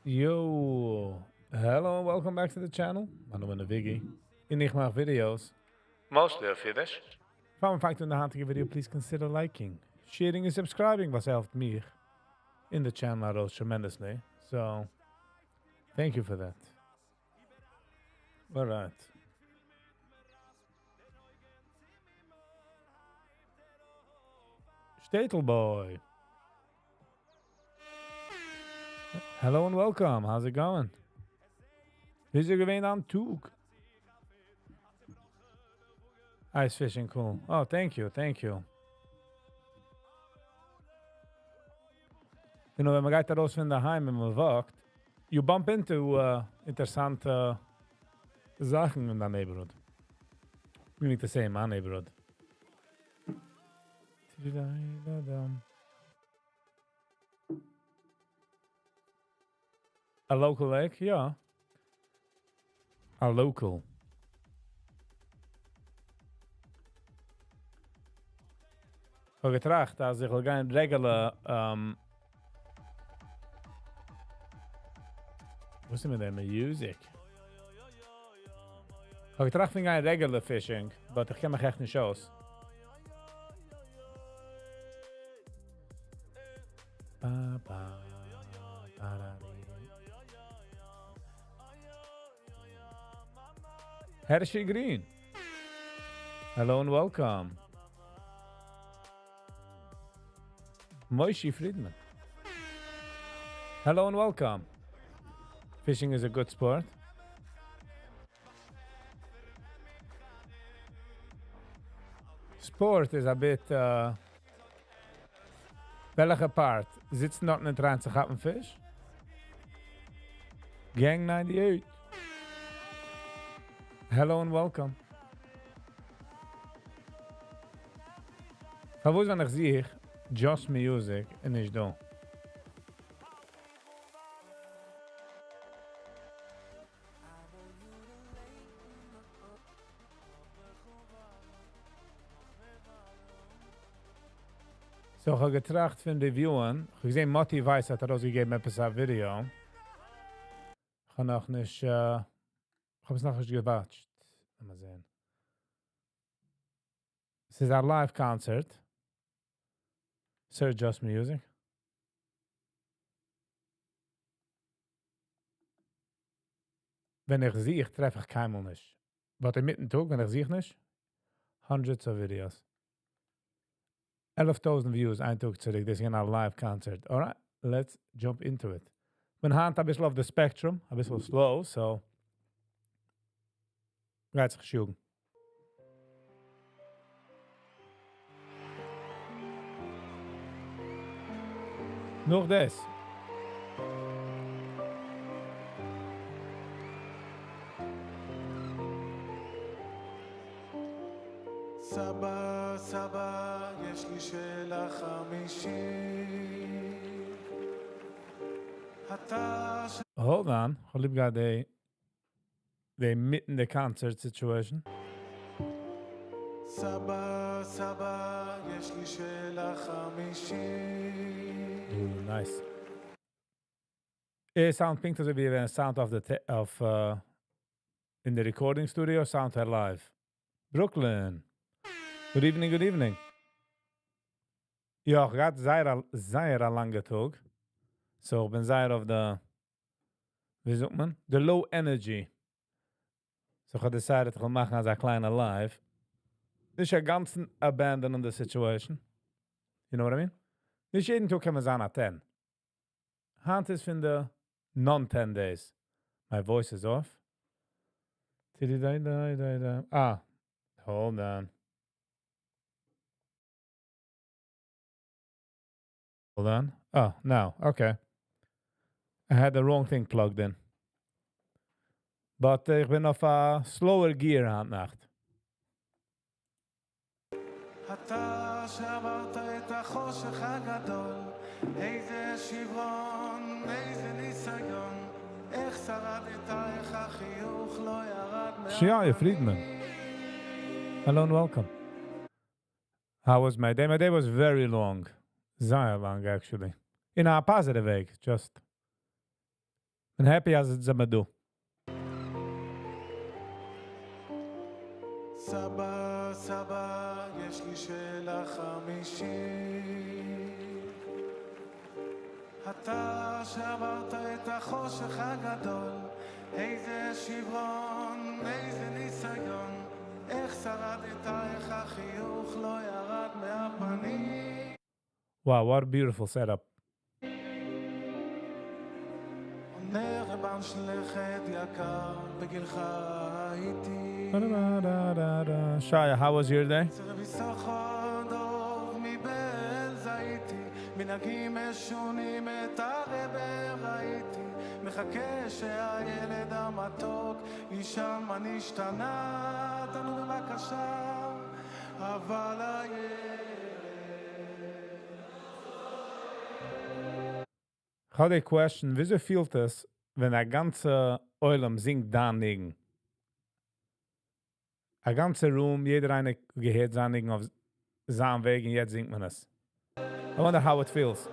Yo! Hello and welcome back to the channel. מיין נאמען איז Viggy און איך מאך videos mostly אויף אידיש. פאר מען פאנגט אן די היינטיגע video please consider liking, sharing און subscribing וואס העלפט מיך און די channel ארויס tremendously. So thank you for that. Alright. שטעטל boy. Hello and welcome. How's it going? וויאזוי געווען דיין טאג? Ice fishing cool. Oh, thank you, thank you. You know, ווען מען גייט ארויס פון דערהיים און מען walk ט, you bump into uh, אינטערעסאנטע זאכן אין דיין neighborhood. Meaning to say אין מיין neighborhood. א local lake? יא. א local. כ'האב געטראכט אז איך וועל גיין regular וואס איז מיט די music? כ'האב געטראכט פון גיין regular fishing, but איך קען מיך עכט נישט אויס. Hershey Green. Hello and welcome. Moshe Friedman. Hello and welcome. Fishing is a good sport. Sport איז א bit וועלכע part? זיצן דארטן און try ען צו כאפן פיש? Gang ninety eight. Hello and welcome. פארוואס ווען איך זוך Just Music איז נישט דא? So איך האב געטראכט פון review ען, איך האב געזען מאטי ווייס האט ארויסגעגעבן עפעס א ווידיאו, איך האב נאכנישט, איך האב עס נאכנישט גע watch ט, לאמיר זען. ס'איז א live concert, Sir Just Music. ווען איך זוך טרעף איך קיינמאל נישט. But אינמיטן טאג ווען איך זוך נישט, hundreds of videos. 11,000 views איין טאג צוריק, דאס איז געווען א live concert. Alright, let's jump into it. כ'בין היינט אביסל אויף די spectrum, אביסל slow, so גייט זיך נישט יאגן. נאך דאס. סבא, סבא, יש לי שאלה חמישית. אתה ש... Hold on, כ'האב ליב געהאט די די מיטן די concert situation. סבא, סבא, יש לי שאלה חמישית. Nice. ער sound פונקט אזוי ווי ווען ער sound אויף די אויף אין די recording studio sound ער live. Brooklyn. Good evening good evening. יא, איך האב געהאט זייער א זייער א לאנגע טאג. So איך בין זייער אויף די ווי זאגט מען? די low energy. So איך האב decided איך וויל מאכן אזא קליינע live. נישט א גאנצן abandon ען די situation. You know what I mean? נישט יעדן טאג קען מען זיין א ten. היינט איז פון די non ten days. My voice is off. Ah, hold on. Hold on. Oh, now. Okay. I had the wrong thing plugged in. But איך בין אויף א slower gear היינט נאכט. אתה שעברת את החושך הגדול, איזה שברון, איזה ניסיון, איך שרדת, איך החיוך לא ירד Shia Friedman. Hello and welcome. How was my day? My day was very long. זייער לאנג actually. In a positive way, just. בין happy אז עס זעמער דא. סבא, סבא, יש לי שאלה חמישית. אתה שעברת את החושך הגדול, איזה שברון, איזה ניסיון, איך שרדת, איך החיוך לא ירד מהפנים. Wow, what a beautiful setup. עונה רבן שלכת יקר, בגילך הייתי. Shia, how was your day? רבי סוחר דוב מבעלז הייתי, מנהגים משונים את הרבה ראיתי, מחכה שהילד המתוק יישן מה נשתנה, תנו בבקשה, אבל הילד. כ'האב א question, וויאזוי פילט עס, ווען א גאנצע עולם זינגט דיין ניגון? א גאנצע room, יעדער איינער געהערט זיין ניגון אויף זיין וועג און יעצט זינגט מען עס. I wonder how it feels.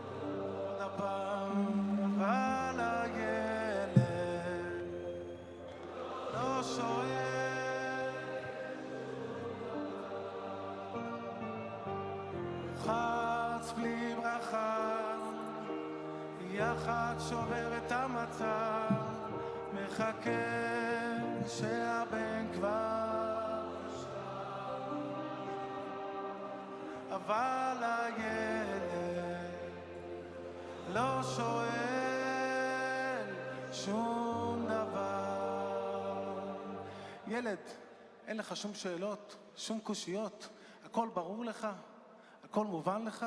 אבל הילד לא שואל רחץ בלי ברכה יחד שובר את המצב מחכה שהבן כבר אבל הילד לא שואל שום דבר. ילד, אין לך שום שאלות, שום קושיות, הכל ברור לך, הכל מובן לך?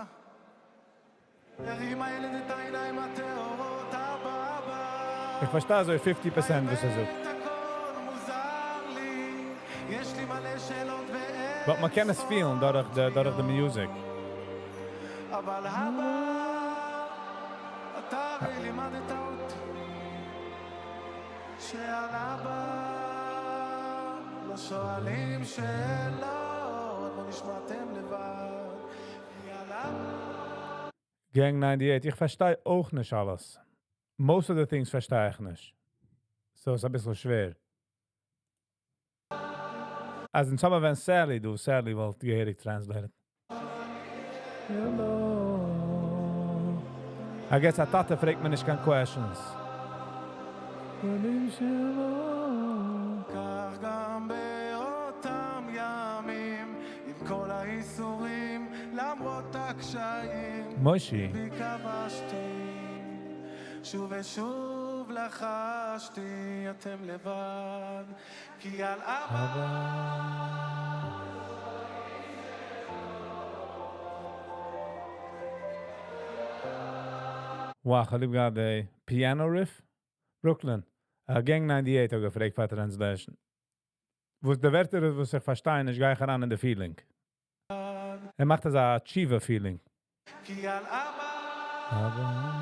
הרים הילד את העיניים הטהורות, אבא, אבא. איך פארשטיי אזוי 50% וואס ער זאגט. הכל מוזר לי, יש לי מלא שאלות ואין But מען קען עס פילן דורך די, דורך די music. אבל אבא, אתה הרי לימדת אותי שעל אבא לא שואלים שאלות, מה נשמעתם לבד, כי על אבא Gang 98, איך פארשטיי אויך נישט אלעס. Most of the things פארשטיי איך נישט. So איז א ביסל שווער. אז אין סאמע ווען Sally דא, Sally וואלט געהעריג translated. Hello. I guess א טאטע פרעגט מען נישט קיין questions. כך גם באותם ימים, עם כל האיסורים, למרות הקשיים, מוישי. בי כבשתי, שוב ושוב לחשתי, אתם לבד, כי על אבא Wow, כ'האב ליב געהאט די piano riff. Brooklyn. Gang 98 האט געפרעגט פאר translation. וואס די ווערטער וואס איך פארשטיי נישט, גיי איך אריין אין די feeling. ער מאכט אזא תשובה feeling. כי על אבא אבא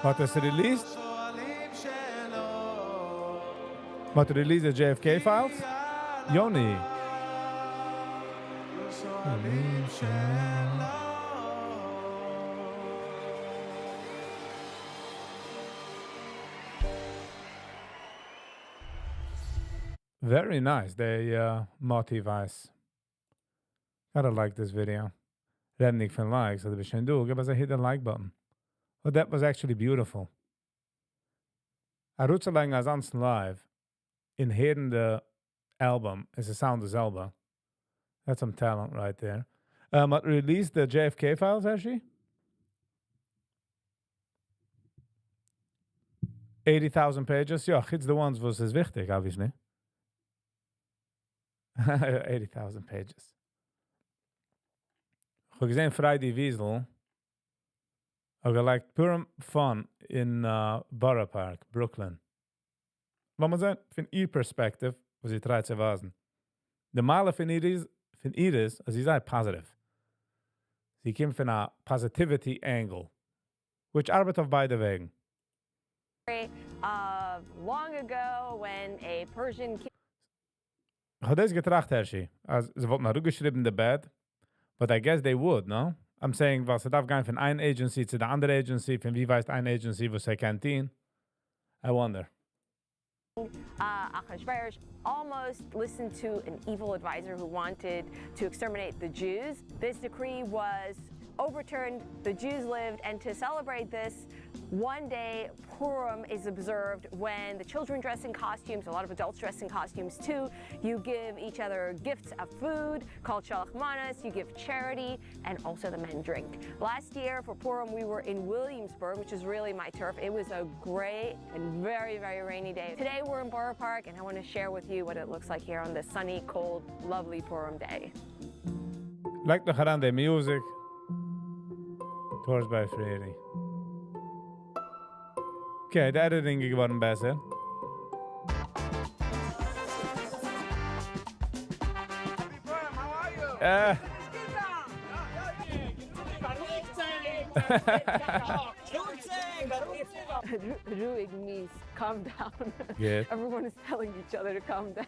האט עס released? מ'האט released די JFK files? Yoni. Very nice, די Moti Weiss. Gotta like this video. רעדנדיג פון likes, אז דו ביסט שוין דא, גיב אונז א hit the like button. Oh, that was actually beautiful. ארויסצולייגן אזאנס live און הערן די album איז די sound די זעלבע. That's some talent right there. מ'האט released the JFK files, actually? 80,000 pages? יא, חוץ the ones וואס איז וויכטיג, obviously. 80,000 pages. איך האב געזען Friday Weasel האט געלייגט Purim Fun אין Borough Park, Brooklyn. לאמיר זען פון איר perspective, וואס זי try ט צו ווייזן. די מעלה פון איר איז, אז זי איז זייער positive. זי קומט פון א positivity angle, which ארבעט אויף ביידע וועגן. Of long ago when a Persian king איך האב דאס געטראכט, Hershey, אז זיי וואלטן אראפגעשריבן the bad, but I guess they would, no? I'm saying, ווייל ס'דארף גיין פון איין agency צו די אנדערע agency, פון ווי ווייסט איין agency, וואס ער קען טון? I wonder. Achashverosh almost listened to an evil advisor who wanted to exterminate the Jews. This decree was overturned, the Jews lived, and to celebrate this, one day Purim is observed when the children dress in costumes, a lot of adults dress in costumes too. You give each other gifts of food called shalach manas, you give charity, and also the men drink. Last year for Purim, we were in Williamsburg, which is really my turf. It was a gray and very, very rainy day. Today we're in Borough Park, and I want to share with you what it looks like here on this sunny, cold, lovely Purim day. לייג נאך אריין די music. Tours by Friedy. Okay, די editing איז געווארן בעסער. Happy Purim, how are you? רואיג means calm down. Good. Everyone is telling each other to calm down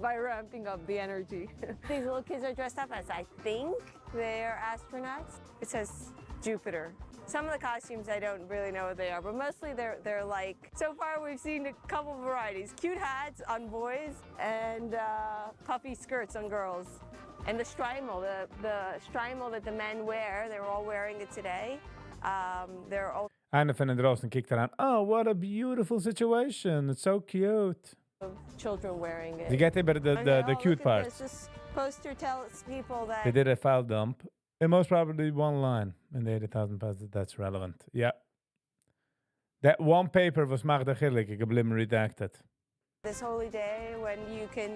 by ramping up the energy. These little kids are dressed up as, I think, they're astronauts. It says Jupiter. Some of the costumes I don't really know what they are, but mostly they're like, so far we've seen a couple varieties. Cute hats on boys and puffy skirts on girls. And the shtreimel, the shtreimel that the men wear, they were all wearing it today. They're all איינער פון דרויסן קוקט אריין, "Oh, what a beautiful situation. It's so cute." children wearing it. זי גייט איבער Okay, the oh, cute look at parts. this. This poster tells people that They did a file dump. And most probably one line in the 80,000 pages that's relevant. Yeah. That one paper וואס מאכט די חילוק, געבליבן redacted. This holy day when you can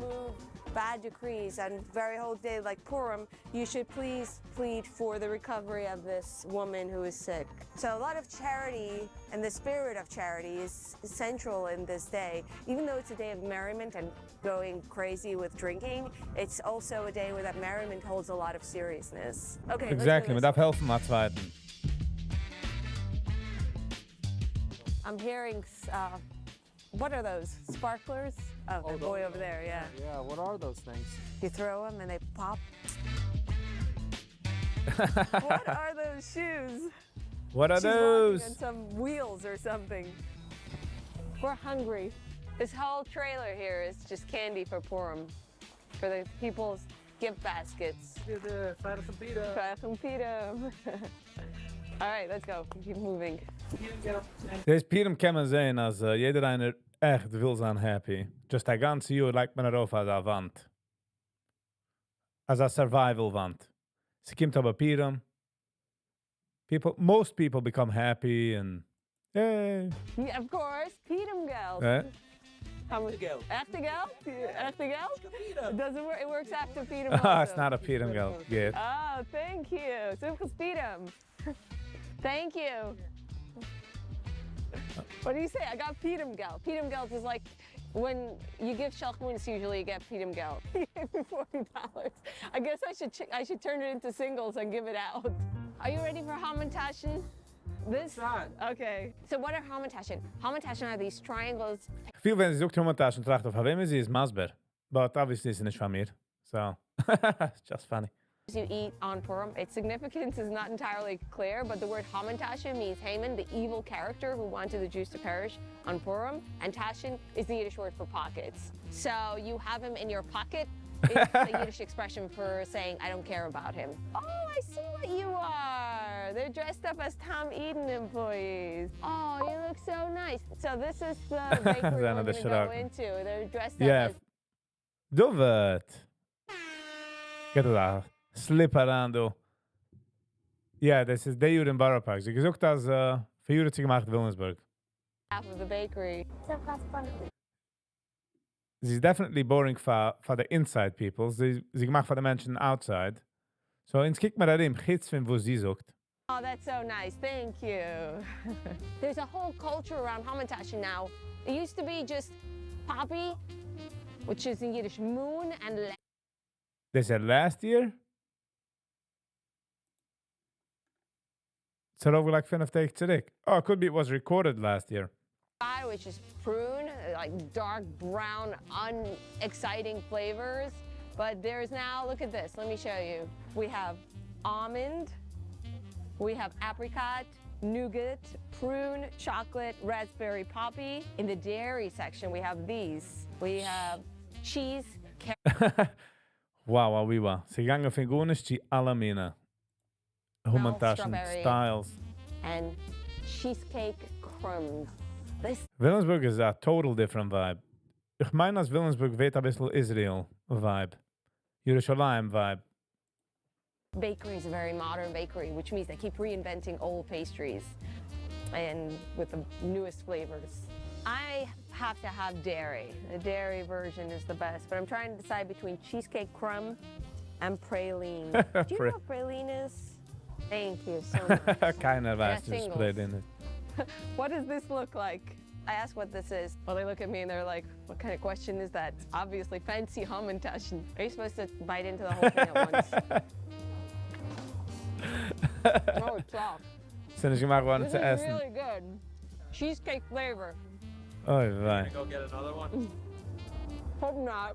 move bad decrees and very holy day like Purim, you should please plead for the recovery of this woman who is sick. So a lot of charity and the spirit of charity is central in this day. Even though it's a day of merriment and going crazy with drinking, it's also a day where that merriment holds a lot of seriousness. Okay, let's do Exactly, this. מען דארף העלפן א צווייטן. I'm hearing, what are those? Sparklers? Oh, the boy over there, yeah. Yeah, what are those things? You throw them and they pop. What are those shoes? What are She's walking those? on some wheels or something. We're hungry. This whole trailer here is just candy for Purim, for the people's gift baskets. Pita. All right, let's go. Keep moving. דאס פורים קען מען זען, אז יעדער איינער עכט וויל זיין happy. Just א גאנצע יאר לייגט מען ארויף אזא וואנט. אזא survival וואנט. ס'קומט אבער פורים. People, most people become happy and yay. Yeah, of course, פורים געלט. Eh? How much? געלט. עכטע געלט? עכטע געלט? It doesn't work. It works after פורים Ah, it's also. not a פורים געלט. Good. Oh, thank you. שמחת פורים. Thank you. What do you say? I got פורים געלט. פורים געלט is like when you give שלח מנות, usually you get פורים געלט. He gave me $40. I guess I should turn it into singles and give it out. Are you ready for hamantaschen? This? that? Okay. So what are hamantaschen? Hamantaschen are these triangles איך פיל, ווען זי זאגט hamantaschen, טראכט אויף וועמען זי איז מסביר. But obviously איז זי נישט פון מיר. So, it's just funny. You eat on Purim. Its significance is not entirely clear, but the word hamantaschen means Haman, the evil character who wanted the Jews to perish on Purim, and taschen is the Yiddish word for pockets. So you have him in your pocket. It's a Yiddish expression for saying, "I don't care about him." Oh, I see what you are. They're dressed up as Tom Eden employees. Oh, you look so nice. So this is the bakery we're Another going to go schrock. Into. They're dressed up Yeah. as David. גייט דא. Slip אריין, דא. Yeah, דאס איז די יאר אין Borough Park. זי געזאגט, אז פאראיאר האט זי געמאכט Williamsburg. Half of the bakery. זי איז definitely boring פאר the inside people. זי איז געמאכט פאר די מענטשן outside. So, אונז קוקט מיר ארום, חוץ פון וואס זי זאגט. Oh, that's so nice. Thank you. There's a whole culture around hamantaschen now. It used to be just poppy, which is in Yiddish moon, and They said last year? ס'איז ארויפגעלייגט פינף טעג צוריק. Oh, it could be it was recorded last year. Which is prune, like dark brown, unexciting flavors. But there's now, look at this, let me show you. We have almond, we have apricot, nougat, prune, chocolate, raspberry poppy. In the dairy section, we have these. We have cheese, Wow. ס'איז געגאנגען פון גארנישט צו אלע מיני המן־טאשן, strawberry. Styles. And cheesecake crumbs. This Williamsburg is a total different vibe. איך מיין, אז Williamsburg ווערט א ביסל Israel vibe. ירושלים vibe. Bakery is a very modern bakery, which means they keep reinventing old pastries and with the newest flavors. I have to have dairy. The dairy version is the best, but I'm trying to decide between cheesecake crumb and praline. Do you know what praline is? Thank you so much. קיינער ווייסט, וואס Singles. Praline איז. What does this look like? I ask what this is. Well, they look at me and they're like, "What kind of question is that?" It's obviously fancy hamantaschen. Are you supposed to bite into the whole thing at once? Oh, it's soft. ס'איז נישט געמאכט געווארן This צו is עסן. Really good. Cheesecake flavor. אוי, וויי. Go get another one. Hope not.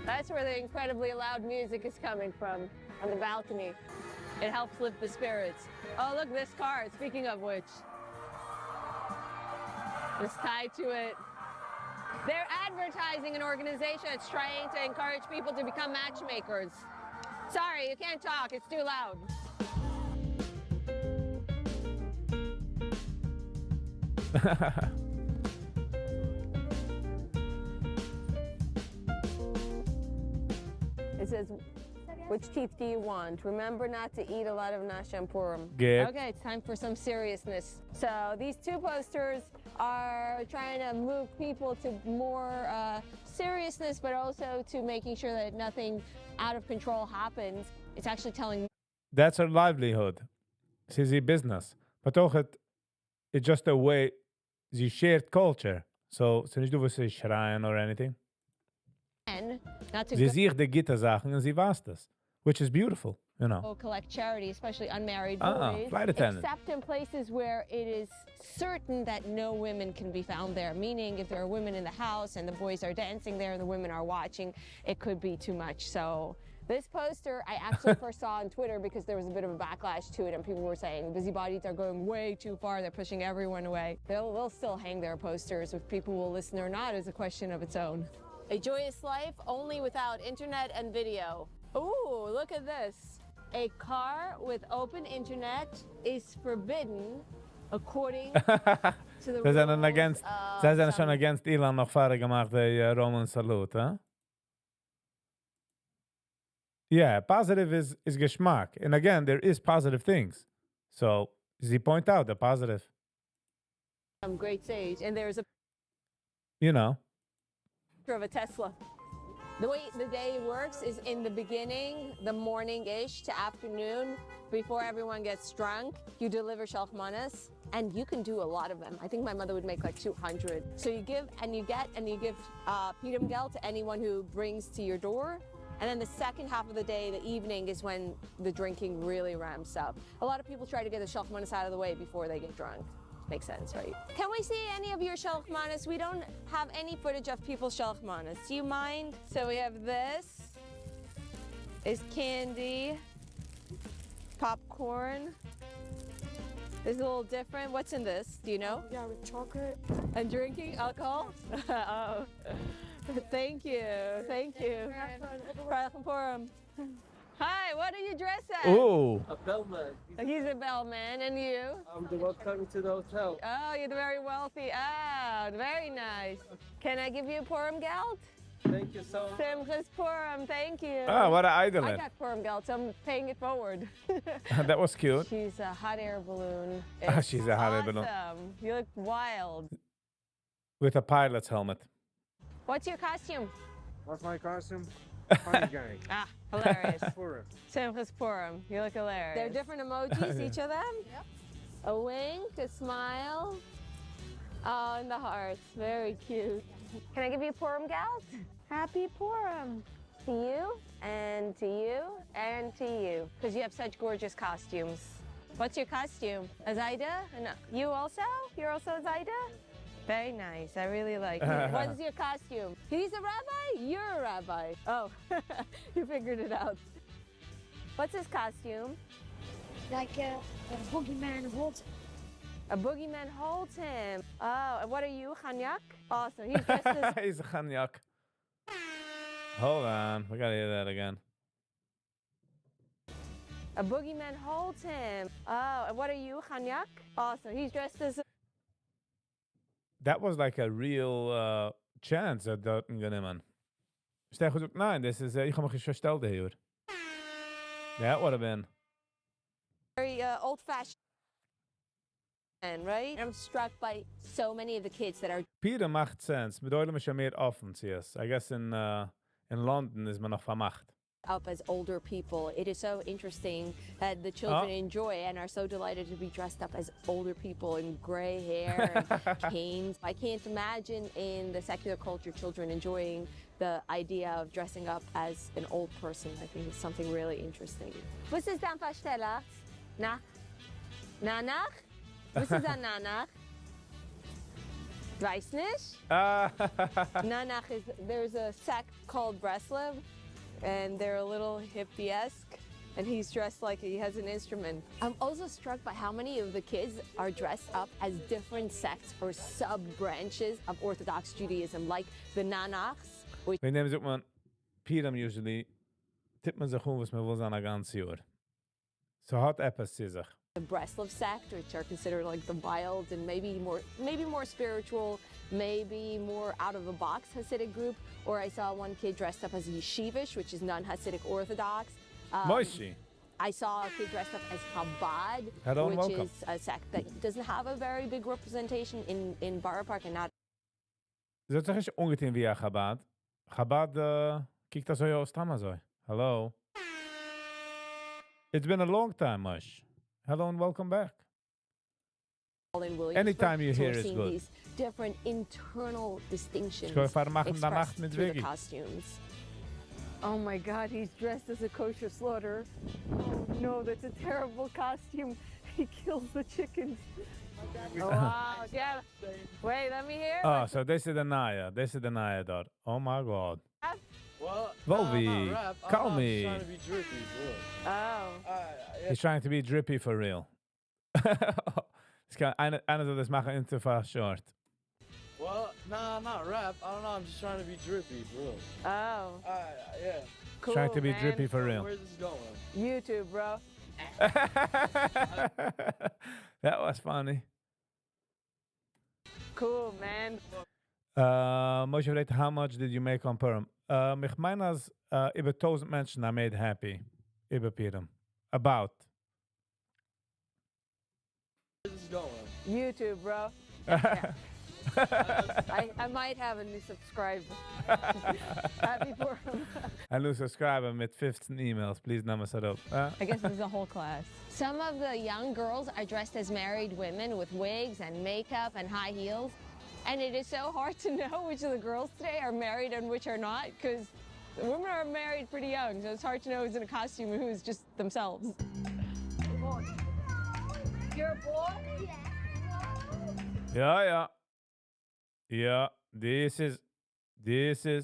That's where the incredibly loud music is coming from, on the balcony. It helps lift the spirits. Oh, look, this car, speaking of which. It's tied to it. They're advertising an organization that's trying to encourage people to become matchmakers. Sorry, you can't talk, it's too loud. It says, "Which teeth do you want? Remember not to eat a lot of Nash Purim." Good. Okay, it's time for some seriousness. So these two posters are trying to move people to more seriousness, but also to making sure that nothing out of control happens. It's actually telling That's her livelihood. ס'איז איר business. But אויך it's just a way זי shared culture. So, ס'איז נישט דא וואס זיי שרייען or anything. Men not to זי זוכט די גוטע זאכן און זי ווייזט עס. Which is beautiful. Go collect charity, especially unmarried Ah, boys, flight attendant. except in places where it is certain that no women can be found there. Meaning, if there are women in the house and the boys are dancing there and the women are watching, it could be too much. So this poster I actually first saw on Twitter because there was a bit of a backlash to it and people were saying busybodies are going way too far. They're pushing everyone away. They'll still hang their posters. If people will listen or not is a question of its own. A joyous life only without internet and video. Ooh, look at this. A car with open internet is forbidden according to the זיי זענען rules against, of זיי זענען שוין some against Elon נאך פאר ער געמאכט די Roman salute, huh? Yeah, positive is געשמאק. And again, there is positive things. So, they point out the positive. Some great sage, and there's a You know. Picture of a Tesla. The way the day works is in the beginning, the morning-ish to afternoon, before everyone gets drunk, you deliver shelchmanas, and you can do a lot of them. I think my mother would make like 200. So you give and you get, and you give pitumgeld to anyone who brings to your door. And then the second half of the day, the evening, is when the drinking really ramps up. A lot of people try to get the shelchmanas out of the way before they get drunk. Makes sense, right? Can we see any of your shelchmanas? We don't have any footage of people's shelchmanas. Do you mind? So we have this is candy, popcorn. This is a little different. What's in this? Do you know? Yeah, with chocolate. And drinking alcohol? Oh, thank you. Thank you. פריילעכן פורים. Hi, what are you dressed as? Ooh. A bellman. He's a bellman, and you? I'm the one coming to the hotel. Oh, you're the very wealthy. Oh, very nice. Can I give you a Purim geld? Thank you so much. Simchas Purim, thank you. Ah, what a I איידעלע. got Purim געלט, so I'm paying it forward. That was cute. She's a hot air balloon. Ah, It's she's a hot air balloon. Awesome. You look wild. With a pilot's helmet. What's your costume? What's my costume? Funny guy. Ah, hilarious. Purim. Simchas Purim. You look hilarious. They're different emojis, each of them? Yep. A wink, a smile. Oh, and the hearts. Very cute. Can I give you Purim געלט? Happy Purim. To you, and to you, and to you. Because you have such gorgeous costumes. What's your costume? A זיידע? And you also? You're also a זיידע? Very nice. I really like it. What is your costume? He's a rabbi? You're a rabbi. Oh, you figured it out. What's his costume? Like a boogeyman holds. A boogeyman holds him. Oh, and what are you, Chanyak? Awesome. He's dressed as He's a Chanyak. Hold on. We gotta hear that again. A boogeyman holds him. Oh, and what are you, Chanyak? Awesome. He's dressed as That was like a real chance האט דארט גענומען. שטעל געזאגט, ניין, דאס איז, איך האב מיך נישט פארשטעלט דא. That would have been. Very old-fashioned, right? I'm struck by so many of the kids that are פורים מאכט sense. מיט עולם איז שוין מער אפן, צו עס. I guess אין לאנדאן איז מען נאך פארמאכט. Up as older people. It is so interesting that the children Oh. enjoy and are so delighted to be dressed up as older people in gray hair and canes. I can't imagine in the secular culture children enjoying the idea of dressing up as an old person. I think it's something really interesting. וואס איז דיין פארשטעלעכץ? נא? נאנאך? וואס איז א נאנאך? ווייסט נישט? Ah. Nanach is, there's a sect called Breslev, and they're a little hippie-esque, and he's dressed like he has an instrument. I'm also struck by how many of the kids are dressed up as different sects or sub-branches of Orthodox Judaism, like the Nanachs, which וועגן דעם זאגט מען, פורים usually, טוט מען זיך אן, וואס מען וויל זיין א גאנץ יאר. ס'האט עפעס צו זיך. The Breslov sect, which are considered like the wild and maybe more spiritual, maybe more out of the box Hasidic group. Or I saw one kid dressed up as a yeshivish, which is non-Hasidic Orthodox. Moishi. I saw a kid dressed up as Chabad, Hello and which welcome. Is a sect that doesn't have a very big representation in Borough Park and not זי האט זיך נישט אנגעטון ווי א חב"ד. חב"ד קוקט אזוי אויס, סתם אזוי. Hello. It's been a long time, Mosh. Hello and welcome back. In Williamsburg. Anytime you So hear we're is seeing good. these different internal distinctions איך גיי פארמאכן די נאכט expressed מיט through the Wiggy. costumes. Oh my God, he's dressed as a kosher slaughterer. Oh no, that's a terrible costume. He kills the chickens. Oh, wow, yeah. Wait, let me hear. Oh, so this is the נייע. This is the נייע דארט. Oh my God. Well, Volvi, nah, not rap. I'm call not me. trying to be drippy, for real. Oh. Yeah. He's trying to be drippy for real. עס קען איינער, איינער זאל דאס מאכן into fast short. Well, nah, not rap. I don't know. I'm just trying to be drippy, for real. Oh. Yeah. Cool, Trying to be man. drippy for real. Where's this going? YouTube, bro. That was funny. Cool, man. Moshe פרעגט, how much did you make on Purim? איך מיין, אז איבער 1000 מענטשן I made happy איבער Purim. About. Where's this going? YouTube, bro. I might have a new subscriber. Happy Purim. A new subscriber מיט 15 emails. Please נעם עס אראפ. I guess this is a whole class. Some of the young girls are dressed as married women with wigs and makeup and high heels. And it is so hard to know which of the girls today are married and which are not, because the women are married pretty young, so it's hard to know who's in a costume and who's just themselves. You're a boy? יא, יא. יא, this is.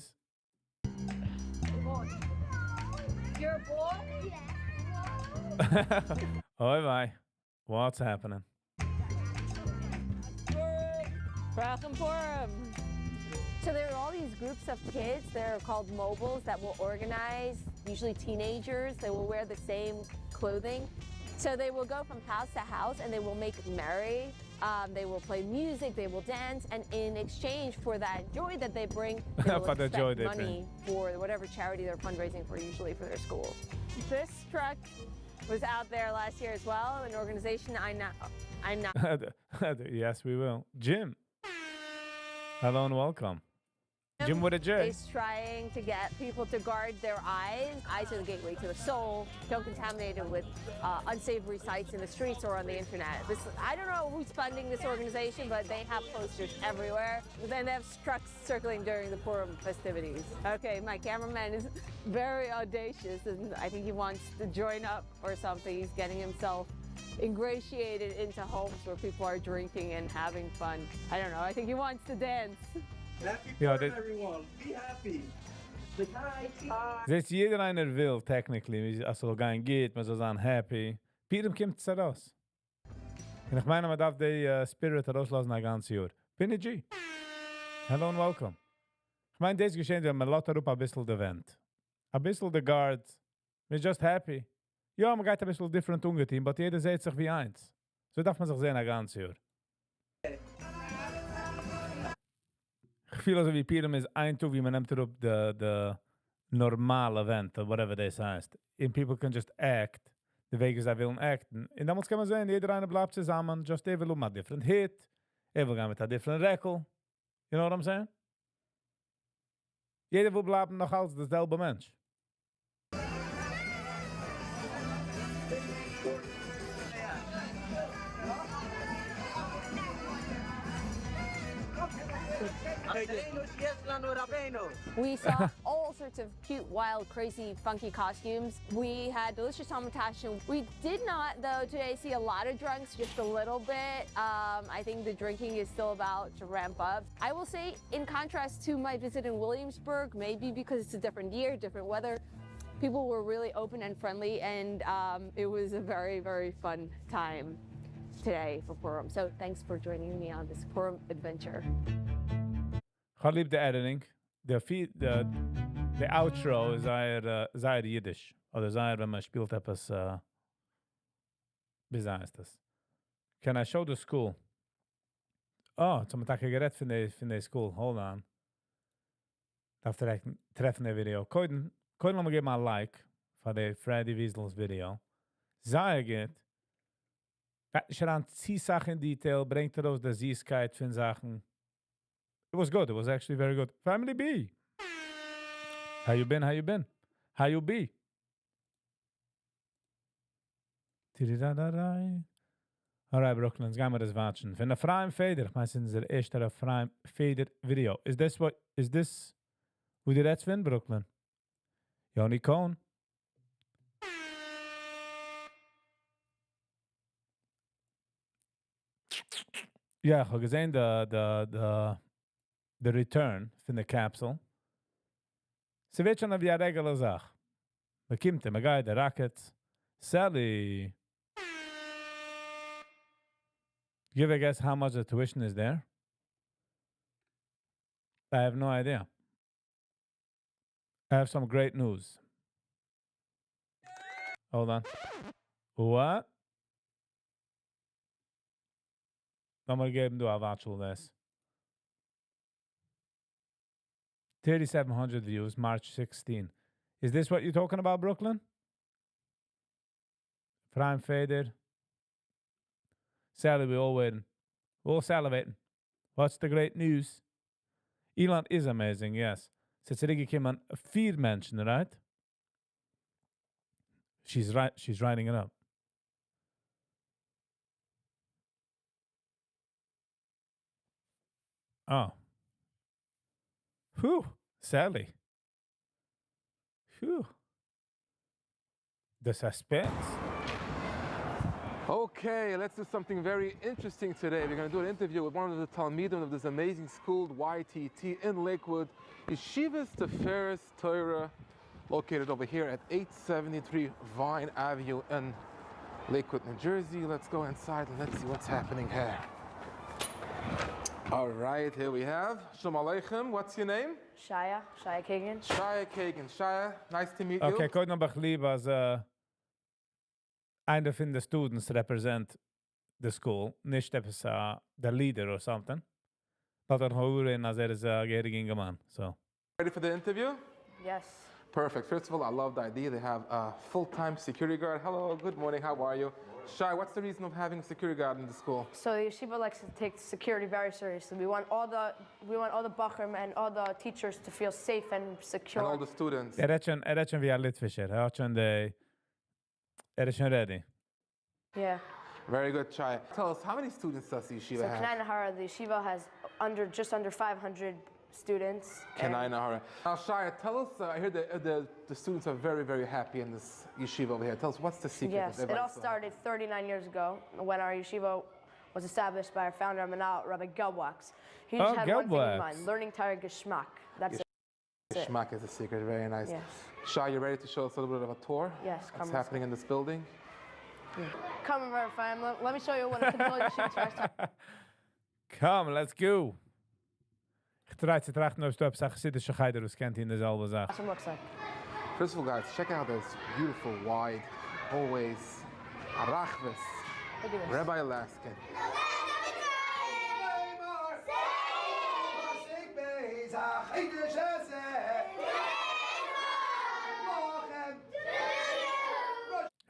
You're a boy? אוי וויי. What's happening? Welcome Purim. So there are all these groups of kids, they're called mobiles, that will organize, usually teenagers. They will wear the same clothing. So they will go from house to house and they will make merry. They will play music, they will dance, and in exchange for that joy that they bring, they will For the joy expect they money bring. for whatever charity they're fundraising for, usually for their school. This truck was out there last year as well, an organization I'm not, I'm not Yes, we will. Jim. Hello and welcome. Jim with a J. Is trying to get people to guard their eyes. Eyes are the gateway to the soul. Don't contaminate it with uh, unsavory sites in the streets or on the internet. This, I don't know who's funding this organization, but they have posters everywhere. Then they have trucks circling during the Purim festivities. Okay, my cameraman is very audacious, and I think he wants to join up or something. He's getting himself ingratiated into homes where people are drinking and having fun. I don't know. I think he wants to dance. Happy Ja, Purim, dit- everyone. Be happy. Like, hi, hi. זעסט, יעדער איינער וויל, technically, אז ס'זאל גיין גוט, מען זאל זיין happy. פורים קומט עס ארויס. און איך מיין, מען דארף די spirit ארויסלאזן א גאנץ יאר. Pinny G. Hello and welcome. איך מיין, דאס געשעט, ווען מען לאזט אראפ א ביסל די ווענט. א ביסל די guards. מ'איז just happy. יא, מען גייט א ביסל different אנגעטון, but יעדער זעט זיך ווי איינס. אזוי דארף מען זיך זען א גאנץ יאר. איך פיל אזוי ווי פורים איז איין טאג, ווי מען נעמט אראפ די, די נארמאלע ווענט, or whatever דאס הייסט. And people can just act די וועג ווי זיי ווילן act ן. און דעמאלטס קען מען זען, יעדער איינער בלייבט צוזאמען, just ער וויל האבן א different הוט, ער וויל גיין מיט א different רעקל. You know what I'm saying? יעדער וויל בלייבן נאך אלץ דער זעלבער מענטש. We saw all sorts of cute, wild, crazy, funky costumes. We had delicious hamantaschen. We did not, though, today see a lot of drunks, just a little bit. I think the drinking is still about to ramp up. I will say, in contrast to my visit in Williamsburg, maybe because it's a different year, different weather, people were really open and friendly, and it was a very, very fun time today for Purim. So thanks for joining me on this Purim adventure. איך האב ליב די editing. די, די, די outro איז זייער, זייער אידיש. אדער זייער, ווען מען שפילט עפעס, ווי הייסט דאס? Can I show the school? Oh, יעצט האבן מיר טאקע גערעדט פון די, פון די school. Hold on. דארף דירעקט טרעפן די video. קודם, קודם לאמיר געבן א like פאר די Freddy Wiesel's video. זייער גוט. גייט נישט אריין צו זאכן in detail, ברענגט ארויס די זיסקייט פון זאכן. It was good. It was actually very good. Family B. How you been? How you been? How you be? Tididadadai. Alright, Brooklyn, גייען מיר דאס watch ן. פון Ephraim Feder. איך מיין, ס'איז אונזער ערשטער Ephraim Feder video. Is this what, is this, וואו דו רעדסט פון, Brooklyn? Yoni Cohn. יא, איך האב געזען, די, די, די, the return פון די capsule. ס'ווערט שוין ווי א regular זאך. מען קומט, מען גייט, די rockets. Sally. Give a guess how much the tuition is there? I have no idea. I have some great news. Hold on. What? לאמיר געבן דא א watch דאס. 3,700 views, March 16. Is this what you're talking about, Brooklyn? Prime Fader. Sally, we all waiting. We're all salivating. What's the great news? Elon is amazing, yes. ס'איז צוריקגעקומען פיר מענטשן, right? She's right. She's writing it up. Oh. Whew. Sally. Whew. The suspense. Okay, let's do something very interesting today. We're going to do an interview with one of the תלמידים of this amazing school, YTT in Lakewood, Yeshivas Tiferes Torah, located over here at 873 Vine Avenue in Lakewood, New Jersey. Let's go inside and let's see what's happening here. All right, here we have שלום עליכם. What's your name? Shia, Shia Kagan. Shia Kagan. Shia, nice to meet you. Okay, קודם האב איך ליב, אז איינער פון די students represent the school, נישט עפעס the leader or something. באלד וועט מען הערן אז ער איז א געהעריגער אינגערמאן. So. Ready for the interview? Yes. Perfect. First of all, I love the idea. They have a full-time security guard. Hello, good morning. How are you? Shai, what's the reason of having a security guard in the school? So the yeshiva likes to take security very seriously. We want all the בחורים and all the teachers to feel safe and secure. And all the students. ער רעדט שוין, ער רעדט שוין ווי א ליטווישער. ער האט שוין די, ער איז שוין ready. Yeah. Very good, Shai. Tell us, how many students does the yeshiva So have? קיין עין הרע, the yeshiva has under just under 500 students. קיין עין הרע. Now, Shai, tell us, I hear the students are very, very happy in this yeshiva over here. Tell us, what's the secret? Yes, that it all everybody's so happy? started 39 years ago when our yeshiva was established by our founder, מנהל, Rabbi Gelbwaks. He just Oh, had one thing in Gelbwaks. mind, learning Torah געשמאק. That's it. געשמאק is the secret. Very nice. Yes. Shai, you ready to show us a little bit of a tour? Yes, What's come, let's happening in this building? Come, Rabbi Ephraim, let me show you what a typical yeshiva Torah Come, let's go. איך try צו טראכטן, אויב ס'דא עפעס א חסידישע חדר, וואס קען טון די זעלבע זאך. looks like. First of all, guys, check out this beautiful wide hallways. א רחבות. Look at this. Rabbi Laskin. פסוק בית, החודש הזה. לכם.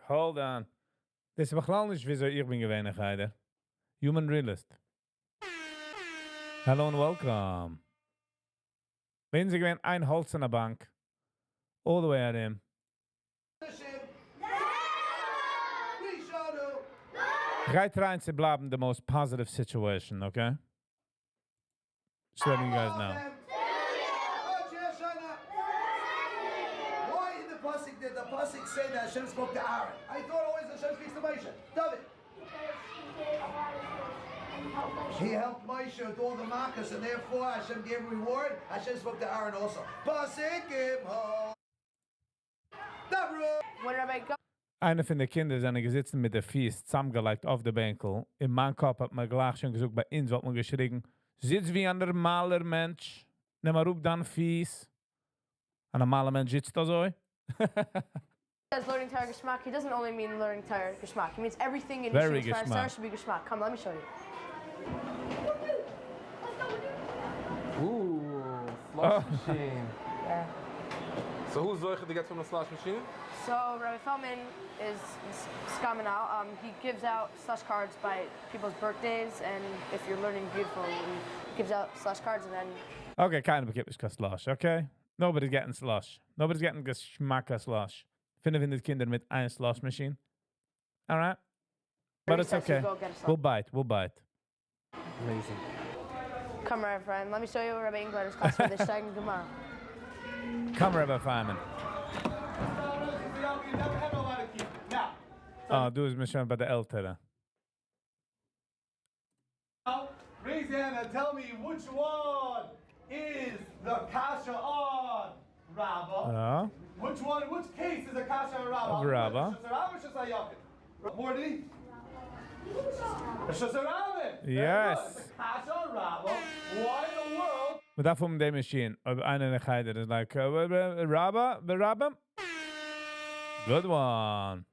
Hold on. דאס איז בכלל נישט, וויאזוי איך בין געווען אין חדר. Human Realist. Hello and welcome. ווען ס'איז געווען איין האלצערנע באנק. All the way ארום. ראשון. איך try צו בלייבן the most positive situation, okay? Just letting you guys know. ראש השנה. Why in the פסוק did the פסוק say that Hashem spoke to Aaron? I thought always Hashem speaks to Moshe. David. He helped Moshe with all the מכות, and therefore Hashem gave him reward. Hashem spoke to Aaron also. פסוק gimel. דברו. When Rabbi Gel- איינע פון די קינדער זענען געזעצן מיט די פיס צוזאמגעלייגט אויף די בענקל. אין מיין קאפ האט מען גלייך שוין געזאגט, ביי אונז האט מען געשריגן, זיץ ווי א נארמאלער מענטש, נעם אראפ דיין פיס. א נארמאלער מענטש זיצט אזוי. Says learning Torah געשמאק, he doesn't only mean learning Torah געשמאק. He means everything in Very Yeshiva Torah געשמאק. should be געשמאק. Come, let me show you. Ooh, slush machine. Yeah. So who's זוכה to get from the slush machine? So Rabbi Feldman is סגן מנהל. He gives out slush cards by people's birthdays, and if you're learning beautiful, he gives out slush cards, and then Okay, קיינער באקומט נישט קיין slush, okay? Nobody's getting slush. Nobody's getting געשמאקע slush. 500 קינדער מיט איין slush machine. Alright? But it's Recess, you okay. go get a slush. We'll bite, we'll bite. Amazing. Come, Rabbi Ephraim. Let me show you Rabbi Englander's class for the second Gemara. Come, Rabbi Feynman. Now, Ah, דא איז מען שוין ביי די עלטערע. raise your hand and tell me which one is the קשיא on Rabbah. Ja. Which one, which case is a קשיא on Rabbah? Of Rabbah. רשות הרבים, רשות היחיד? Morty? רשות הרבים. Very Yes. good. It's a קשיא on Rabbah. Why in the world מ'דארף האבן די machine. אויב איינער אין חדר איז like, Rabbah, Rabbah? Good one.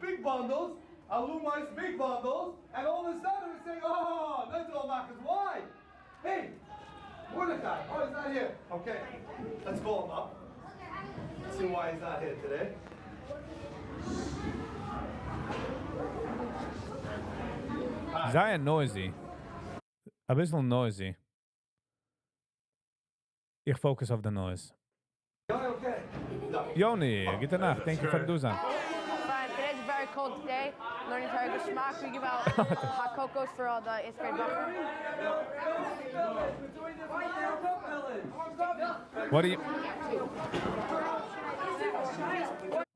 Big bundles, alumais big bundles, and all of a sudden we're saying, oh, that's all מכות. Why? Hey, Mordechai. Oh, he's not here. Okay, let's call him up. Let's see why he's not here today. זייער noisy. א ביסל noisy. איך focus אויף the noise. Okay. No. Yoni, גוטע נאכט. Thank you for דא זיין. Fine. Today's a very cold day. Learning Torah געשמאק. We give out hot cocos for all the eighth grade בחורים. What do you...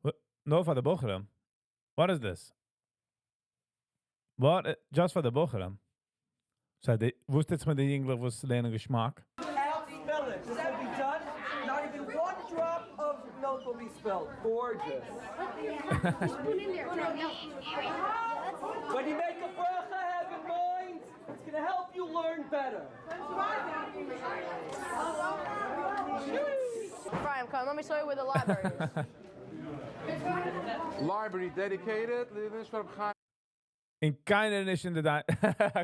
What? No, for the בחורים. What is this? What? Just for the בחורים? So, די, וואו איז מיט די יונגלעך, וואס לערנען געשמאק? Outspill it. This will be done. Not even one drop of milk will be spilled. Gorgeous. Spoon in there. Milk. When you make a ברכה, have in mind, it's going to help you learn better. Brian, come. Let me show you where the library is. Library dedicated. און קיינער נישט אין די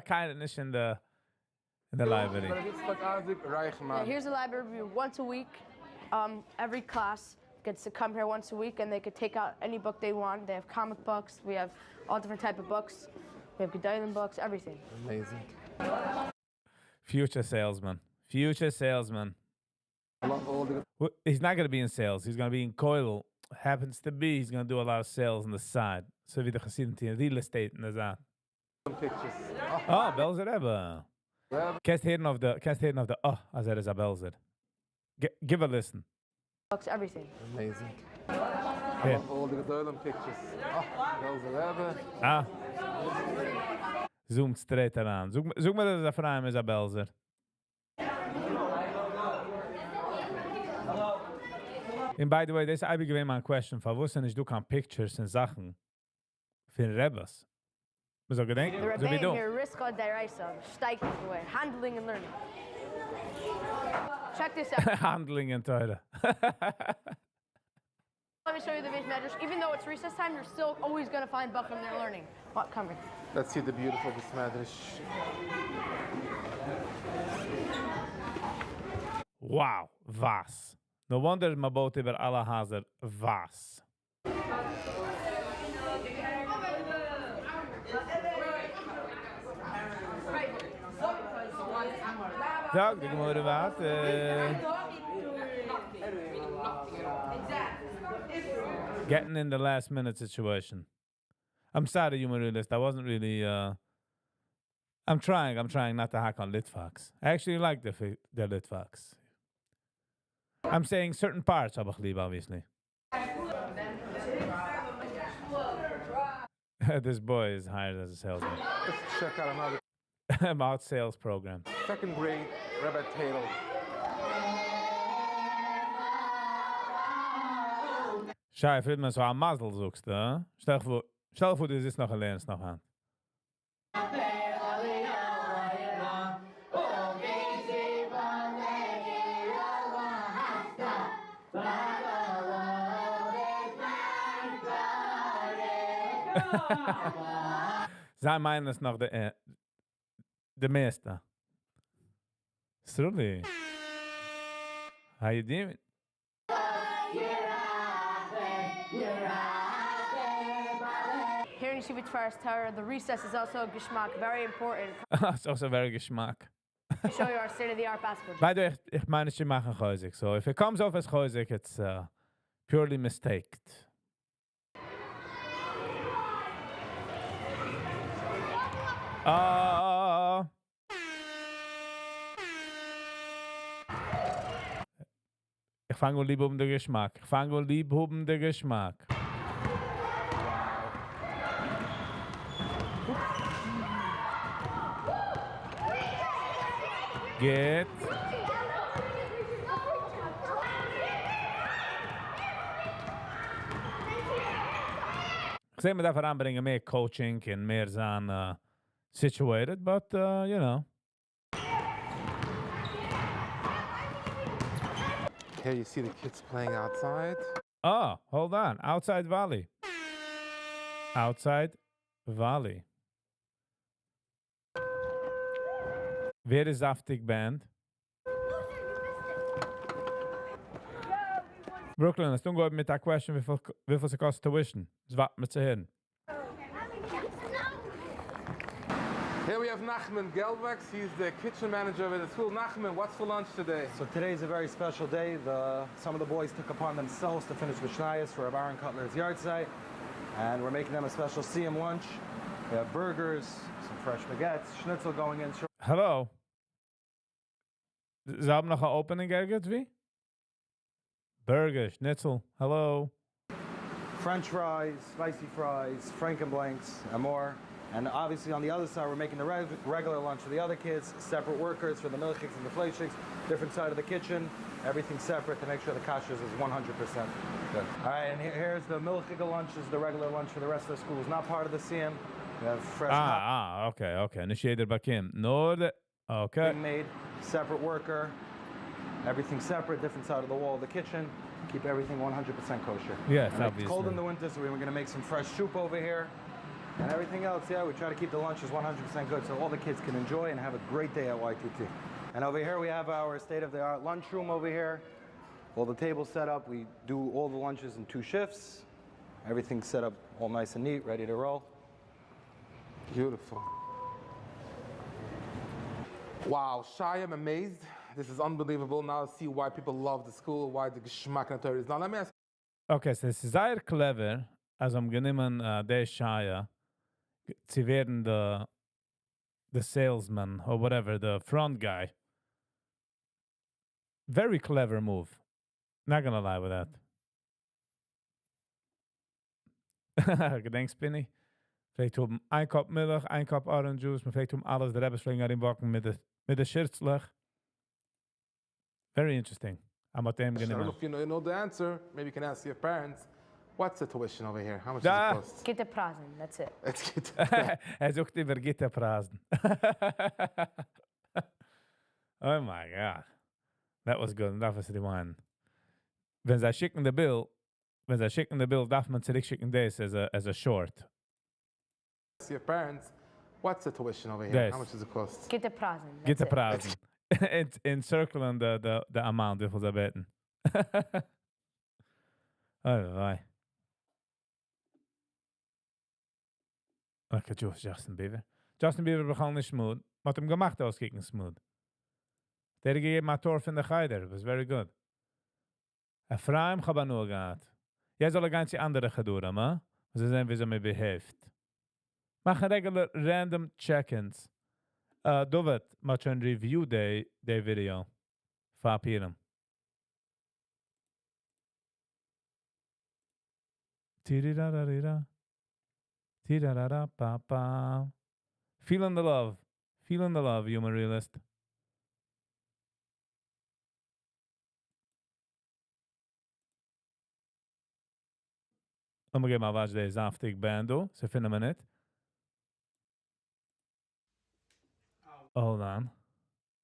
קיינער נישט אין די library. Rabbi Yitzchak Isaac Reichman. Yeah, here's the library once a week. Every class gets to come here once a week and they could take out any book they want. They have comic books, we have all different type of books. We have Gedolim books, everything. Amazing. Future salesman. Future salesman. I love all the He's not going to be in sales. He's going to be in Koil. Happens to be, he's going to do a lot of sales on the side. אזוי ווי די חסידים טוען real estate אין די זייט. Pictures. Oh, Belzer Rebbe. Rebbe. קענסט הערן אויף די, קענסט הערן אויף די, oh, אז ער איז א Belzer. Give a listen. Books, everything. Amazing. Yeah. I love all the Gedolim pictures. Oh, Belzer Rebbe. Ah. Zoomt straight אריין. זאג מיר, אז Ephraim איז א Belzer. And by the way, דאס איז אייביג געווען מיין question, פארוואס נישט דא קיין pictures און זאכן פון רביס. מ'זאל געדענקען, The אזוי ווי Rebbeim דא. here, ריתחא דאורייתא, שטייגט away, handling and learning. Check this out. Handling and Torah. Let me show you the בית מדרש. Even though it's recess time, you're still always going to find בחורים there learning. What, come here. Let's see the beautiful בית מדרש. Wow, וואס? No wonder מ'בויט איבער אלע הייזער, וואס? זאגט די גמרא ווייטער. Getting in the last minute situation. I'm sorry, human realist. I wasn't really. I'm trying. I'm trying not to hack on Litvaks. I actually like the Litvaks. I'm saying certain parts האב איך ליב, obviously. This boy is hired as a salesman. Let's check out another about sales program. Second grade, Rabbi Tatel. Shai Friedman, so א מזל זאגסטו, הא? שטעל פאר, שטעל פאר, דו זיצסט נאך און לערנסט נאך היינט. זיי מיינען עס נאך די, די מערסטע. Sruli. How you doing? Here in Yeshiva Tiferes Torah, the recess is also געשמאק, very important. It's also very געשמאק. To show you our state-of-the-art basketball. By the way, איך מיין נישט צו מאכן חוזק, so if it comes off as חוזק, it's purely mistaked. Ah. איך פאנג אן ליב האבן די געשמאק. איך פאנג אן ליב האבן די געשמאק. גוט. איך זע, מ'דארף אריינברענגען מער coaching און מער זיין situated, but you know. Okay, you see the kids playing outside. Oh, hold on. Outside volley. Outside volley. ווער איז זאפטיג band? Brooklyn, האסט אנגעהויבן מיט א question וויפיל ס'קאסט tuition. עס ווארט מיר צו הערן. Here we have Nachman Gelbwaks. He's the kitchen manager of the school. Nachman, what's for lunch today? So today is a very special day. Some of the boys took upon themselves to finish Mishnayos for Aaron Kotler's yahrzeit, and we're making them a special siyum lunch. We have burgers, some fresh baguettes, schnitzel going in. Hello. זיי האבן נאך אן opening ערגעץ וואו? Burger, schnitzel, hello. French fries, spicy fries, Franken blanks, and more. And obviously on the other side, we're making the regular lunch for the other kids, separate workers for the milchiks and the fleishiks, different side of the kitchen, everything separate to make sure the kashrus is 100% good. All right, and here's the milchik lunch, this is the regular lunch for the rest of the school. It's not part of the siyum. We have fresh Ah, okay. נישט יעדער באקומט. נאר די, okay. Made, separate worker, everything separate, different side of the wall of the kitchen. Keep everything 100% kosher. Yes, And it's cold obviously. in the winter, so we're going to make some fresh soup over here. And everything else, yeah, we try to keep the lunches 100% good so all the kids can enjoy and have a great day at YTT. And over here we have our state-of-the-art lunchroom over here. All the tables set up. We do all the lunches in two shifts. Everything's set up all nice and neat, ready to roll. Beautiful. Wow, Shai, I'm amazed. This is unbelievable. Now I see why people love the school, why the געשמאק אין תורה is. Now let me ask Okay, so עס איז זייער clever, אז האבן גענומען די שייע צו ווערן די די salesman or whatever, the front guy. Very clever move. Not gonna lie with that. געדענקסט פיני? פלעגט האבן איין cup מילך, איין cup orange juice, מען פלעגט האבן אלעס, די רבי'ס פלעגן ארומוואקן מיט די מיט די שירצלעך. Very interesting. אז מ'האט אים I don't גענומען. know if you know, you know the answer. Maybe you can ask your parents. What's the tuition over here? How much does Da! it cost? גוטע פרייזן, that's it. It's גוטע ער זאגט איבער גוטע פרייזן. Oh my God. That was good. דארף עס rewind. ווען זיי שיקן די bill, ווען זיי שיקן די bill, דארף מען צוריקשיקן דאס as a, as a short. Your parents, what's the tuition over here? דאס. How much does it cost? גוטע פרייזן, that's גוטע it. פרייזן. Encircle ן די, די, די amount, וויפיל זיי בעטן. אוי וויי. Look at you, Justin Bieber. Justin Bieber בכלל נישט smooth. מ'האט אים געמאכט אויסקוקן smooth. דער האט געגעבן א tour פון די חדר. It was very good. אפרים, כ'האב הנאה געהאט. יעצט זאל ער גיין צו אנדערע חדרים, הא? זיי זען, וויאזוי מען behave ט. מאכן regular random check-ins. דוד, מ'האט שוין review די, די video. פאר פורים. Tirirararira. Tirararapapa. Feeling the love. Feeling the love, human realist. לאמיר געבן א watch די זאפטיג band דא. ס'איז פון א מינוט. Hold on.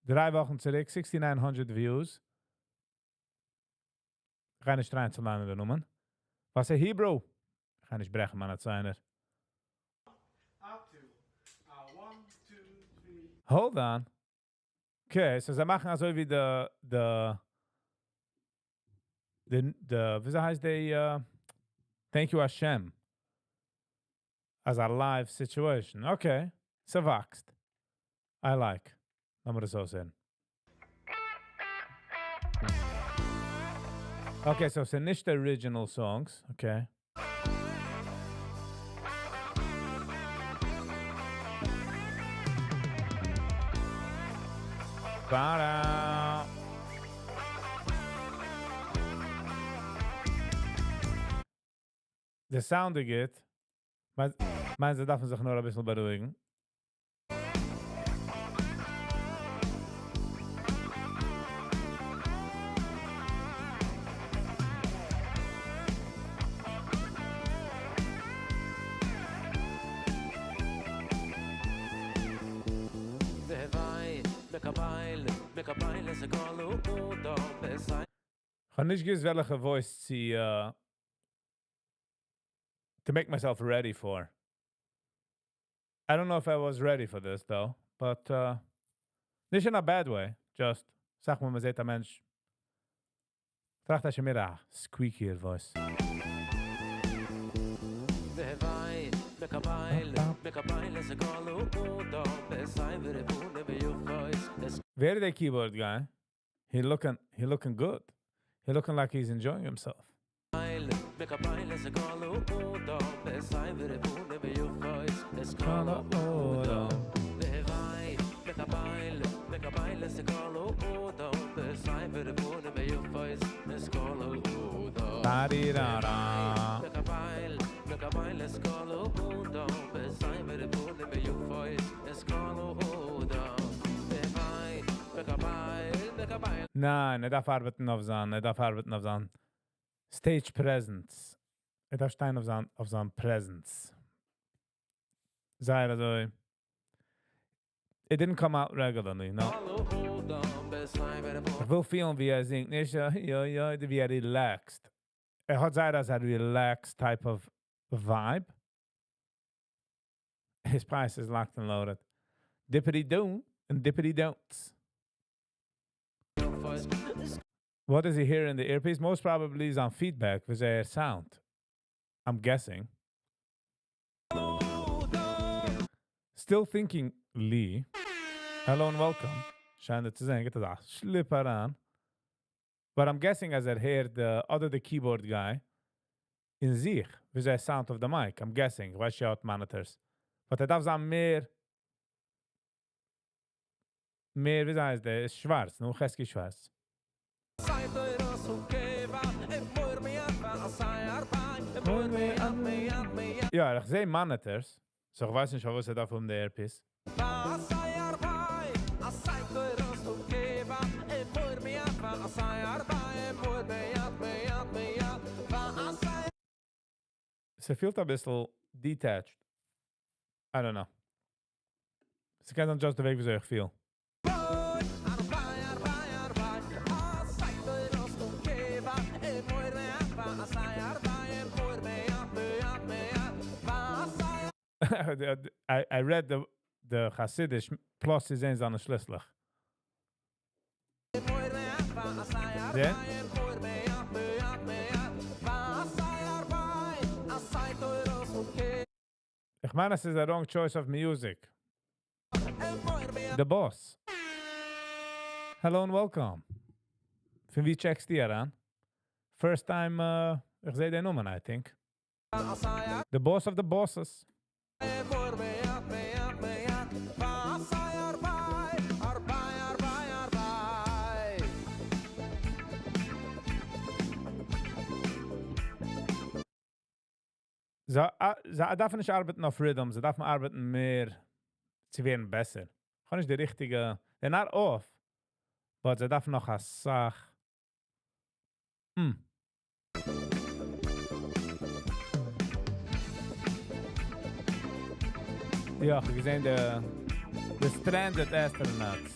דריי וואכן צוריק, 6900 views. איך גיי נישט try ען צו ליינען די נומערן. וואס איז Hebrew? איך גיי נישט ברעכן מיינע ציינער. Hold on. Okay, so זיי מאכן אזוי ווי די, די, די, די, וויאזוי הייסט די, Thank you Hashem. As a live situation. Okay, ס'וואקסט. I like. לאמיר עס אזוי זען. Okay, so ס'איז נישט די original songs. Okay. Ba-da. The sound גוט. מיין זיי דארפן זיך נאר א ביסל בארואיגן. כ'האב נישט געוואוסט וועלכע voice צו to make myself ready for. I don't know if I was ready for this though, but נישט in a bad way, just זאג מאל, מען זעט א מענטש טראכט איך מיר א squeakier voice. ווער איז דער keyboard guy? He looking good. He looking like he's enjoying himself. ניין, ער דארף ארבעטן אויף זיין, ער דארף ארבעטן אויף זיין stage presence. ער דארף שטיין אויף זיין presence. זייער אזוי. It didn't come out regularly, no. איך וויל feel ן ווי ער זינגט, נישט יא, יא, ווי ער relaxed. ער האט זייער אזא relaxed type of vibe. His price is locked and loaded. Dippity do and dippity don'ts. What does he hear in the earpiece? Most probably is on feedback with their sound. I'm guessing. Still thinking, Lee. Hello and welcome. שיין צו זען. גייט דא שלעפ אריין. But I'm guessing אז ער הערט the other the keyboard guy אין זיך, ווי זיין sound of the mic. I'm guessing. ווייס איך האט monitors. But ער דארף זיין מער מער, ווי הייסט דער, איז שווארץ, נו, חזקי שווארץ. יא, איך זע monitors. So איך ווייס נישט, וואס ער דארף האבן די earpiece. ס'פילט א ביסל detached. I don't know. ס'קען זיין just די וועג וויאזוי איך פיל. I read the Hasidish plus איז איינס זיינע שליסלעך. זע? איך מיין, עס איז a wrong choice of music. The boss. Hello and welcome. פון וואו טשעקסטו אריין? First time איך זע דיין נאמען, I think. The boss of the bosses. זיי דארפן נישט ארבעטן אויף rhythm, זיי דארפן ארבעטן מער צו ווערן בעסער. איך האב נישט די ריכטיגע, they're not off, but זיי דארפן נאך א סאך. יא, איך האב געזען די Stranded Astronauts.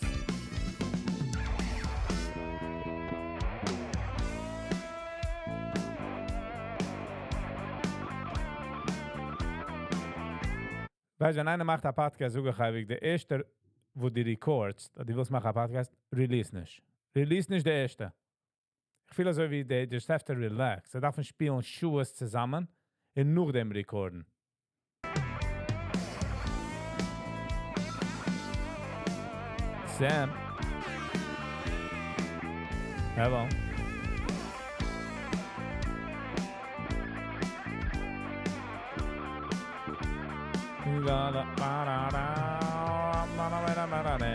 ווייסט, ווען איינער מאכט א podcast, זאג איך אייביג, די ערשטע, וואו דו recordסט, דו ווילסט מאכן א podcast, release נישט. Release נישט די ערשטע. איך פיל אזוי ווי they just have to relax. זיי דארפן שפילן שעות צוזאמען און נאכדעם recordן. Sam. Hello. La la ba da da ba da ba da ba da da.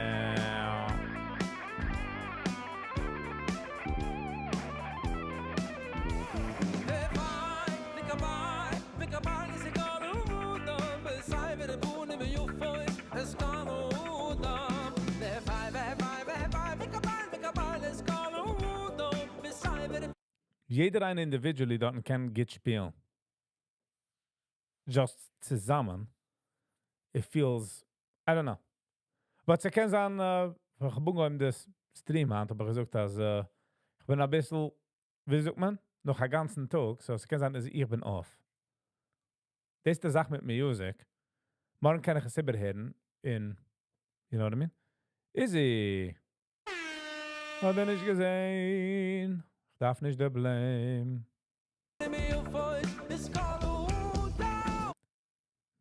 יעדער איינער individually דארטן קען גוט שפילן. Just צוזאמען. It feels, I don't know. But ס'קען זיין, איך האב אנגעהויבן דאס stream היינט, האב איך געזאגט, אז איך בין א ביסל, ווי זאגט מען? נאך א גאנצן טאג, so ס'קען זיין, אז איך בין off. דאס איז די זאך מיט music. מארגן קען איך עס איבערהערן אין, you know what I mean? Izzy! האב איך נישט געזען. איך דארף נישט די blame.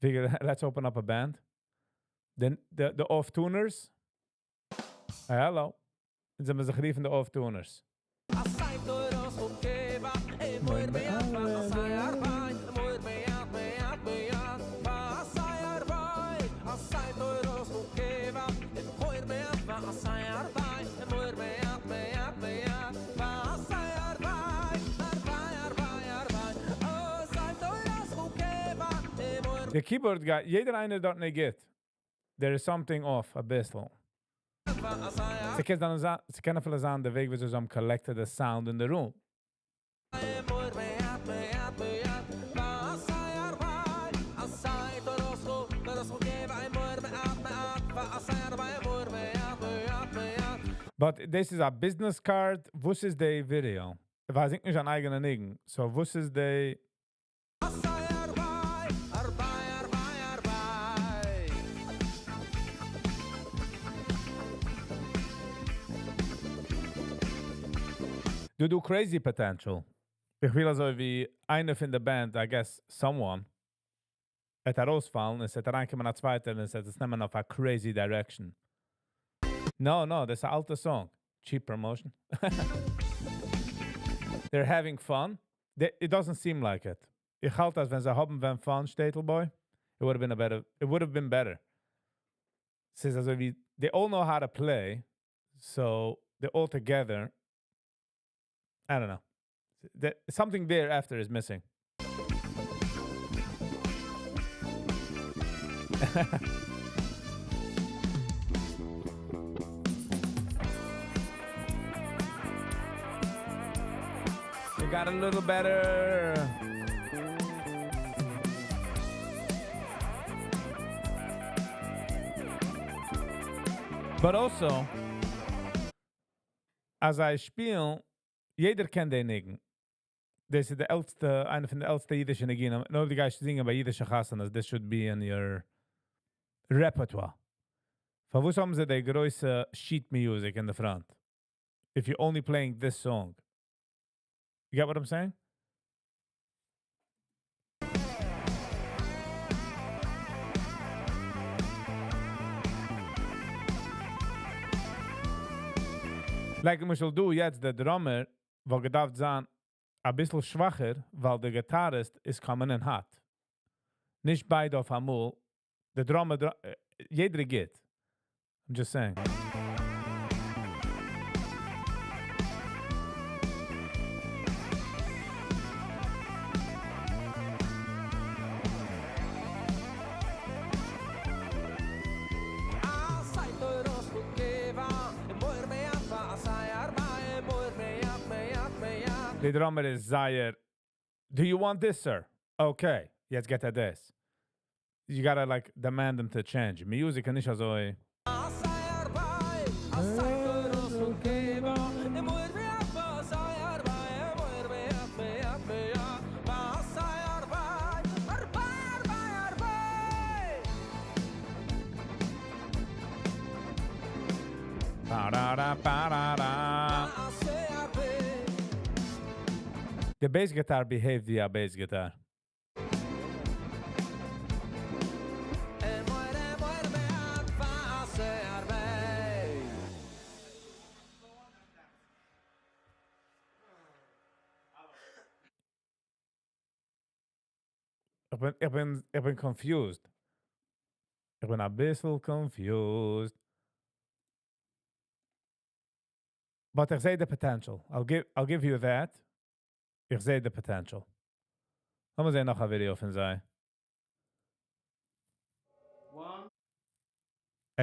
Figure, let's open up a band. Then the off-tuners. Hello. זיי האבן זיך גערופן די off-tuners. The keyboard guy, יעדער איינער דארט נישט גוט. There is something off, א ביסל. ס'קען אפילו זיין די וועג וויאזוי זיי האבן collected the sound in the room. But this is a business card. וואס איז די video? ווייל זינגט נישט אן אייגענע ניגון. So וואס איז די... דא דא crazy potential. איך וויל אזוי ווי איינער פון די band, I guess someone, וועט ארויספאלן, עס וועט אריינקומען א צווייטער און עס וועט עס נעמען אויף א crazy direction. No, no, דאס איז א אלטע song. Cheap promotion. They're having fun? They, it doesn't seem like it. איך האלט אז ווען זיי האבן ווען fun, Shtetl boy, it would have been a better, it would have been better. ס'איז אזוי ווי, they all know how to play, so they're all together. I don't know. The, something there after is missing. It got a little better. But also, אז זיי שפילן, יעדער קען דעם ניגון. דאס איז די עלטסטע, איינע פון די עלטסטע אידישע ניגונים. נאר דו גייסט זינגען ביי אידישע חתונות, this should be in your repertoire. פארוואס האבן זיי די גרויסע sheet music in the front? If you're only playing this song. You get what I'm saying? Like למשל דא יעצט דער drummer וואלט געדארפט זיין א ביסל שוואכער, ווייל דער guitarist איז coming in hot. נישט ביידע אויף אמאל. דער drummer, יעדער גוט. I'm just saying. דער drummer איז זייער. Do you want this, sir? Okay, let's get at this. You gotta like demand them to change. Music איז נישט אזוי. Ba-da-da-ba-da-da. The bass guitar behaved ווי א bass guitar. איך בין confused. איך בין א ביסל confused. But איך זע the potential. I'll give you that. איך זע the potential. לאמיר זען נאך א video פון זיי. One.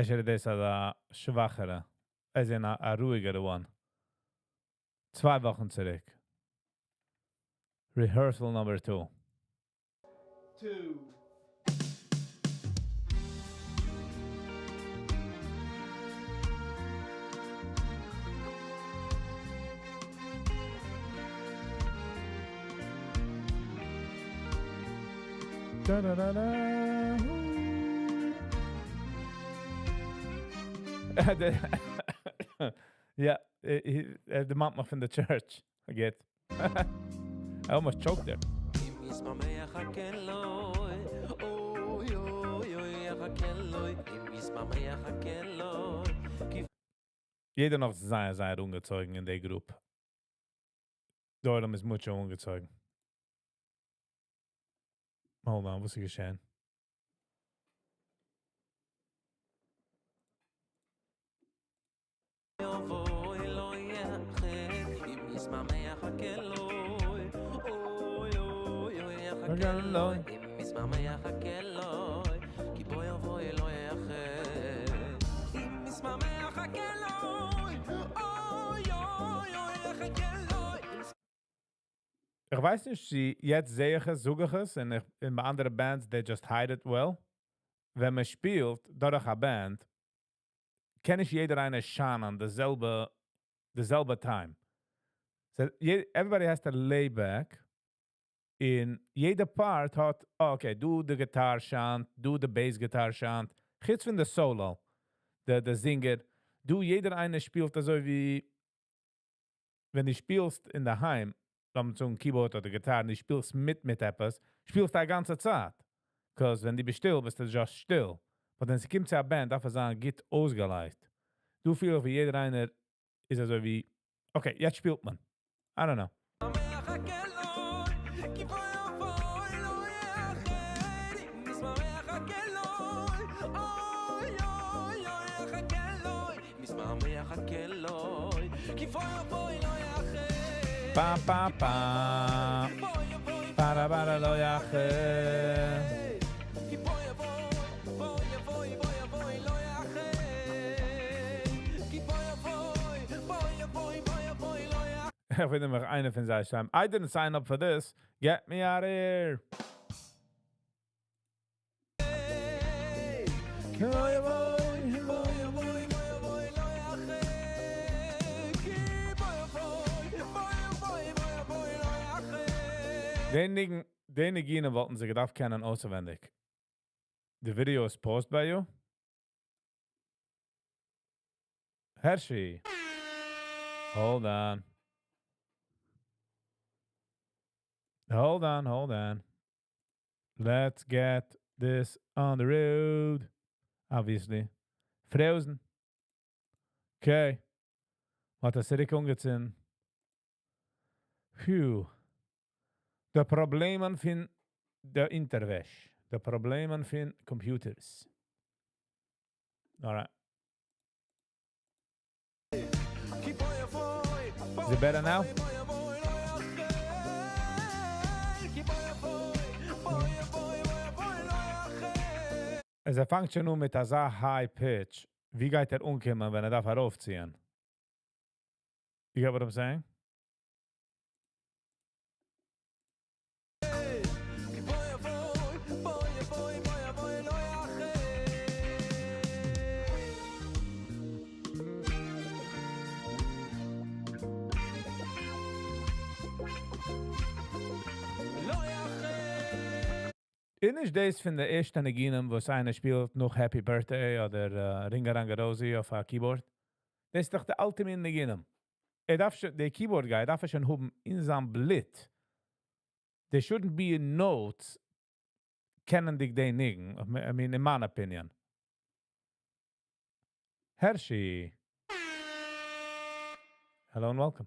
אפשר דאס איז א שוואכערע. עס איז א רואיגערע one. 2 וואכן צוריק. Rehearsal number 2. Two. Da, da, da, da. Ja, דער מאן פון the church. גייט. I almost choked there. יעדער נאך זייער, זייער אנגעצויגן אין דער group. דער עולם איז mucho אנגעצויגן. Hold on, וואס איז געשען? איך ווייס נישט, צי יעצט זע איך עס, זאג איך עס, און איך, אין אנדערע bands, they just hide it well. ווען מען שפילט דורך א band, קען נישט יעדער איינער שיינען די זעלבע time. So, everybody has to lay back. אין יעדע part האט, oh, okay, דא די guitar שיינט, דא די bass guitar שיינט. חוץ פון די solo, the singer. דא יעדער איינער שפילט אזוי ווי ווען דו שפילסט אין דער היים, לאמיר זאגן keyboard אדער גיטאר, און דו שפילסט מיט מיט עפעס, שפילסטו א גאנצע צייט. Cause ווען דו ביסט שטיל, ביסטו just שטיל. But ווען ס'קומט צו א band, דארף עס זיין גוט אויסגעלייגט. דא פיל איך ווי יעדער איינער איז אזוי ווי, okay, יעצט שפילט מען. I don't know. פא פא פא פארא בארא לא יאחר. איך וויל נאר איינער פון זיי שרייבן, I didn't sign up for this, get me out of here. די ניגון, די ניגונים וואלטן זיי געדארפט קענען אויסענווייניג. The video is paused by you? Hershey. Hold on. Hold on, hold on. Let's get this on the road. Obviously. Frozen. Okay. האט ער צוריק אנגעצינדן. Phew. די פראבלעמען פון די אינטערוועש. די פראבלעמען פון computers. Alright. Is it better now? אז ער פאנגט שוין אן מיט אזא high pitch, ווי גייט ער אנקומען ווען ער דארף ארויפציען? You get what I'm saying? איז נישט דאס פון די ערשטע ניגונים וואס איינער שפילט נאך Happy Birthday אדער Ring Around the Rosie אויף א keyboard? דאס איז דאך די אלטע מין ניגונים. ער דארף שוין, דער keyboard guy דארף עס שוין האבן אין זיין בלוט. There shouldn't be a note קענענדיג די ניגון, I mean, in my opinion. Hershey. Hello and welcome.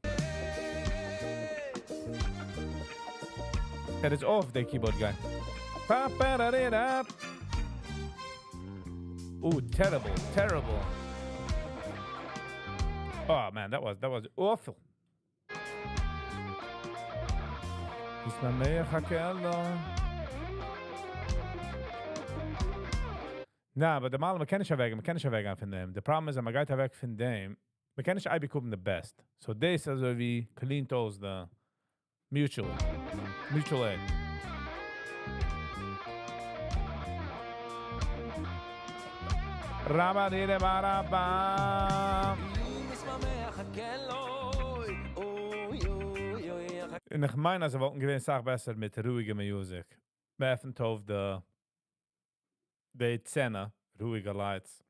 That is off, the keyboard guy. Pa, pa, da, da, da. Ooh, terrible, terrible. Oh man, that was awful. איז מען מער חכלה. נא, אבער די מאל, מ'קען נישט אוועק, מ'קען נישט אוועקגיין פון דעם. The problem איז, אז מ'גייט אוועק פון דעם, מ'קען נישט אייביג האבן the best. So דאס אזוי ווי clean אויס the mutual aid. רבא דידה ברבא. און איך מיין, אז זיי וואלטן געווען אסאך בעסער מיט רואיגע music. מ'עפנט אויף די סצענע, רואיגע lights,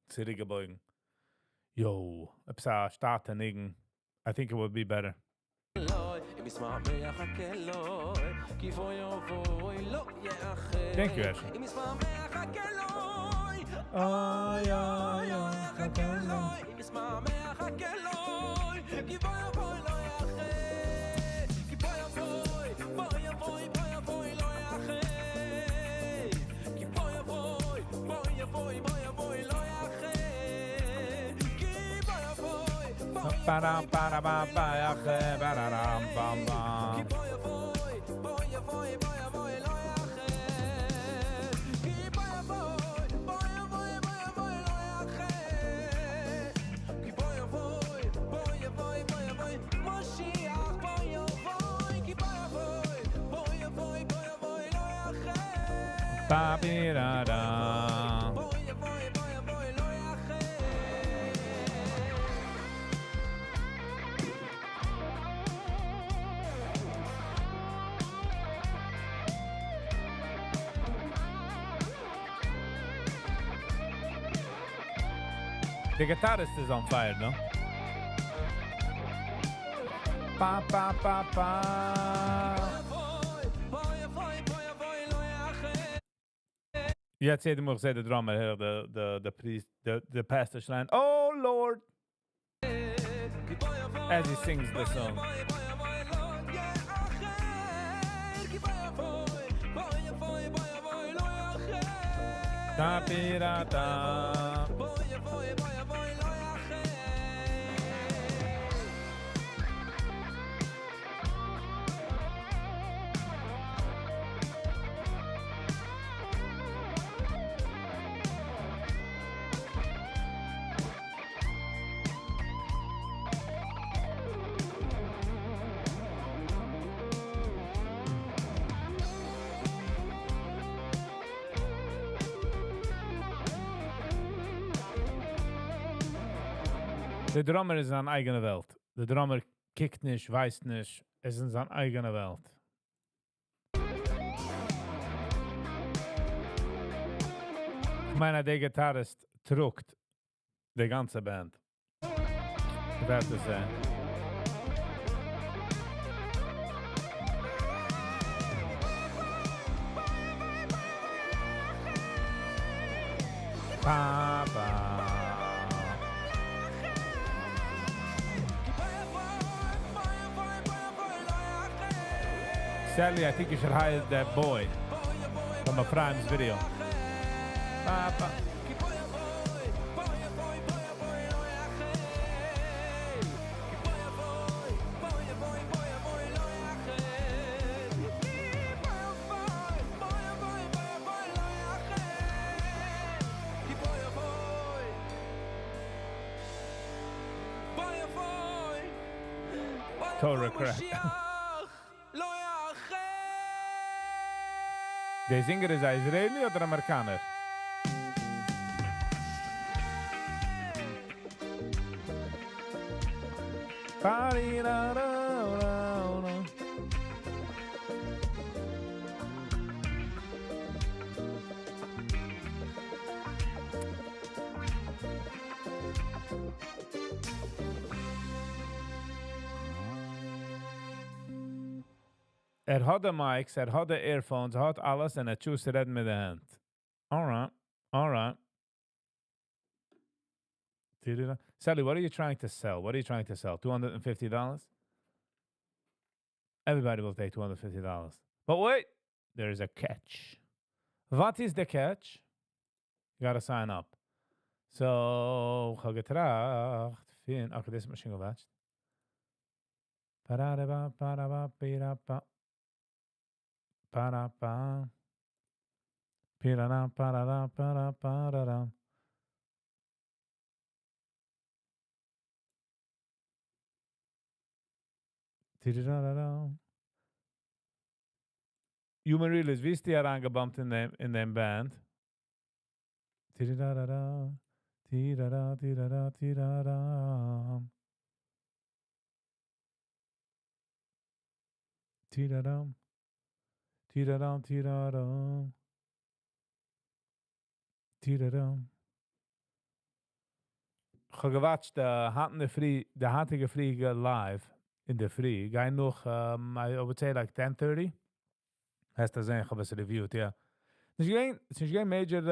צוריקגעבויגן. Yo, עפעס א שטאטע ניגון. I think it would be better. Thank you, Ashley. אוי, אוי, אוי, חכה לו. Ba-dam, ba-da-ba, ba-ya-khe, ba-da-dam, bam, bam. Ba-bi-da-da. The guitarist is on fire, no? פא פא פא פא. יעצט יעדע מאל איך זעה די drummer הער איך די די די priest די די pastor שרייען Oh Lord! As he sings the song. טא-פי-רא-טא. דער drummer איז אין זיין אייגענע וועלט. דער drummer קוקט נישט, ווייסט נישט, ער איז אין זיין אייגענע וועלט. כ'מיין אז דער guitarist טראגט די גאנצע band. ווערט עס זען. פא פא. Sally, I think you should hire that boy from Ephraim's video. Papa. Torah crack. דער singer איז א Israeli אדער אמעריקאנער? ער האט די mics, ער האט די earphones, ער האט אלעס און ער choose צו רעדן מיט די הענט. Alright, alright. Sally, what are you trying to sell? What are you trying to sell? $250? Everybody will take $250. But wait, there is a catch. What is the catch? You gotta sign up. So, איך האב געטראכט, פון, okay, דאס האט מען שוין גע watch ט. Pararaba, paraba, pirapa. Parapa. Pirara, parara, para, parara. Tirirarara. Human Realist, ווי ביסטו אריינגע bump ט אין דעם, אין דעם band? Tirirarara. Tirara, tirara, tirara. Tiraram. Tiraram, tiraram. Tiraram. איך האב גע watch ט די היינט אינדערפרי, די היינטיגע פרי live אינדערפרי. גיי נאך, I would say like 10:30. הייסט דאס זען, איך האב עס review ט, יא. נישט געווען, עס איז נישט געווען major,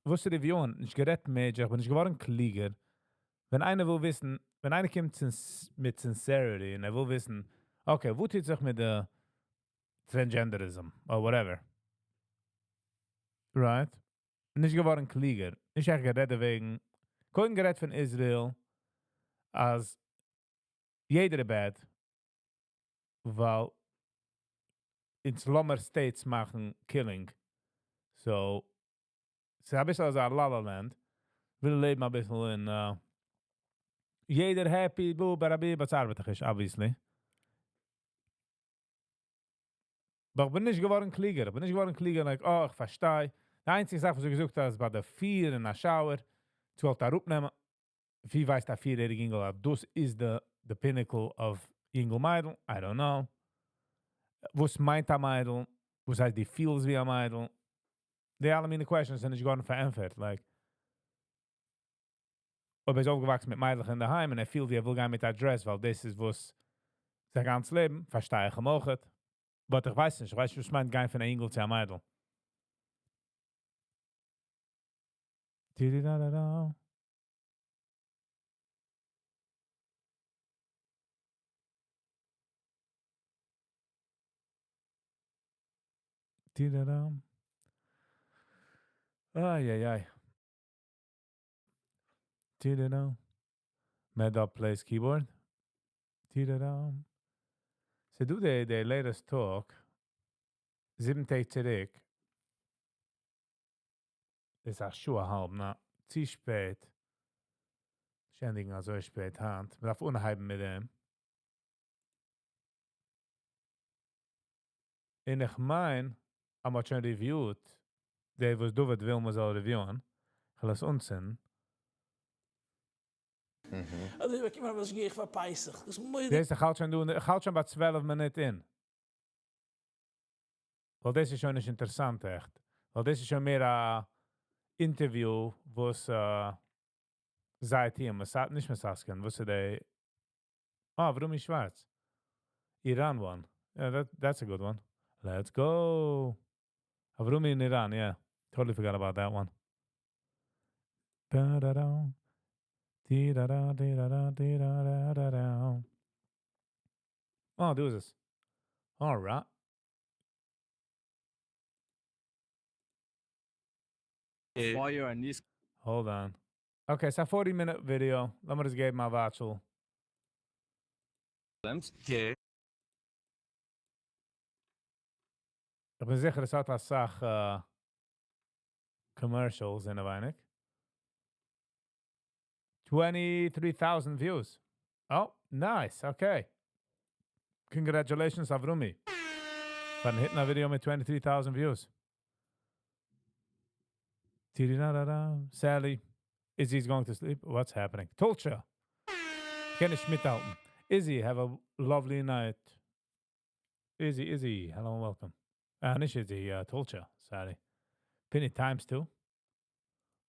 וואס צו review ען, נישט גערעדט major, איך בין נישט געווארן קלוגער. ווען איינער וויל וויסן, ווען איינער קומט מיט sincerity און ער וויל וויסן, okay, וואו טוט זיך מיט די transgenderism or whatever. Right? נישט געווארן קלוגער. נישט עכט גערעדט וועגן, קודם גערעדט פון Israel, אז יעדער איז bad, ווייל אונז לאמיר states מאכן killing. So, ס'איז א ביסל אזא la la land. וויל לעבן א ביסל אין יעדער happy, בו, באראבי, but ס'ארבעט דאך נישט, obviously. אבער איך בין נישט געווארן קלוגער. איך בין נישט געווארן קלוגער, like, oh, איך פארשטיי. די איינציגע זאך, וואס איך געזאגט האב, איז ביי די פיר אין א shower, צו וואלט אראפנעמען, ווי ווייסט א פיריעריג אינגל, אז דאס איז the pinnacle of אינגל מיידל? I don't know. וואס מיינט א מיידל? וואס הייסט די feels ווי א מיידל? די אלע מיני questions זענען נישט געווארן פארענטפערט. Like, אויב ער איז אויפגעוואקסן מיט מיידלעך אין דער היים און ער פילט ווי ער וויל גיין מיט א dress, ווייל דאס איז וואס זיין גאנץ לעבן, פארשטיי איך אים אויכעט. But איך ווייס נישט, איך ווייס נישט וואס מיינט גיין פון א אינגל צו א מיידל. טירירארארא. טיריראם. איי איי איי. טיריראם. Mad plays keyboard. טיריראם. ס'דא די latest talk. 7 טעג צוריק. איז א שעה א האלב, נא. צו שפעט. ענדיגן אזוי שפעט היינט. מ'דארף אנהייבן מיט דעם. און איך מיין, אז מ'האט שוין reviewed, דער וואס דוד וויל מ'זאל reviewen. איך וועל עס אנצינדן. אזוי באקומען א משגיח פאר פסח. דאס מורא'דיג. דאס איך האלט שוין דא, איך האלט שוין ביי 12 מינוט אין. ווייל דאס איז שוין נישט אינטערעסאנט עכט. ווייל דאס איז שוין מער א interview, וואס זיי טוען, נישט מסאסקען, וואס איז די. Ah, Avrumi Schwartz. Iran one. Yeah, that's a good one. Let's go. Avrumi in Iran, yeah. Totally forgot about that one. Ba-da-da. Di-da-da, di-da-da, di-da-da-da-da. Oh, do this. All right. Fire and this Hold on. Okay, it's a 40 minute video. לאמיר עס געבן א watch. Yeah. איך בין זיכער, עס האט א סאך commercials אינעווייניג. 23,000 views. Oh, nice. Okay. Congratulations, Avrumi. פארן hitting א video מיט 23,000 views. Tididadada. Sally, Izzy's going to sleep. What's happening? Tulcha. קען נישט מיטהאלטן. Izzy, have a lovely night. Izzy, Izzy, hello and welcome. נישט Izzy, Tulcha, sorry. Penny times two.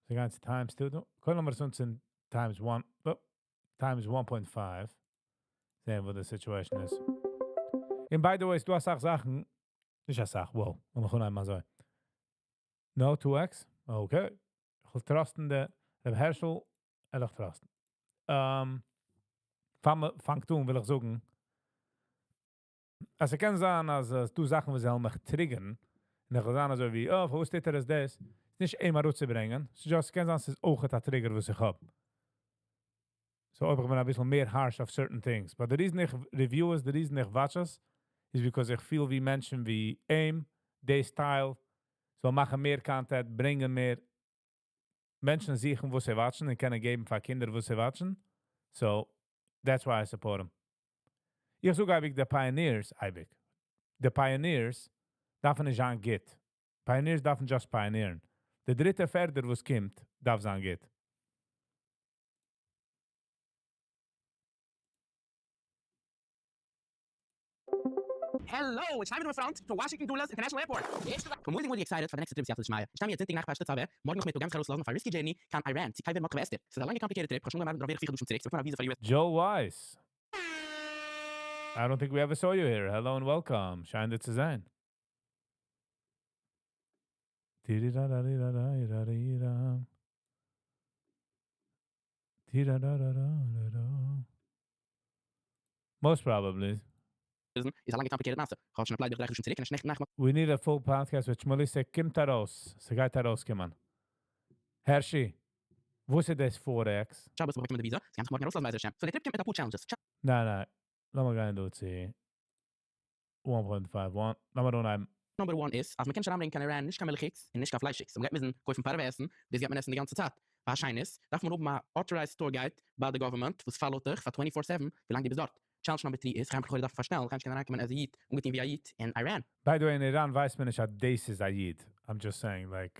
ס'גאנץ times two. קודם מיר אונז times one, oh, times 1.5. זען what the situation is. And by the way, דא א סאך זאכן. נישט א סאך, wow. לאמיר איינמאל אזוי. No, 2x? Okay. איך וויל trustן די רב הערשל, וועל איך trustן. פאנגט אן, וויל איך זאגן, אז ס'קען זיין, אז דא זאכן, וואס זאלן מיך triggerן, און איך וועל זיין אזוי ווי, oh, וואו שטייט ער איז דאס? נישט אים אראפצוברענגען. ס'איז just קען זיין, ס'איז אויך א trigger, וואס איך האב. So, אויב איך בין א ביסל מער harsh אויף certain things. But the reason איך review עס, the reason איך watch עס, is because איך feel ווי מענטשן ווי אים, די style, זאל מאכן מער content, ברענגען מער מענטשן זוכן, וואס זיי watchן, און קענען געבן פאר קינדער, וואס זיי watchן. So, that's why I support them. איך זאג אייביג, the pioneers, אייביג. The pioneers דארפן נישט זיין גוט. Pioneers דארפן just pioneerן. דער דריטע, פערטער, וואס קומט, דארף זיין גוט. Hello, it's time to front to Washington Dulles International Airport. I'm really, really excited for the next trip בסייעתא דשמיא. שטיי מיר זונטאג נאכט פרשת תצוה, מארגן נאכמיטאג גייען מיר זיך ארויסלאזן אויף א risky journey קיין Iran, צו קבר מרדכי ואסתר. ס'איז א לאנגע complicated trip, כ'האב שוין געמאכט 4 חדשים צוריק, צו באקומען א visa פאר US. Joe Weiss. I don't think we ever saw you here. Hello and welcome. שיין דיר צו זען. Di-di-da-da-di-da-da-di-da-di-da. Di-da-da-da-da-da-da. Most probably. איז א לאנגע complicated מעשה. כ'האב שוין applied 3 חדשים צוריק, און נעכטן נאכט We need a full podcast with Shmuley. ס'קומט ארויס. ס'גייט ארויסקומען. Hershey, וואס איז דאס 4X? שבת באקומען די visa, ס'גייט זיך מארגן ארויסלאזן בעזר השם. So די trip קומט מיט א פאר challenges. ניין, ניין. לאמיר גיין דא צו 1.51. לאמיר אנהייבן. Number 1 איז, אז מ'קען נישט אריינברענגען קיין Iran, נישט קיין מילכיגס און נישט קיין פליישיגס. מ'גייט מוזן קויפן פארווע עסן, דאס גייט מען עסן די גאנצע צייט. והשנית, דארף מען האבן א authorized tour guide ביי די government, וואס followט דיך פאר 24/7, ווי לאנג דו ביסט דארט. Challenge number 3 איז, כ'גיי מיך לכאורה דארפן פארשטעלן, כ'גיי נישט קענען אריינקומען as א איד, אנגעטון ווי א איד אין Iran. By the way, אין Iran ווייסט מען נישט, אז דאס איז א איד. I'm just saying, like.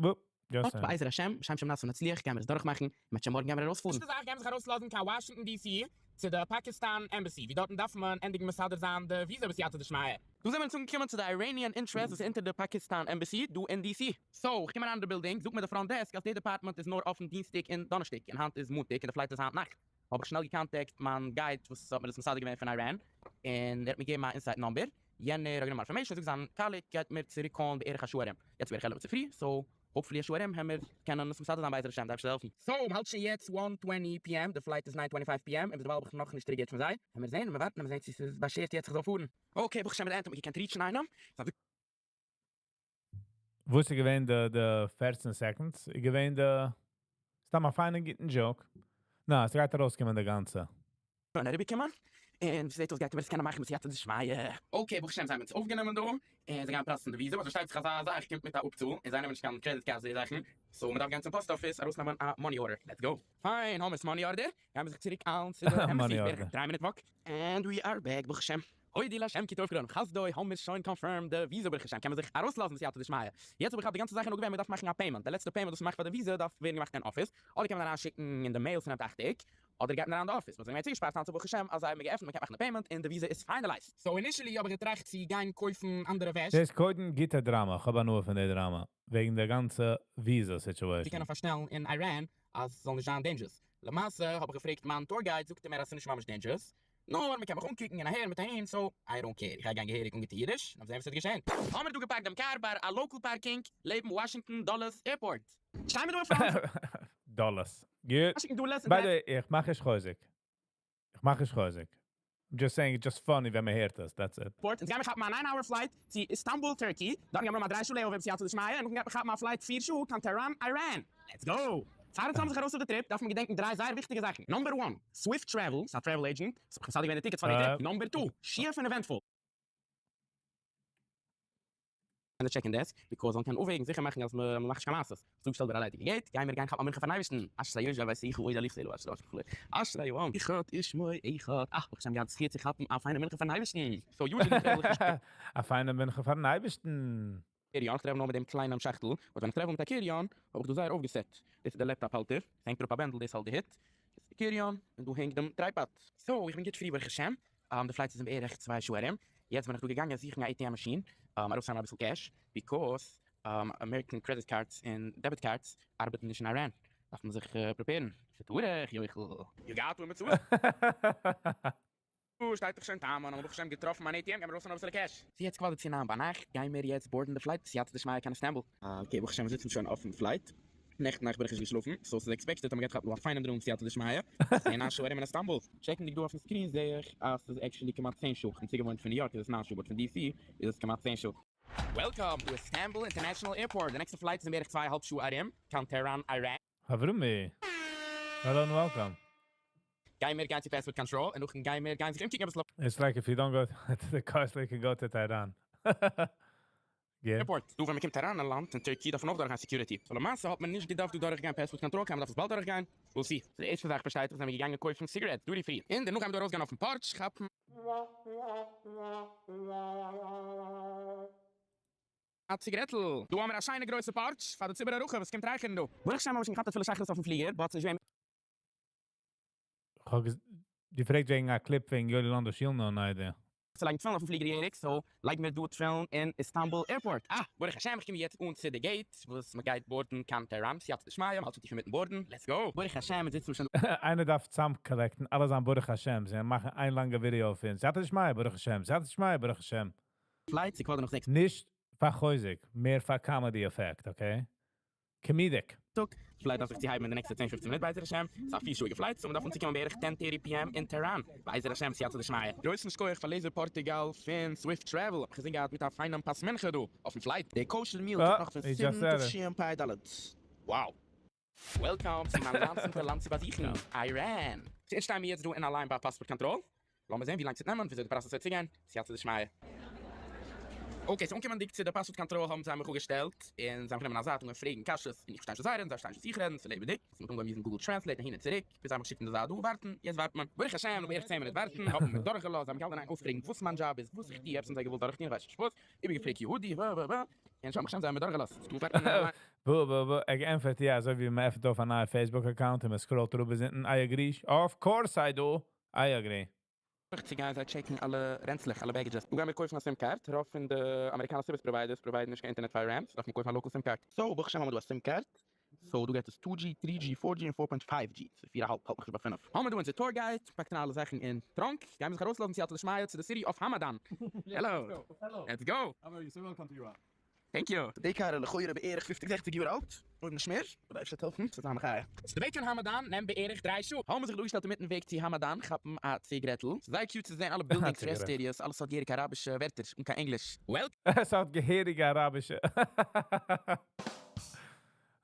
Whoop, just saying. בעזר השם, שם שם נעשה ונצליח, גייען מיר עס דורכמאכן, מיט מארגן גייען מיר ארויספארן. ערשטע זאך, גייען מיר זיך ארויסלאזן קיין Washington DC צו די Pakistan Embassy. ווי דארטן דארף מען ענדיגן מסדר זיין די visa בסייעתא דשמיא. דא זענען מיר אנגעקומען צו די Iranian Interest, וואס איז אונטער די Pakistan Embassy, דא אין DC. So, איך קום אריין אין די building, זאגט מיר די front desk, אז די department איז נאר אפן דינסטאג און דאנערשטאג, און היינט איז מאנטאג, און די flight איז היינט נאכט. האב איך שנעל געקאנטעקט מיין guide וואס האט מיר דאס מסדר געווען פון Iran, און ער האט מיר געגעבן א inside number, יענער האט גענומען information, זאגט זיין colleague גייט מיר צוריק call ן בערך א שעה ארום, יעצט בערך 11 צופרי, so hopefully א שעה ארום העמיר קענען עס מסדר זיין בעזר השם, די אייבערשטער זאל העלפן. So מ'האלט שוין יעצט one twenty PM, די flight איז nine twenty five PM, און ביזדערווייל האב איך נאכנישט צוריק געהערט פון זיי, העמיר זעהן, מיר ווארטן, העמיר זעהן צו ס'איז באשערט יעצט איך זאל פארן. Okay ברוך השם מיט די ענד האט מען געקענט reach ן איינעם. וואס איז געווען די די 14 seconds? איז געווען די סתם א פיינע גוטן joke? נא, ס'גייט ארויסקומען די גאנצע. שוין אריבערקומען, און ווי ס'זעט אויס גייט ער עס קענען מאכן בסייעתא דשמיא. Okay ברוך השם זיי האבן אונז אויפגענומען דא, און זיי גייען process ן די וויזע, ווייל פארשטייט זיך אזא זאך קומט מיט א אפצאל, און זיי נעמען נישט קיין credit cards די זאכן, so מ'דארף גיין צום post office ארויסנעמען א money order, let's go. פיין האמער 'ס money order, גיימער זיך צוריק איילן צו די embassy, בערך 3 מינוט walk. And we are back ברוך השם. הודי להשם כי טוב כי לעולם חסדו האמיר שוין confirmed די וויזא ברוך השם קען מען זיך ארויסלאזן בסייעתא דשמיא. יעצט האב איך געהאט די גאנצע זאך און אפגעווען מען דארף מאכן א payment די לעצטע payment וואס מען מאכט פאר די וויזא דארף ווערן געמאכט אין אפיס אדער קען מען אריין שיקן אין די mail ס'נעמט אכט טעג אדער גייט מען אריין אין די אפיס מ'האט זיך געווען צוגעשפארט היינט so ברוך השם אז זיי האבן מיר געעפנט מען קען מאכן די payment און די וויזא איז finalized. So initially האב איך געטראכט צו גיין קויפן אנדערע וועש. דאס קודם גוטע דראמא, כ'האב הנאה פון די דראמא, וועגן די גאנצע וויזא צו situation. קענען פארשטעלן אין Iran אז ס'זאל נישט זיין dangerous. למעשה האב איך געפרעגט מיין tour guide זאגט ער מיר אז ס'נישט ממש dangerous, נאר מ'קען מיך אנקוקן און אהער מיט אהין, so I don't care, איך גיי גיין געהעריג אנגעטון אידיש, און זען וואס וועט געשען. האמיר דא געפארקט דעם קאר ביי א local parking לעבן Washington Dulles Airport. שטיי מיר דא אין front. Dulles. גוט. Washington Dulles By the way, איך מאך נישט חוזק. איך מאך נישט חוזק. I'm just saying it's just funny ווען מ'הערט עס, that's it. airport, אונז גיימיר כאפן א nine hour flight צו איסטאנבול Turkey, דארטן גיימיר האבן א דריי שעה layover בסייעתא דשמיא, און נאכדעם גייט מען כאפן א flight פיר שעה קיין Tehran Iran. Let's go! פאר אונז האבן זיך ארויס אויף די trip דארף מען געדענקן דריי זייער וויכטיגע זאכן, number one, Swift Travel, ס'איז א travel agent, וואס האט מיך מסדר געווען די tickets פאר די trip, number two, שיער פון Eventful. און די check in desk, because זאלן קענען אפוועגן זיכער מאכן אז מ'מאכט נישט קיין מעשות. צוגעשטעלט ביי א ליידיגע gate, גיימיר גיין כאפן א מנחה פארן אייבערשטן, אשרי יושבי ביתך אוי דער ליכט אלו אשרי אשרי כו' אשרי העם אחד ושמו אחד, אה ברוך השם געהאט זכי' צו כאפן א פיינע מנחה פארן אייבערשטן, so usually travel איך נישט מיט א פיינע מנחה פארן אייבערשטן. carry-on, איך travel נאר מיט דעם קליינעם שאכטל, but ווען איך travel מיט א carry-on האב איך דא זייער אויפגעסעט, דאס איז די laptop האלטער, עס הענגט אראפ א בענדל דאס האלט די הוט, דאס איז די carry-on, און דא הענגט דעם tripod. So איך בין גוט free ברוך השם, די flight איז אין בערך צוויי שעה ארום, יעצט בין איך דא געגאנגען זוכן א ATM מאשין ארויסנעמען אביסל cash, because American credit cards און debit cards ארבעטן נישט אין Iran, דארף מען זיך prepare ן. שטורך יוכל. יגעת ומצאת. דא שטייט דאך שוין תמן, האבן ברוך השם געטראפן מיין ATM, גיימיר ארויסנעמען אביסעלע cash. ס'איז יעצט quarter צו ניין ביינאכט, גיימיר יעצט board ן די flight בסייעתא דשמיא קיין איסטאנבול. Okay ברוך השם מיר זיצן שוין אויפן flight, נעכטן נאכט בין איך נישט געשלאפן, so ס'איז expected אז מ'גייט כאפן דא א פיינעם דראון בסייעתא דשמיא, צען א שעה ארום אין איסטאנבול. check נדיג דא אויפן screen זעה איך אז ס'איז actually כמעט 10 שעה, כ'בין צוגעוואוינט פון ניו יארק איז עס 9 שעה but פון DC איז עס כמעט 10 שעה. Welcome to Istanbul International Airport, די נעקסטע flight איז אין בערך צוויי אהאלב שעה ארום, קיין Tehran Iran. אברומי! Hello and welcome. גיימיר גיין צו passport control און נאכדעם גיימיר גיין זיך אומקוקן אביסל אויף. It's like if you don't go to the costly you can go to Tehran. גוט. Airport. דא ווען מ'קומט אריין אין לאנד אין Turkey דארף מען אויך דורכגיין security. So למעשה האט מען נישט געדארפט דא דורכגיין passport control קיין מ'דארף עס באלד דורכגיין. We'll see. די ערשטע זאך פארשטייט זיך זענען מיר געגאנגען קויפן cigarettes duty free. און דערנאך גיימיר דא ארויסגיין אויפן porch כאפן. א ציגרעטל. דא האמיר א שיינע גרויסע porch פאר די ציבור הרחב וואס קומט רייכערן דא. ברוך השם האמיר שוין געכאפט א תפילת שחרית אויפן פליגער, but ס'נישט געווען. כ'האב געפרעגט וועגן א clip וועגן יואלי לאנדא שול no idea. צו לייגן תפילין אויפן פליגער געהעריג, so לייג מיר דא תפילין אין איסטאנבול airport. אה! ברוך השם איך קום יעצט אן צו די gate וואס מ'גייט board ן קיין טעהראן, סייעתא דשמיא, מ'האלט שוין טיף אינמיטן board ן, let's go! ברוך השם אונז זיצן שוין דא. איינער דארף צאם collect ן אלע זיין ברוך השם'ס און מאכן איין לאנגע ווידעא פון סייעתא דשמיא ברוך השם סייעתא דשמיא ברוך השם. Flight צו quarter נאך זעקס. נישט פאר חוזק, מער פאר comedy effect, okay? Comedic. טאג, flight דארף זיך צו הייבן אין די נעקסטע צען פופצן מינוט בעזר השם, ס'איז א פיר שעה'יגע flight, so מ'דארף אנצוקומען בערך ten thirty PM אין טעהראן, בעזר השם סייעתא דשמיא. גרויסן שכוח פאר לעיזער פארטוגאל פון Swift Travel, האב איך אינזין געהאט מיט א פיינעם פת מנחה דא אויפן flight. די kosher meal קומט נאך פון סיוון תשפ ד. Wow. Welcome צו מיין ניינצנטע לאנד צו באזוכן, Iran. So אונז שטייען מיר יעצט דא אין א line ביי passport control, לאמיר זען ווי לאנג ס'וועט נעמען, וויאזוי די process וועט צוגיין, סייעתא דשמיא. Okay, so אנקומענדיג צו די passport control האבן זיי מיך אפגעשטעלט, און זיי האבן גענומען א זייט אנגעהויבן פרעגן קשיות, און איך פארשטיי נישט וואס זיי רעדן, זיי פארשטייען נישט וואס איך רעדן, ס'איז לעבעדיג, so מ'האט אנגעהויבן use ן Google Translate אהין און צוריק, ביז זיי האבן מיך געשיקט אין די זייט דא ווארטן, יעצט ווארט מען. ברוך השם נאך בערך צען מינוט ווארטן, האט מען מיך דורכגעלאזט, זיי האבן געהאלטן אין איין אויספרעגן וואס מיין דזשאב איז, וואס איך טו, עפעס האבן זיי געוואלט דורכטון, איך ווייס נישט וואס, איבערגעפרעגט יהודי, ו ו ו, און שוין ברוך השם זיי האבן מיר דורכגעלאזט, דא ווארט מען אין א line. ב ב ב, ער געענטפערט יא, אזוי ווי מ'עפנט אויף א נייע Facebook account און מ'scroll ט אראפ ביז אונטן, I agree, of course I do, I agree. צו גייען זיי check ן אלע רענצלעך אלע baggages. דא גיימיר קויפן א SIM card, רוב פון די אמעריקאנע service providers provide ן נישט קיין אינטערנעט פאר Iran, so דארף מען קויפן א local SIM card. So ברוך השם האמיר דא א SIM card. So דא גייט עס 2G, 3G, 4G און 4.5G, ס'איז פיר א האלב, האלט מיך נישט ביי פינף. האמיר דא אונזער tour guide, פאקט אריין אלע זאכן אין trunk, גיימיר זיך ארויסלאזן סייעתא דשמיא צו די city of Hamadan. Hello. Let's go. Thank you. די קאר איז לכאורה בערך פופציג זעכציג יאר אלט, אויב נישט מער, אויב אפשר העלפן, ס'איז א מחיה. די וועג קיין האמאדאן נעמט בערך דריי שעה. האבן מיר זיך דא געשטעלט אינמיטן וועג צו האמאדאן כאפן א ציגרעטל. ס'איז זייער cute צו זען אלע buildings, rest areas, אלעס האט געהעריג אראבישע ווערטער, אן קיין ענגליש. עס האט געהעריגע אראבישע.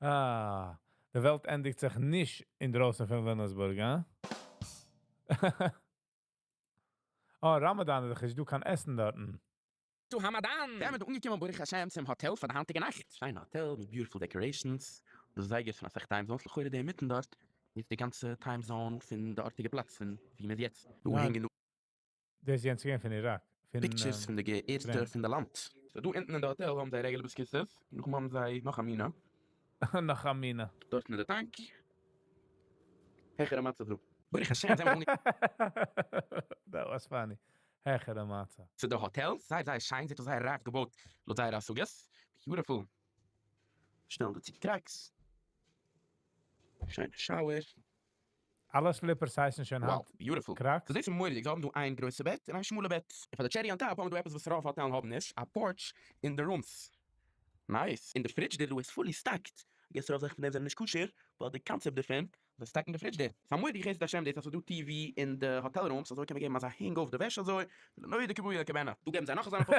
אה, די וועלט ענדיגט זיך נישט אינדרויסן פון וויליאמסבורג, הא? אה, ראמאדאן איז דאך נישט דא קיין עסן דארטן. צו האמאדאן! זעמיר דא אנגעקומען ברוך השם צום האטעל פאר די היינטיגע נאכט. שיינע האטעל מיט beautiful decorations, דאס זייגערס פון אסאך time zones, לכאורה די אינמיטן דארט איז די גאנצע time zone פון די ארטיגע פלאץ פון ווי מ'איז יעצט, דא הענגען דא. דאס איז יענץ געווען פון איראק? פון pictures פון די געערטע פון די לאנד. סאו דא אונטן אין די האטעל האבן זיי רעגולער ביסקיסעס, נאכדעם האבן זיי נאך א מינע. נאך א מינע. דארטן איז די טאנק. העכערע מצב דא. ברוך השם זעמיר אנגעקומען. That was funny. העכערע מצב. צו די האטעל, זייער זייער שיין, זעט אויס זייער רייך געבויט לויט זייערע השגות. Beautiful. שטעלן דא צו trucks. שיינע shower. אלע slippers הייסן שוין היינט Wow, beautiful. Crocs? סאו דאס איז מורא'דיג, זיי האבן דא איין גרויסע בעט און איין שמאלע בעט. און פאר די cherry on top האבן מיר דא עפעס וואס רוב האטעלן האבן נישט, א porch אין די rooms. Nice. און די פרידזשדער דא איז fully stocked. I guess רוב זאכן פון דעם זענען נישט כשר, but די קאנצעפט דערפון, זיי stack ן די פרידזשדער. ס'איז א מורא'דיגע חסד השם דאס אז ס'איז דא TV אין די hotel rooms, אזוי קען מען געבן אזא הענג אויף די וועש אזוי, לנוי דקבויה כבנה. דא געבן זיי נאך אזאנע פאר.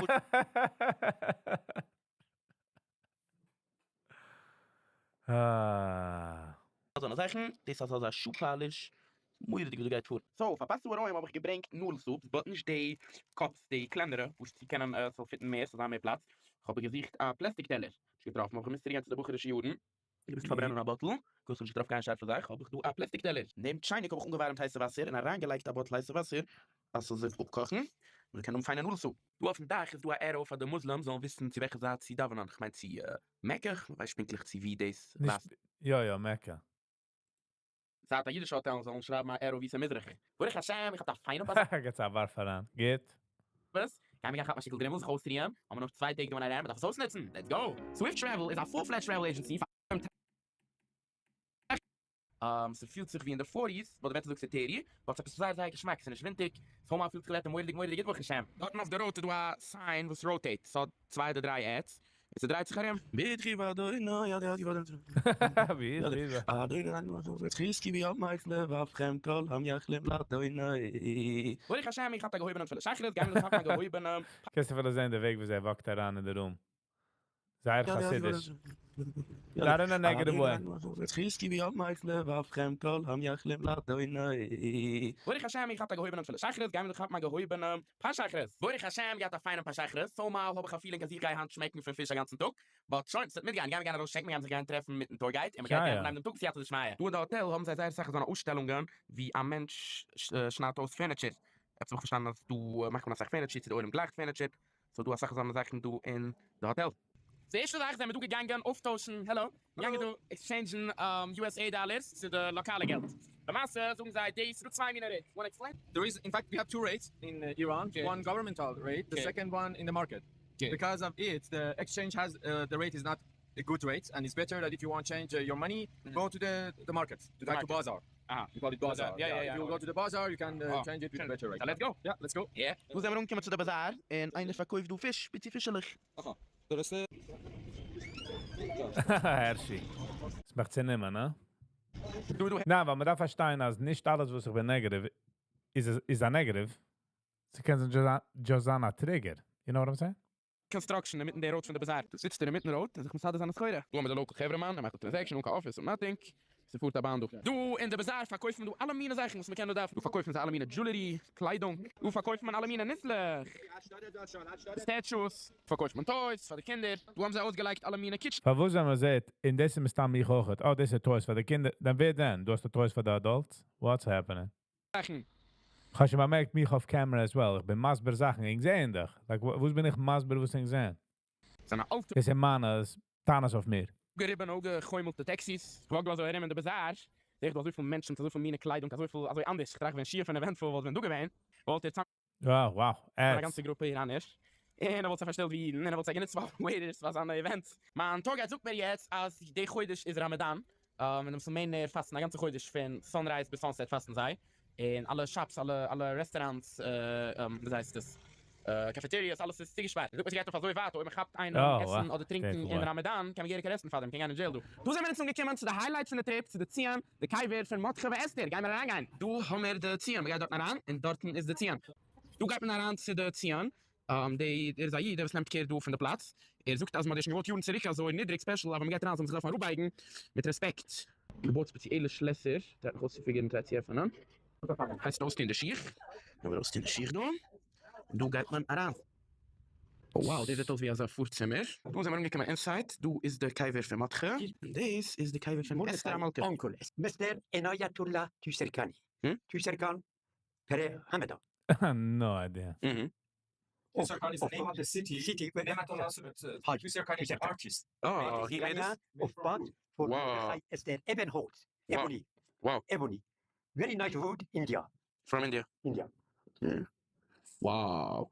אזאנע זאכן, דאס איז אזא shoe polish, מורא'דיג וואס דא גייט פאר. So, פאר פת צהריים האב איך געברענגט noodle soups, but נישט די cups, די קלענערע, וואס צו קענען ס'זאל fit ן מער, ס'זאל זיין מער פלאץ. כ'האב געזוכט א פלעסטיק טעלער, נישט געטראפן, האב איך געמוזט צוריקגיין צו די בחור'ישע יארן, געמוזט פארברענען א bottle, גאסט נישט געטראפן קיין שארפע זאך, האב איך דא א פלעסטיק טעלער. אין דעם טשייניק האב איך אנגעווארעמט הייסע וואסער און אריינגעלייגט א bottle הייסע וואסער אז ס'זאל זיך אפקאכן, און מ'זאל קענען האבן פיינע noodle soup. דא אויפן דאך איז דא א arrow פאר די מוסלימס זאלן וויסן צו וועלכע זייט צו דאווענען, כ'מיין צו מעקע, כ'ווייס נישט פונקטליך צו ווי דאס ווייזט. יא יא מעקע. זייט א אידישע האטעל זאלן שרייבן א arrow ווי ס'איז מזרח. ברוך השם איך האב א פיינע באזע. געטס א ווארף אריין. גוט. וואס? גיימיר גיין כאפן א שטיקל דרימל זיך אויסרוען, האמיר נאך צוויי טעג דא אין איראן, מ'דארף עס אויסנוצן, let's go! Swift Travel איז א full fledged travel agency פאר ס'פילט זיך ווי אין די forties, but די וועטער זאגט ס'איז 30, but ס'עפעס זייער זייער געשמאק, ס'נישט ווינטיג, ס'האמאר פילט זיך וועטער מורא'דיג מורא'דיג גוט ברוך השם. דארטן אויף די road איז דא א sign וואס rotate, ס'האט צוויי אדער דריי ads, און ס'דרייט זיך ארום. ברוך השם איך האט א געהויבענעם תפילת שחרית, גיימיר זיך כאפן א געהויבענעם. קענסט אפילו זען די וועג וויאזוי ער walk ט אריין אין די room. זייער חסידיש. Not in a negative way. ברוך השם איך האט א געהויבענעם תפילת שחרית, גיימיר זיך כאפן א געהויבענעם פת שחרית. ברוך השם געהאט א פיינעם פת שחרית, somehow האב איך א feeling אז איך גיי היינט שמעקן פון פיש א גאנצן טאג, but שוין, ס'וועט מיטגיין, גיימיר גיין ארויס check ן, מיר גייען זיך גיין טרעפן מיטן tour guide, און מ'גייט גיין אנהייבן דעם טאג בסייעתא דשמיא. דא אין די האטעל האבן זיי זייער אסאך אזאנע אויסשטעלונגען ווי א מענטש שניידט אויס furniture, עפעס האב איך פארשטאנען אז דא מאכט מען אסאך furniture, צו די עולם גלייכט furniture, ס'איז דא אסאך אזאנע זאכן דא אין די האטעל. די ערשטע זאך זעמיר דא געגאנגען אויפטוישן, העלא, געגאנגען דא exchange ן USA dollars צו די לאקאלע געלט. למעשה זאגן זיי דאס איז דא צוויי מינע rates, wanna explain? There is in fact we have two rates in Iran, one governmental rate, the second one in the market. Because of it the exchange has the rate is not a good rate and it's better that if you want change your money go to the market, to the bazaar. We call it bazaar. Yeah, yeah, If you go to the bazaar you can change it with better rate. Let's go. Yeah, let's go. Yeah. דא זעמיר אנגעקומען צו די באזאר און איינער פארקויפט דא פיש, פיצי פישעלעך. אהא. דאס איז. הערשי. עס מאכט צונעמען, הא? ניין, ווייל מ'דארף פארשטיין אז נישט אלעס וואס איך בין negative איז איז א negative. ס'קען just זיין א trigger. You know what I'm saying? Construction אינמיטן די road פון די באזאר. דא זיצט ער אינמיטן road און זיך מסדר זיינע סחורה. דא האבן מיר די local חברה מאן, ער מאכט א transaction אן קיין אפיס אן nothing. ס'פארט א באן דא. דא אין די באזאר פארקויפט מען דא אלע מיני זאכן וואס מ'קען נאר דארפן. דא פארקויפן זיי אלע מיני jewelry, קליידונג. דא פארקויפט מען אלע מיני ניסלעך, statues. פארקויפט מען toys פאר די קינדער. דא האבן זיי אויסגעלייגט אלע מיני kitchen. פארוואס ווען מ'זעט, און דאס איז מסתם מיך אויכעט, אה דאס איז toys פאר די קינדער, דאן ווער דען? דא האסטו toys פאר די adults? What's happening? זאכן. כ'האב שוין באמערקט מיך אויף camera as well, איך בין מסביר זאכן, ענק זעען דאך, like וואס בין איך מסביר וואס ענק זעען? זענען אלטע. דאס איז מיינע טענות אויף מיר. געריבענע אפגעחוימלטע taxis, כ'וואק דא אזוי ארום אין די באזאר, זעה איך דא אזויפיל מענטשן מיט אזויפיל מיני קליידונג, אזויפיל אזוי אנדערש, כ'טראכט ווען שיעור פון eventful וואלט ווען דא געווען, וואלט ער צאם. אה wow, א עדס. גאנצע גרופע איראנער. און ער וואלט זיי פארשטעלט ווי אידן, און ער וואלט זיי גענוצט פאר waiters פאר זיינע events. מיין tour guide זאגט מיר יעצט אז די חודש איז ראמאדאן, און די מוסולמענער פאסטן א גאנצע חודש פון sunrise ביז sunset פאסטן זיי, און אלע shops אלע אלע restaurants וויאזוי הייסט עס cafeterias אלעס איז צוגעשפארט. זאגט מיר ס'גייט אויף אזוי ווייט אויב מ'כאפט איינעם עסן אדער טרינקן אין ראמאדאן קען מען געהעריג arrest ן פאר דעם, קען גיין אין jail דא. דא זעמיר אונז אנגעקומען צו די highlight פון די trip צו די ציון, די קבר פון מרדכי ואסתר, גיימיר אריינגיין. דא האמיר די ציון, מ'גייט דארטן אריין און דארטן איז די ציון. דא גייט מען אריין צו די ציון, די ער איז א איד דער וואס נעמט care דא פון די פלאץ, ער זאגט אז מען האט דאס שוין געבויט יארן צוריק אזוי נידריג special אז ווען מען גייט אריין זאל מען זיך דארפן אראפבייגן מיט רעספעקט. געבויט ספעציעלע שלעסער, טרייט מיך אויסצופיגערן try צו עפענען. הייסט אויסטוהן די שיך, לאמיר אויסטוהן די שיך דא, און דא גייט מען אריין. Wow דאס זעט אויס ווי אזא פארצימער. דא זעמיר אנגעקומען inside, דא איז די קבר פון מרדכי, און דאס איז די קבר פון אסתר המלכה. Uncle Mister Enayatullah Tuyserkani. Tuyserkan פרע המדאן. No idea. Tuyserkan is the name of the city. City where Tuyserkan is an artist. Oh, he made this? Of but for Mordechai Esther Ebenholz. Ebony. Wow. Ebony. Very nice wood, India. From India. India. Yeah. Wow.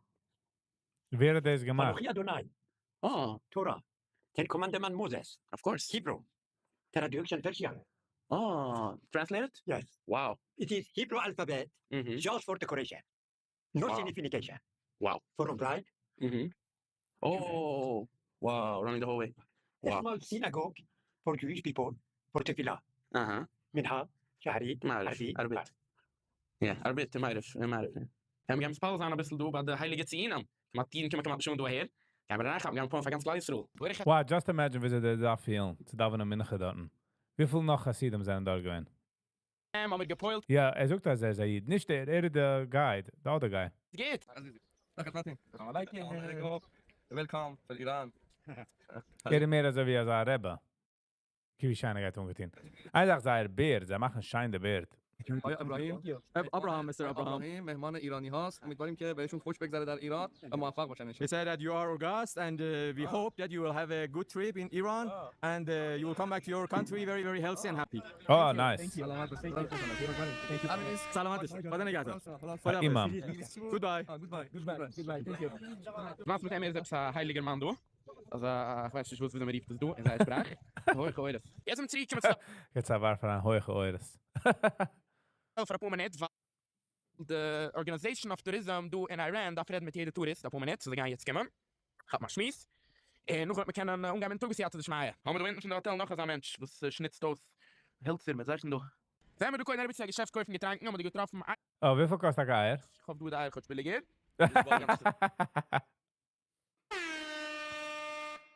ווער האט דאס געמאכט? אנוכי אדוני. אה. Torah. Ten Commandment Moses. Of course. Hebrew. Traduction Persian. אה, translated? Yes. Wow. It is Hebrew alphabet just for decoration. No signification. Wow. For a bride. Oh, wow, running the whole way. A small synagogue for Jewish people for tefillah. מנחה, שחרית, מעריב, ערבית. ערבית. יא, ערבית, מעריב, מעריב. מיר גייען מתפלל זיין אביסל דא ביי די הייליגע ציונים. כמעט אידן קומען כמעט נישט אן דא אהער. גייען מיר אריינכאפן, גייען מיר פועל'ן פאר גאנץ כלל ישראל. Wow, just imagine וויאזוי דער דארף פילן צו דאווענען מנחה דארטן. וויפיל נאך חסידים זענען דארט געווען? האבן מיר געפועלט. יא, ער זאגט אז ער איז א איד. נישט ער, ער איז די guide, די other guy. גוט. Welcome פון איראן. ער איז מער אזוי ווי אזא רבי. ווי שיין ער גייט אנגעטון. איין זאך זייער beard, זיי מאכן שיין די beard. آقای ابراهیم ابراهام Mister ابراهام. ابراهیم مهمان ایرانی هاست امیدواریم که بهشون خوش بگذره در ایران و موفق باشن. He said that you are our guest and we hope that you will have a good trip in Iran and you will come back to your country very very healthy and happy. Oh, nice. سلامت باشید. سلامت باشید. خدا نگهدار. خدا אימאם. Goodbye. Goodbye. Goodbye. Goodbye. Thank you. וואס מיט אים איז עפעס א הייליגער מאן דא. אזא איך ווייס נישט וואס וויאזוי מען רופט עס דא אין זייער שפראך. הויכע אורות. יעצט זעמיר צוריק געקומען צו. יעצט א ווארף אריין הויכע אורות. פאר אפאר מינוט ווייל די Organization of Tourism דא אין איראן דארף רעדן מיט יעדע טוריסט אפאר מינוט, so זיי גייען יעצט קומען כאפן א שמועס און נאכדעם וועט מען קענען אנגיין מיטן טאג בסייעתא דשמיא. האבן מיר דא אונטן פון די האטעל נאך אזא מענטש וואס שניצט אויס העלצער מיט זאכן דא. זעמיר דא קודם אריבער צו א געשעפט קויפן געטראנקן האבן מיר דא געטראפן א. אה, וויפיל קאסט א אייער? איך האף דא איז די אייער כאטש ביליגער.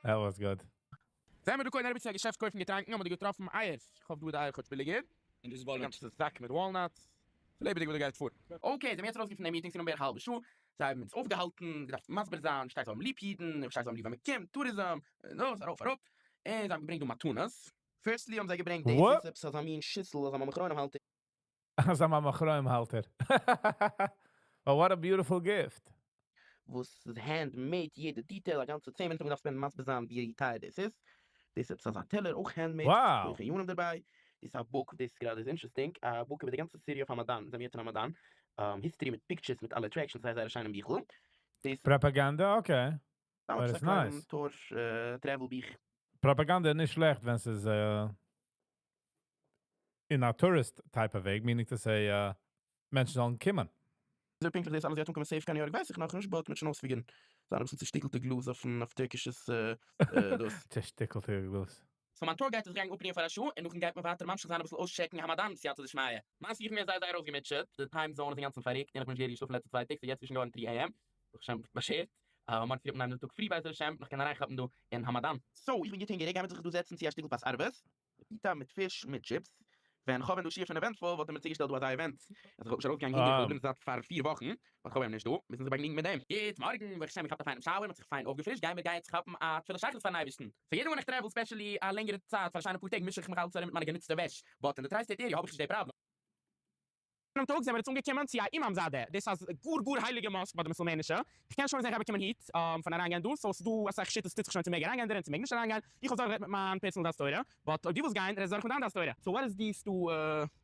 That was good. זעמיר דא קודם אריבער צו א געשעפט קויפן געטראנקן האבן מיר דא געטראפן אייער. איך האף דא איז די אייער כאטש ביליגער. און דאס איז א גאנצע זאק מיט walnuts. ס'לעבעדיג וואס דא גייט פאר. Okay, זיי האבן יעצט ארויסגערופן די meeting ס'איז נאר בערך א האלבע שעה. זיי האבן אונז אויפגעהאלטן, געדארפט מסביר זיין, שטייט זיי האבן ליב אידן, שטייט זיי האבן ליב ווען מ'קומט, tourism, דאס, ארויף אראפ. און זיי האבן געברענגט דא מתנות. Firstly האבן זיי געברענגט דאס איז עפעס אזא מין שיסל, אזא מים אחרונים האלטער. אזא מים אחרונים האלטער. Oh what a beautiful gift. וואס איז hand made יעדע detail א גאנצע 10 מינוט האט מען געדארפט spend ן מסביר זיין ווי טייער דאס איז, דאס איז עפעס אזא טעלער אויך hand made, הויכע ענינים דערביי, דאס איז א book, דאס גראדע איז interesting, א book איבער די גאנצע city of האמאדאן, זעמיר יעצט אין האמאדאן, history מיט pictures מיט אלע attractions, זייער זייער א שיינעם ביכל, דאס. פראפאגאנדע? Okay. But it's nice. Tour travel ביך. פראפאגאנדע איז נישט שלעכט ווען ס'איז אין א tourist type of וועג, meaning to say מענטשן זאלן קומען. אזוי פונקטליך דאס אלעס גייט אנקומען safe קיין ניו יארק ווייס איך נאכנישט, but מ'וועט שוין אויספיגערן. זיין אביסל צושטיקלטע גלאז אויפן טערקישעס דאס. צושטיקלטע גלאז. So מיין tour guide איז געגאנגען אפרוען פאר א שעה, און נאכדעם גייט מען ווייטער ממשיך זיין אביסל אויסטשעקן האמאדאן בסייעתא דשמיא. מיין איך מיר זייער זייער אויסגעמוטשעט, די time zone איז אינגאנצן פארריקט, און איך בין נישט געהעריג געשלאפן לעצטע צוויי טעג, ס'איז יעצט שוין געווארן 3 AM, ברוך השם באשערט, מארגן פרי אנהייבן דעם טאג פרי בעזר השם, נאך קענען אריינכאפן דא אין האמאדאן. So איך בין גוט הונגעריג, גיימיר זיך דא זעצן צו א שטיקל פת ערבית, פיטא מיט פיש מיט טשיפס, ווען כ'האב ווען דא שיעור פון eventful וואלט ער מיר צוגעשטעלט דא אזא event, אז איך וואלט נישט ארויסגעגאנגען הונגעריג, כ'וואלט געבליבן זאט פאר פיר וואכן, but כ'האב אים נישט דא, מוזן זיך באגנוגן מיט דעם. גוט מארגן, ברוך השם געכאפט א פיינעם shower, מ'האט זיך פיין אויפגעפרישט, גיימיר גיין יעצט כאפן א תפילת שחרית פארן אייבערשטן. So יעדע מאל איך travel specially א לענגערע צייט פאר א שיינע פאר טעג מיש איך מיך אלץ ארום מיט מיינע גענוצטע וועש, but אין די tri-state area האב איך נישט די פראבלעם. יענעם טאג זעמיר אונז אנגעקומען צו א אימאמזאדע, דאס איז א גאר גאר הייליגע mosque ביי די מוסולמענישע, איך קען שוין זען איך גיי באקומען heat פון אריינגיין דא, so ס'איז דא אסאך שיטות ס'טוט זיך שוין צו מעג אריינגיין דערין צו מעג נישט אריינגיין, איך האב זיך גערעדט מיט מיין personal דעת תורה, but אויב דו ווילסט גיין רעד זיך מיט דיין דעת תורה. So what is these two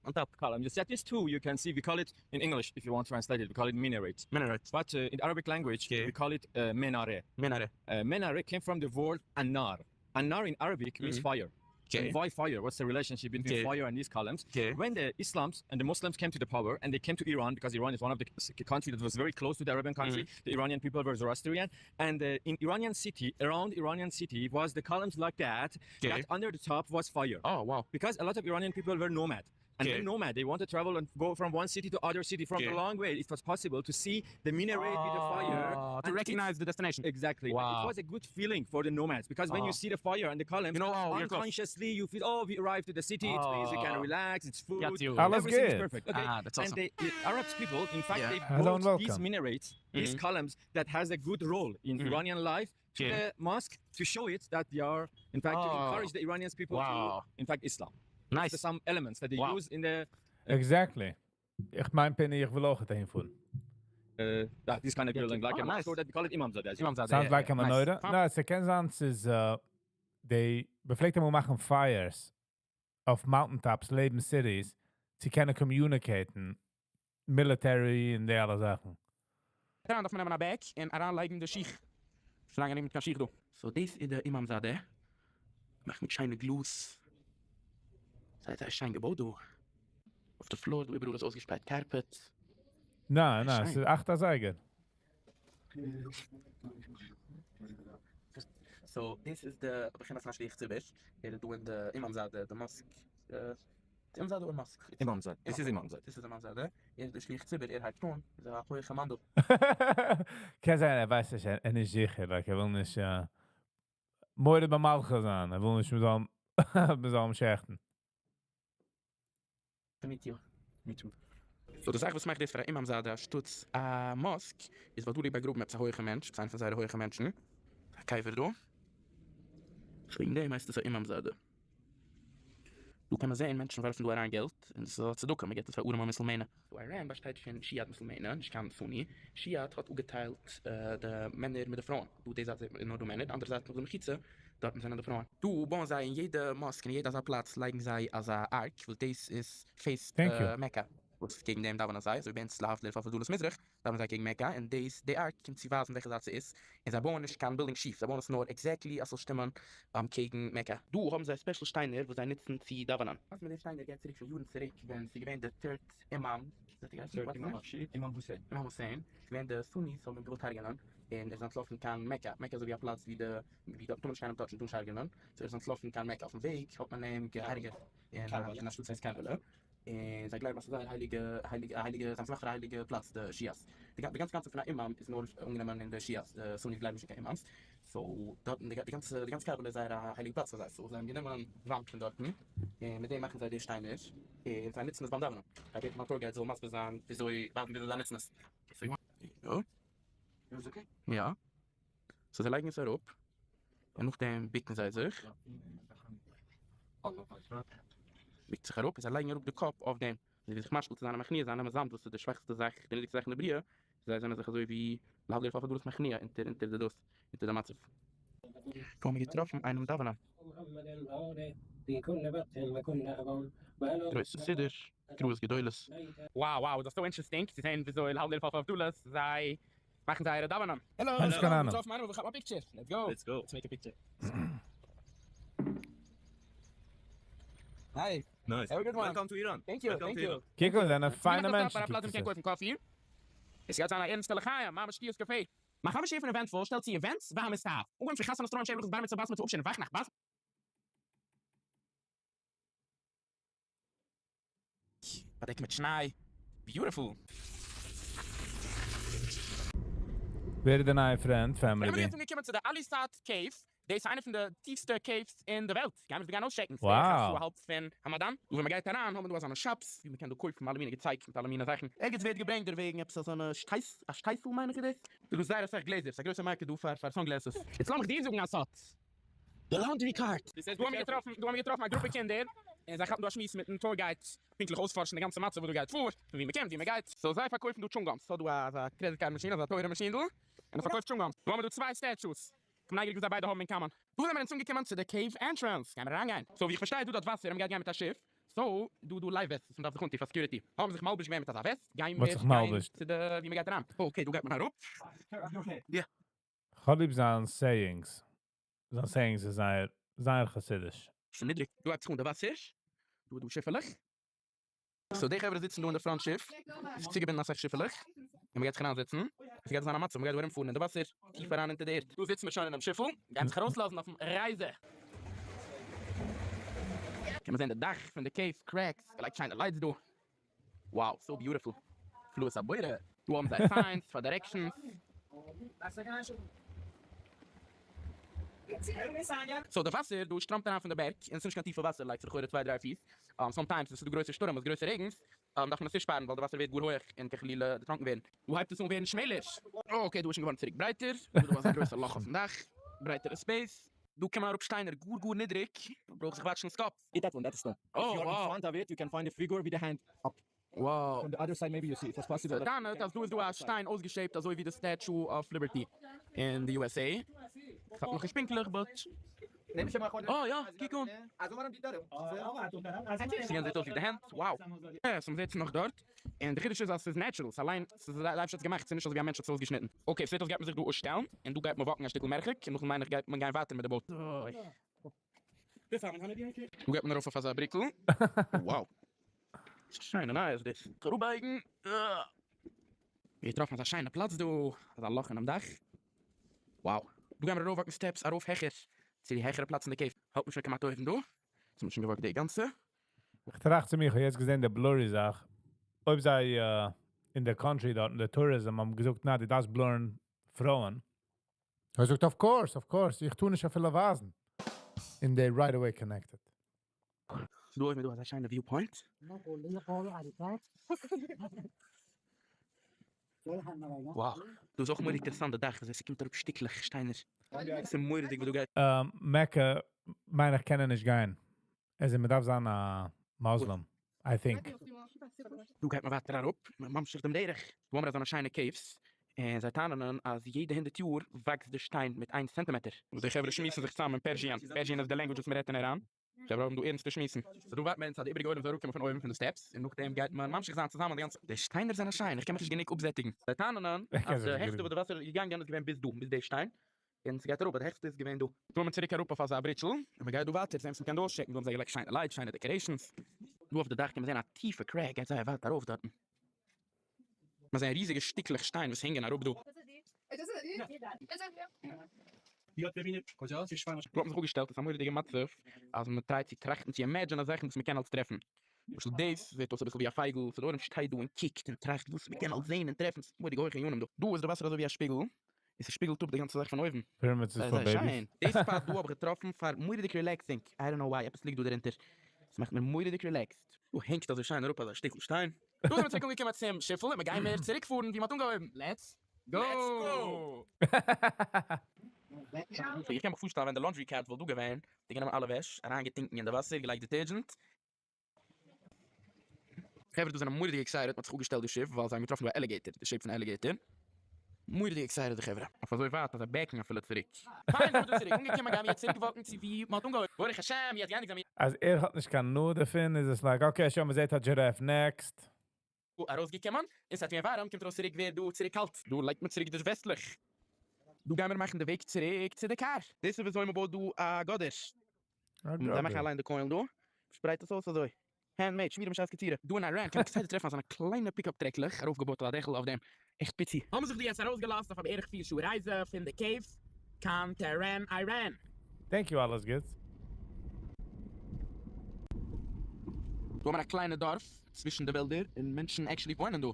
on top column? You said these two you can see we call it in English if you want translate it we call it minaret. Minaret. But in Arabic language we call it menare. Menare. Menare came from the word anar. Anar in Arabic means fire. Okay. Why fire? What's the relationship between Okay. fire and these columns? Okay. When the Islams and the Muslims came to the power and they came to Iran because Iran is one of the country that was very close to the Arabian country. The Iranian people were Zoroastrian, and in Iranian city, around Iranian city was the columns like that. Okay. That under the top was fire. Oh wow! Because a lot of Iranian people were nomad. And Okay. when nomad, they want to travel and go from one city to other city from Okay. a long way. It was possible to see the minaret with the fire. Ah, to and recognize the destination. Exactly. And Wow. It was a good feeling for the nomads because when you Ah. see the fire and the columns, You know, oh, you're close. unconsciously you feel, oh, we arrived to the city. It's easy, you can Ah. relax, it's food. Got you. Alles Everything is good. perfect. Okay. Ah, that's And awesome. the Arabs people, in fact, Yeah. they Hello and brought these welcome. minarets, these Mhm. columns that has a good role in Mhm. Iranian life to Okay. the mosque to show it that they are, in fact, to Oh. encourage the Iranians people Wow. to, in fact, Islam. Nice. There's some elements that they Wow. use in the Exactly. איך מיין פיני, איך וויל אויך אהין פארן. that, this kind of building, like Oh, a mosque, nice. so that we call it Imamzadeh. as well. Imamzadeh. Sounds yeah, like a yeah. Nice. menorah. No, ס'קען זיין, ס'איז, they מ'פלעגט אמאל מאכן fires אויף mountaintops, לעבן cities, צו קענען communicate ן, military און די אלע זאכן. אריין דארף מען נעמען א bag און אריינלייגן די שיך. שוין לאנג נישט מיט קיין שיך דא. So דאס איז דער אימאמזאדע. מאכט מיט שיינע glass. זייער זייער שיין געבויט דא. אויף די floor דא איבעראל איז אויסגעשפרייט carpet. ניין, ניין, שיין. ס'איז 8 אזייגער. So this is the בחינת שליח ציבור. ער איז דא אין די אימאמזאדע, די mosque. די אימאמזאדע אדער mosque? Imamzadeh. This is Imamzadeh. This is אימאמזאדע. ער איז דער שליח ציבור, ער הייבט אן. איז א הויכע מאן דא. קען זיין, ער ווייסט נישט, ער איז נישט זיכער, like, ער וויל נישט מודה במלכות זיין, ער וויל נישט מ'זאל אים שעכטן. To meet you. Me too. So די זאך וואס מאכט דאס פאר א אימאמזאדע אנשטאט א mosque, איז ווייל דא ליגט באגראבן עפעס א הויכע מענטש, עפעס איינער פון זייערע הויכע מענטשן, א קבר דא. וועגן דעם הייסט עס א אימאמזאדע. דא קען מען זען מענטשן ווארפן דא אריין געלט, און עס איז א צדקה, מען געבט עס פאר ארעמע מוסולמענער. So איראן באשטייט פון שיאט מוסולמענער, נישט קיין סוני. שיאט האט אפגעטיילט די מענער מיט די פרויען. דא די זייט זעט מען נאר דא מענער, די אנדערע זייט נאך די מחיצה, דארטן זענען די פרויען. דא בויען זיי אין יעדע mosque, אין יעדע אזא פלאץ לייגן זיי אזא ark, וואס דאס איז face Thank you. מעקא. וואס קעגן דעם דאווענען זיי, אזוי ווי ביי אונז להבדיל אלף אלפי הבדלות מזרח, דאווענען זיי קעגן מעקא, און דאס, די ark קומט צו ווייזן וועלכע זייט ס'איז, און זיי בויען נישט קיין building שיף, זיי בויען עס נאר exactly אז ס'זאל שטימען קעגן מעקא. דא האבן זיי special שטיינער וואס זיי נוצן צו דאווענען. וואס מיט די שטיינער גייט צוריק שוין יארן צוריק ווען ס'איז געווען די third אימאם, Third Imam of Shia, Imam Hussein. אימאם הוסעין, ס'איז געווען די סוניס האבן אים געוואלט הרג'נען, און ער איז אנטלאפן קיין מעקא, מעקא איז אזויווי א פלאץ ווי די, ווי דארט טאר מען נישט קיינעם touch ן, טאר נישט הרג'נען, so ער איז אנטלאפן קיין מעקא, אויפן וועג האט מען אים געהרג'עט אין א שטאט וואס הייסט קארבאלא. און זיי גלייבן אז ס'איז זייער הייליגע, הייליגע, א הייליגע, זיי האבן עס געמאכט פאר א הייליגע פלאץ די שיאס. די גאנצע קאנצעפט פון א אימאם איז נאר אנגענומען אין די שיאס, די סוניס גלייבן נישט אין קיין אימאמס, so דארטן די גאנצע, די גאנצע קארבאלא איז זייער א הייליגע פלאץ פאר זיי, so זיי האבן גענומען זאמד פון דארטן, און מיט דעם מאכן זיי די שטיינער, און זיי נוצן עס ביים דאווענען. זיי בעטן מיין tour guide זאל מסביר זיין וויאזוי, וויאזוי זיי נוצן עס. יא. So זיי לייגן עס אראפ, און נאכדעם בוקן זיי זיך. בוקט זיך אראפ, און זיי לייגן אראפ די קאפ אויף דעם. אזוי ווי זיך משפיל צו זיין און מכניע זיין, נעמען זאמד וואס איז די שוואכסטע זאך, די נידריגסטע זאך אין די בריאה, זיי זענען זיך אזוי ווי להבדיל אלף אלפי הבדלות מכניע אונטער אונטער די דאס, אונטער די מצב. דא האבן מיר געטראפן איינעם דאווענען. גרויסע סידור, קריאות גדולות. Wow wow איז דאס so interesting צו זען וויאזוי להבדיל אלף אלפי הבדלות זיי מאכן זייערע דאווענען. העלא נישט קיין אהנונג. געטראפן איינעם וואס וויל כאפן א picture. Let's go. Let's go. Let's make a picture. Hi. Nice. Have a good one. Welcome to Iran. Thank you. Welcome Thank to you. Iran. קוק אן, זענען פיינע מענטשן. פלאץ קוקט מ'קען עס קויפן coffee. עס גייט זיין א ערנסטע לחיים, ממש שתיית קאפי. מיין חבר שעיפער Eventful שטעלט צו events והמסתעף. אנגעהויבן פון חתונות טרויען שבח בר מצוה בת מצוה אפשען וואכנאכט בת באדעקט מיט שניי. Beautiful. ווער איז די נייע friend? Family זענען מיר בי. יעצט אנגעקומען צו די אליסאט cave. דאס איז איינע פון די טיפסטע caves אין די וועלט. גיימיר עס דא גיין אויסטשעקן. ס'איז בערך א שעה אהאלב פון האמאדאן. דא ווען מ'גייט אריין האבן מיר דא אזאנע shops ווי מ'קען דא קויפן אלע מיני געצייג מיט אלע מיני זאכן. ערגעץ ווערט געברענגט דערוועגן עפעס אזאנע שטייס, א שטייסל מיין איך איז דאס. ס'איז דא זייער אסאך גלעזער. ס'איז א גרויסע market דא פאר פאר sunglasses. יעצט לאמיך דיר זאגן א סוד. די laundry cart. דא האמיר געטראפן, דא האמיר געטראפן א גרופע קינדער. און זיי כאפן דא א שמועס מיטן tour guide, פונקטליך אויספארשן די גאנצע מצב וואס דא גייט פאר, פון וואו מ'קומט, וואו מ'גייט. So זיי פארקויפן דא chewing gums, ס'האט דא אזא credit card מאשין, אזא טויערע מאשינדל, און ער פארקויפט chewing gums. דא האבן מיר דא צוויי statues, כ'בין נייגעריג וואס זיי ביידע האבן אין common. דא זעמיר אונז אנגעקומען צו די cave entrance, גיימיר אריינגיין. So ווי איך פארשטיי איז דא דארט וואסער און מ'גייט גיין מיט א שיף, so דא דא life vests וואס מ'דארף זיך אנטון פאר security, האבן זיך מלבש געווען מיט אזא וועסט, גיימיר מ'האט זיך גיין מלבש'ט. צו די ווי מ'גייט אריין. Okay דא גייט מען אראפ. יא. כ'האב ליב זיין sayings. זיין sayings איז זייער זייער חסידיש. ס'איז נידריג. דא הייבט זיך אן די וואסער. דא איז דא שיפעלעך. So די חברה זיצן דא אין די front שיף. ס'איז צוגעבינדן אסאך שיפעלעך. און מ'גייט זיך אריינזעצן. עס גייט זיין א מצב מ'גייט דא ארומפארן אין די וואסער. טיף אריין אונטער די ערד. דא זיצן מיר שוין אינעם שיפל. גייען זיך ארויסלאזן אויפן רייזע. קען מען זען די דאך פון די cave cracks. געלייגט שיינע lights דא. Wow so beautiful. פלאות הבורא. דא האבן זיי signs פאר directions. So די וואסער דא שטראמט אריין פון די בערג און ס'נישט קיין טיפע וואסער like ס'לכאורה צוויי דריי פיס, sometimes ווען ס'דא גרויסע שטורעמעס גרויסע רעגנס דארף מען עס צושפארן ווייל די וואסער ווערט גאר הויעך און קען חלילה דערטראנקן ווערן. דא הייבט עס אן ווערן שמעלער. Okay דא איז שוין געווארן צוריק ברייטער, דא איז דא אזא גרויסע לאך אויפן דאך, ברייטערע space. דא קען מען אראפ שטיינער גאר גאר נידריג, מ'ברויך זיך watch ן ס'קאפ. It that one, that stone. If you are in front of it, you can find a figure with a hand up. Wow. From the other side maybe you see it was possible. זיי טענה'ט אז דא איז דא א שטיין אויסגע shape ט אזוי ווי די Statue of Liberty אין די USA. כ'האב נאכנישט פונקטליך but. אה יא, קוק אן. ס'גענט זעט אויס ווי די הענט. Wow. יא, so מ'זעט עס נאך דארט. און די חידוש איז אז ס'איז natural, ס'איז אליין, ס'איז די אייבערשטער האט עס געמאכט, ס'איז נישט אזויווי א מענטש האט עס אויסגעשניטן. Okay, ס'זעט אויס גייט מען זיך דא אפשטעלן, און דא גייט מען walk ן א שטיקל מרחק, און נאכדעם מיין איך גייט מען גיין ווייטער מיט די boat. דא גייט מען ארויף אויף אזא בריקל. Wow. שיינע נייעס דאס. אראפבייגן. געטראפן אזא שיינע פלאץ דא. אזא לאך אינעם דאך. Wow. דא גיימער ארויף walk ן steps ארויף העכער. צו די העכערע פלאץ אין די cave. האלט מען שוין כמעט אויבן דא. יעצט האט מען שוין גע walk ט די גאנצע. איך טראכט צו מיר, איך האב יעצט געזען די blurry זאך. אויב זיי אין די country דארט אין די tourism האבן געזאגט ניין דו דארפסט blur ן פרויען. ער זאגט of course, of course, איך טאר נישט אפילו ווייזן. און they right away connected. ס'דא אויבן איז דא אזא שיינע view point. Wow. דא איז אויך מורא'דיג אינטערעסאנט די דאך וויאזוי ס'קומט אראפ שטיקלעך שטיינער. ס'איז מורא'דיג וואס דא גייט. מעקע מיין איך קען ער נישט גיין. עס איז מ'דארף זיין א מוסלים I think. דא גייט מען ווייטער אראפ, מען ממשיך דעם דרך. דא האבן מיר אזאנע שיינע caves, און זיי טענה'ן אז יעדע הונדערט יאר וואקסט די שטיין מיט איין סענטימעטער. די חברה שמועסן זיך צאם אין Persian, Persian איז די language וואס מען רעדט אין איראן. חברה האבן דא ערנסטע שמועסן. So דא ווארט מען אז די איבעריגע עולם זאל אראפקומען פון אויבן פון די steps, און נאכדעם גייט מען ממשיך זיין צוזאמען די גאנצע. די שטיינער זענען שיין, איך קען מיך נישט גענוג אפזעטיגן. זיי טענה'ן אז די העכסטע וואס די וואסער איז געגאנגען איז געווען ביז דא, ביז די שטיין, און ס'גייט אראפ, אבער די העכסטע איז געווען דא. פארן מיר צוריק אראפ אויף אזא בריטשל, און מ'גייט דא ווייטער זען וואס מ'קען דא אויסטשעקן, דא האבן זיי געלייגט שיינע lights, שיינע decorations. דא אויף די דאך קען מען זען א טיפע crack גייט זייער ווייט ארויף דארטן. מען זען ריזיגע שטיקלעך שטיין וואס הענגען אראפ דא. דא האט מען זיך אפגעשטעלט, עס איז א מורא'דיגע מצב אז מען try ט צו טראכטן צו imagine ען זאכן וואס מען קען אלץ טרעפן. למשל דאס זעט אויס אביסל ווי א פייגל, ס'דא עולם שטייט דא און קוקט און טראכט וואס מען קען אלץ זען און טרעפן, ס'איז מורא'דיגע הויכע ענינים דא. דא איז די וואסער אזוי ווי א שפיגל, און ס'שפיגלט אפ די גאנצע זאך פון אויבן. Pyramids איז זייער פאר זייער babies. שיין. די spot דא האב איך געטראפן פאר מורא'דיג relaxing, I don't know why, עפעס ליגט דא דערונטער, ס'מאכט מיר מורא'דיג relaxed. דא הענגט אזוי שיין אראפ אזא שטיקל שטיין. דא זעמיר צוריק אנגעקומען צום שיפל און מ'גיימיר צוריק פארן ווי מ'האט אנגעהויבן. Let's go! איך קען מיך פארשטעלן ווען די laundry cart וואלט דא געווען, די גענומען אלע וועש, אריינגעטונקן אין די וואסער, געלייגט detergent. חברה דא זענען מורא'דיג excited, מ'האט זיך אפגעשטעלט די שיף ווייל זיי האבן געטראפן דא א alligator, די shape פון א alligator. מורא'דיג excited די חברה. אויף אזוי ווייט אז זיי back ן אפילו צוריק. פיין זעמיר דא צוריק אנגעקומען גיימיר יעצט צוריק walk ן צו ווי מ'האט אנגעהויבן. ברוך השם יעצט געענדיגט זעמיר. אז ער האט נישט קיין הנאה דערפון איז עס like okay שוין מ'זעט א giraffe next. ארויסגעקומען און ס'האט געווען ווארעם קומט ארויס צוריק ווערט דא צוריק קאלט. דא לייגט מען צוריק די וועסטלעך. דא גיימיר מאכן די וועג צוריק צו די קאר. דאס איז וויאזוי מ'בויט דא א גאדער. זיי מאכן אליין די קוילן דא. מ'שפרייט עס אויס אזוי. Hand made, שמירה משעת קצירה. דא אין איראן קען מען כסדר טרעפן אזאנע קליינע pickup truck לעך ארויפגעבויט אויף א דעכל אויף דעם. עכט פיצי. האבן זיך די יעצט ארויסגעלאזט אויף א בערך פיר שעה רייזע פון די caves קיין טעהראן איראן. Thank you אלעס גוטס. דא האבן מיר א קליינע דארף צווישן די וועלדער און מענטשן actually וואוינען דא.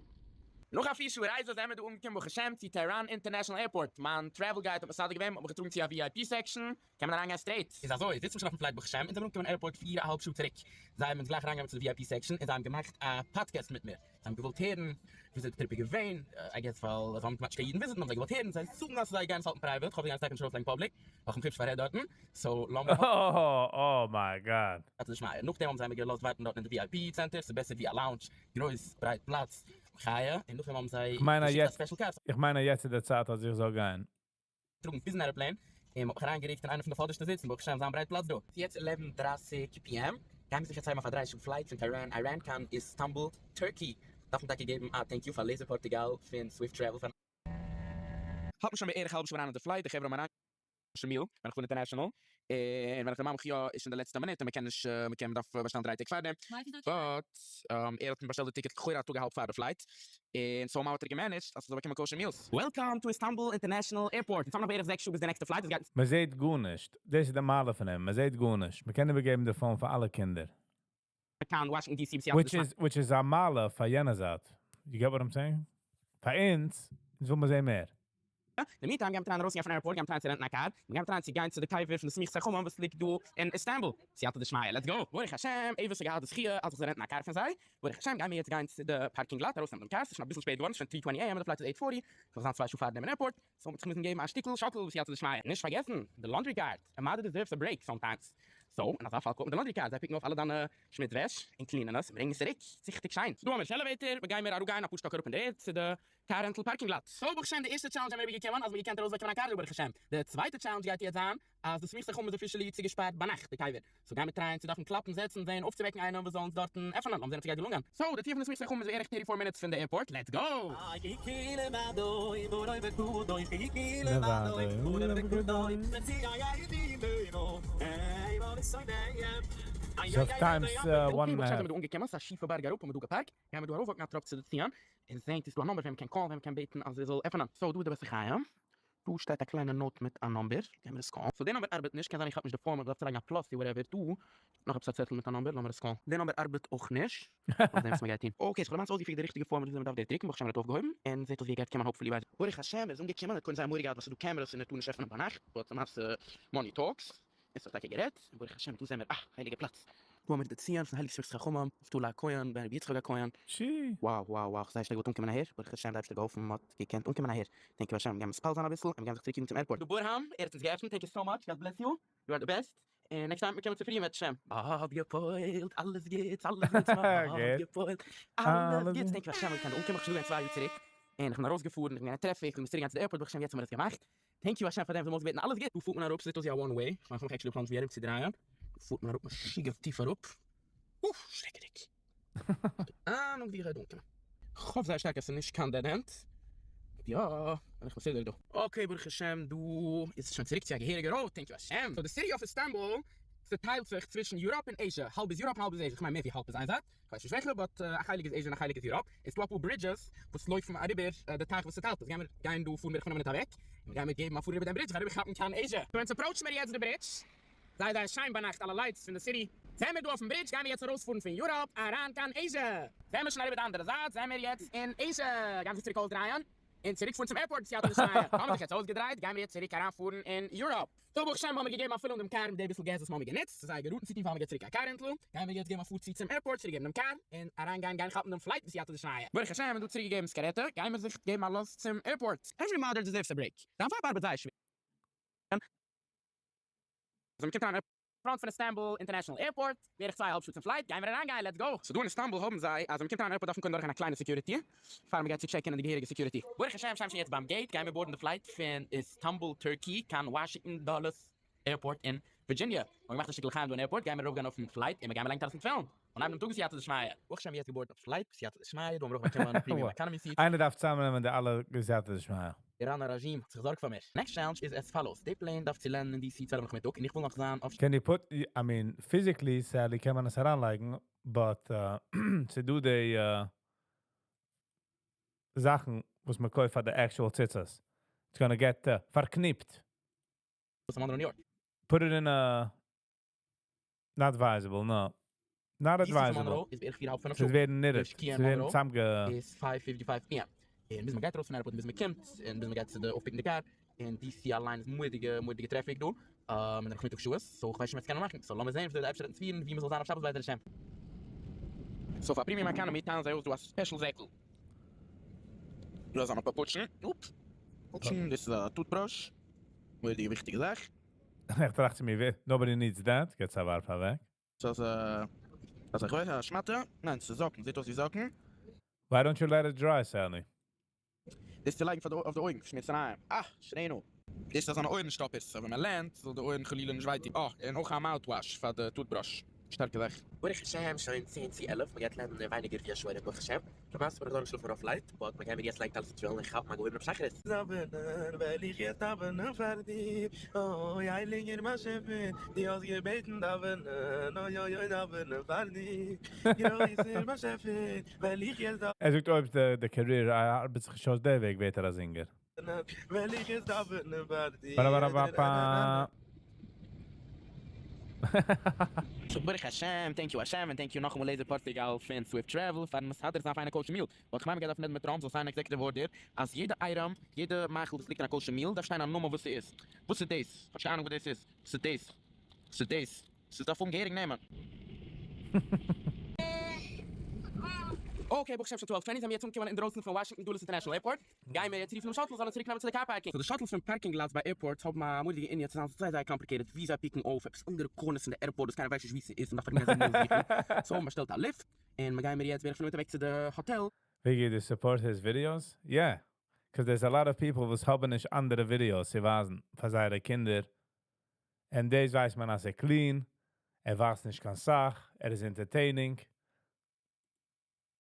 נאך א פיר שעה רייזע זעמיר דא אנגעקומען ברוך השם צו Tehran International Airport, מיין travel guide האט מסדר געווען, מ'האט מיך געטראגן צו א VIP section, קען מען אריינגיין straight. איז אזוי, זיצט מען שוין אויפן flight ברוך השם, אונז זעמיר אנגעקומען אין airport פיר א האלב שעה צוריק, זיי האבן אונז גלייך אריינגענומען צו די VIP section און זיי האבן געמאכט א פאדקעסט מיט מיר, זיי האבן געוואלט הערן וויאזוי די trip איז געווען, I guess ווייל זיי האבן כמעט נישט קיין אידן וויזיטן האבן זיי געוואלט הערן, זיי זאגן אז זיי גייען עס האלטן private, כ'האף זיי גייען עס טאקע נישט ארויסלייגן public, ווייל כ'האב מיך היפש פאררעדט דארטן, so לאמיר Oh my God. סייעתא דשמיא. נאכדעם האבן זיי מיר געלאזט ווארטן דארטן אין די VIP center, ס'איז בעסער ווי א lounge, גרויס, ברייט פלאץ, מחיה, און נאכדעם האבן זיי כ'מיין אז געשיקט א יעצט, special car. איך מיין אז יעצט איז די צייט אז איך זאל גיין. טראגן ביזן airplane, און מ'האט מיך אריינגערוקט אין איינע פון די פאדערשטע זיצן, ברוך השם זיין ברייט פלאץ דא. ס'איז יעצט eleven דרייסיג PM, גיימיר זיך יעצט הייבן אויף א דריי שעה flight פון Tehran, Iran קיין Istanbul, Turkey. דארף מען טאקע געבן א thank you פאר לעזער פארטוגאל פון Swift Travel פארן. האלט מען שוין בערך א האלבע שעה אריין אין די flight, די חברה האבן אריין. שמיל, ווען איך פאר international, און ווען איך דערמאן מיך יא איז שוין די לעצטע מינוט און מ'קען נישט, מ'קען מ'דארף באשטעלן דריי טעג פארדעם, but ער האט מיר באשטעלט די ticket לכאורה א טאג א האלב פאר די flight, און somehow האט ער געמענעדזשט אז כ'זאל באקומען kosher meals. Welcome to Istanbul International Airport, אונז האבן נאך בערך זעקס שעה ביז די נעקסטע flight, עס גייט. מען זעט גארנישט, דאס איז די מעלה פון אים, מען זעט גארנישט, מען קען איבערגעבן די phone פאר אלע קינדער. קיין Washington DC בסייעתא Which דשמיא. is which is א מעלה פאר יענע זייט, you get what I'm saying? פאר אונז, אונז וויל מען זען מער. אין די meantime גיימיר טרייען ארויסגיין פון airport, גיימיר טרייען צו רענטן א קאר, און גיימיר טרייען צו גיין צו די קבר פון די סמיכת חכמים וואס ליגט דא אין איסטאנבול, סייעתא דשמיא, let's go! ברוך השם, עוויס האט געהאט די זכיה אז איך זאל רענטן א קאר פון זיי, ברוך השם גיימיר יעצט גיין צו די parking lot ארויסנעמען דעם קאר, ס'איז שוין אביסל שפעט געווארן, ס'איז שוין three twenty AM און די flight איז eight forty, ס'זאל זיין צוויי שעה פארדעם אין airport, so מ'וועט זיך מוזן געבן א שטיקל שאקל בסייעתא דשמיא, נישט פארגעסן די laundry cart, a mother deserves a break sometimes, so אין אזא פאל קאלט מען די laundry cart, זיי פיקן אויף אלע דיינע שמוץ וועש און קלינען עס און ברענגען עס צוריק ציכטיג שיין. דא האמיר elevator, מ'גיימיר אראפגיין אפאר שטאק אראפ אין די ערד צו די car rental parking lot. So ברוך השם די ערשטע challenge זעמיר איבערגעקומען אז מ'האט געקענט ארויסבאקומען א קאר דא ברוך השם. די צווייטע challenge גייט יעצט זיין אז די סמיכת חכמים איז officially צוגעשפארט ביינאכט די קבר. So גיימיר טרייען צו דארפן קלאפן זעצן זעהן אויפצווועקן איינעם וואס זאל אונז דארטן עפענען לאמיר זעהן אויב ס'גייט געלונגען. So די טיר פון די סמיכת חכמים איז בערך thirty four minutes פון די airport. Let's go! So times one okay and ברוך a השם half. זעמיר דא אנגעקומען ס'איז א שיפע בארג אראפ האמיר דא געפארקט. גיימיר דא ארויפוואקן א טראפ צו די ציון און זעהן צו ס'דא א number וועם מ'קען קאלן וועם מ'קען בעטן אז ער זאל עפענען. So דא איז די בית החיים. דא שטייט א קליינע note מיט א number, גיימיר עס קאלן. So די number ארבעט נישט, קען זיין איך כאפ נישט די form אדער דארף צולייגן א plus צו whatever, דא נאך עפעס א צעטל מיט א number, לאמיר עס קאלן. די number ארבעט אויך נישט, לאמיר זען וואס מ'גייט טון. Okay, ס'האט למעשה אויסגעפיגערט די ריכטיגע form וויאזוי מ'דארף דאס דרוקן, ברוך השם ער האט אויפגעהויבן, און זעט אויס ווי ער גייט קומען hopefully ביי. ברוך השם ער איז אנגעקומען, ער האט קודם זייער מורא געהאט ווייל ס'איז דא cameras און ער טאר נישט עפענען ביינאכט, but למעשה money talks. און ס'האט טאקע גערעדט, און ברוך השם דא זעמיר, אה, הייליגע פלאץ. דא האמיר די ציון פון הייליג סמיכת חכמים, נפתלי הכהן, בן רבי יצחק הכהן. טשי. Wow wow wow כ'זייער שטארק געוואלט אנקומען אהער, ברוך השם די אייבערשטער האט געהאלפן מ'האט געקענט אנקומען אהער, thank you השם, מ'גיימיר מתפלל זיין אביסל און מ'גיימיר זיך צוריקקערן צום airport. דא בורהאם, ער האט אונז געעפנט, thank you so much, God bless you, you are the best, און next time מ'קומען צופרי אם ירצה השם. מ'האט געפועלט אלעס גוטס, אלעס גוטס, מ'האט געפועלט אלעס גוטס, thank you השם, מ'קען דא אנקומען, כ'בין שוין דא געווען צוויי יאר צוריק, און כ'בין ארויסגעפארן, כ'בין געווען אין traffic, כ'בין צוריק געגאנגען צו די airport, ברוך השם יעצט האמיר עס געמאכט, thank you השם פאר דעם וואס מ'האט אויסגעבעטן אלעס גוט. דא פארט מען אראפ, ס'זעט אויס ווי א one way, כ'מיין כ'האב מיך actually געפלאנט ווי ארום צו דרייען, דא פארט מען אראפ משוגע טיף אראפ, אוף שרעקעדיג, אהנונג ווי איך גיי דא אנקומען. כ'האף זייער שטארק אז ס'איז נישט קיין dead end, אויב יא בין איך מסודר דא. Okay ברוך השם דא איז עס שוין צוריק צו א געהעריגע road, thank you השם. So די city of Istanbul צוטיילט זיך צווישן Europe און Asia, האלב איז Europe און האלב איז Asia, כ'מיין מער ווי האלב איז איין זייט, כ'ווייס נישט וועלכע, but א חלק איז Asia און א חלק איז Europe, און ס'דא אפאר bridges וואס לויפן אריבער די טייך וואס צוטיילט עס, גיימיר גיין דא פארן בערך פינף מינוט אוועק, און גיימיר געבן א פאר איבער דעם ברידזש, אריבער כאפן קיין Asia. So אונז approach מיר יעצט די ברידזש, זייער זייער שיין ביינאכט אלע lights פון די city. זעמיר דא אויפן ברידזש, גיימיר יעצט ארויספארן פון Europe אריין קיין Asia. זעמיר שוין אריבער די אנדערע זייט, זעמיר יעצט אין Asia, גיימיר זיך צוריק אויסדרייען און צוריק פארן צום airport בסייעתא דשמיא, האמיר זיך יעצט אויסגעדרייט, גיימיר יעצט צוריק אריינפארן אין Europe. So ברוך השם האמיר געגעבן א פילונג דעם קאר מיט די ביסל געז וואס מ'האמיר גענוצט, ס'איז זייער געראטן צו טון פאר האמיר געצוריק א car rental, גיימיר יעצט געבן א פאר צו צום airport צוריק געבן דעם קאר, און אריין גיין גיין כאפן דעם flight בסייעתא דשמיא. ברוך השם האמיר דא צוריק געגעבן ס'קארעטע, גיימיר זיך געבן א לאז צום airport. Every mother deserves a break. דיין ווייב ארבעט זייער שווער. אז מ'קומט אריין אין front פון Istanbul International Airport, בערך צוויי אהאלב שעה צום flight, גיימיר אריין גיין, let's go! So דא אין איסטאנבול האבן זיי אז ווען מ'קומט אריין אין airport דארף מען קודם דורכגיין א קליינע security פאר מ'גייט צו טשעקן אין די געהעריגע security. ברוך השם שטיימיר שוין יעצט ביים gate, גיימיר בארדן די flight פון Istanbul Turkey קיין Washington Dulles Airport אין Virginia. מ'האט געמאכט א שטיקל לחיים דא אין airport, גיימיר ארויפגיין אויפן flight און מ'גיימיר לייגן טלית און תפילין און הייבן דעם טאג בסייעתא דשמיא. ברוך השם יעצט געבארדט אויף flight בסייעתא דשמיא, דא האבן מיר אויך באקומען premium economy seats. איינער דארף צוזאמנעמען די אלע בסייעתא דשמיא. איראנער רעזשים האט זיך געזארגט פאר מיר. Next challenge איז as follows, די plane דארף צו לענדן אין DC צוועלף נאכמיטאג און איך וויל נאך זיין אויף. Can you put, I mean, physically sadly קען מען עס אריינלייגן, but ס'דא די זאכן וואס מ'קויפט פאר די actual ציצית. It's gonna get פארקניפט. וואס אין Monroe New York. Put it in a not advisable, no. Not DC צו advisable. Monroe איז בערך פיר האלב פינף שעה. ס'וועט ווערן די נידערט, שקיעה ס'וועט אין ווערן Monroe צאמגע איז 5:55 PM. און ביז מ'גייט ארויס פון airport און ביז מ'קומט און ביז מ'גייט צו די אויפפיקן די קאר און DC אליין איז מורא'דיגע מורא'דיגע traffic דא און נאכמיטאג שעות so כ'ווייס נישט מ'וועט עס קענען מאכן so לאמיר זעהן וויאזוי די אייבערשטער וועט אונז פירן ווי מ'זאל זיין אויף שבת בעזר השם. So פאר premium economy טיילן זיי אויס דא א special זעקל. דא אזאנע פאפוטשן. אופ. פאפוטשן, דאס איז א toothbrush. מורא'דיגע וויכטיגע זאך. איך טראכט צו מיר, ווער, nobody needs that, געטס א ווארף אוועק. ס'איז א, אז איך ווייס, א שמאטע, ניין ס'איז זאקן, זעט אויס ווי זאקן. Why don't you let it dry, Sally? דאס צו לייגן פאר די אויף די אויגן, שמיצערייען, אה! שרענו. דאס איז אזאנע אויערן שטאפערס, אז ווען מען לערנט זאל די אויערן חלילה נישט וויי טון. אה, און אויך א mouthwash פאר די toothbrush. שטארקע זאך. ברוך השם שוין 10 צו 11, מ'גייט לערנען אין ווייניגער ווי א שעה ארום ברוך השם. למעשה בין איך דורכגעשלאפן רוב flight, but מ'גיימיר יעצט לייגן טלית און תפילין און כאפן א געהויבענעם שחרית. דאווענען וועל איך יעצט דאווענען פאר דיר, אוי הייליגער באשעפער, דו האסט געבעטן דאווענען, אוי אוי אוי דאווענען פאר דיר, גרויסער באשעפער, וועל איך יעצט ער זאגט אויב די career ארבעט זיך נישט אויס די וועג ווערט ער א זינגער. וועל איך יעצט דאווענען פאר דיר. באראבאראבאפא. ברוך השם, thank you השם, און thank you נאכאמאל לעיזער פארטוגאל פון Swift Travel פארן מסדר זיין פיינע kosher meal. But כ'מיין מ'גייט דארפן רעדן מיט טראמפ זאל סיינען executive order אז יעדע item, יעדע מאכל וואס ליגט אין א kosher meal דארף שטיין א נאמען וואס ס'איז. וואס איז דאס? כ'האב נישט קיין אהנונג וואס דאס איז. וואס איז דאס? וואס איז דאס? ס'דארף האבן געהעריג נעמען. Okay, ברוך השם שוין 12 20 זעמיר יעצט אנגעקומען אינדרויסן פון Washington Dulles International Airport. גיימיר יעצט רופן דעם shuttle זאל אונז צוריק נעמען צו די car parking. So די shuttles פון parking lots ביי airports האבן א מורא'דיגע ענין צו זיין זייער זייער complicated ווי זיי פיקן אויף עפעס אנדערע corners פון די airport וואס קיינער ווייסט נישט ווי ס'איז און מ'דארף ארומגיין זיבן מאל זוכן. So מ'שטעלט א Lyft און מ'גיימיר יעצט בערך פון אונטערוועגס צו די האטעל. וויגי דו support his videos? Yeah! Cause there's a lot of people וואס האבן נישט אנדערע videos צו ווייזן פאר זייערע קינדער, און דאס ווייסט מען אז ער clean, ער ווייזט נישט קיין סאך, ער איז entertaining.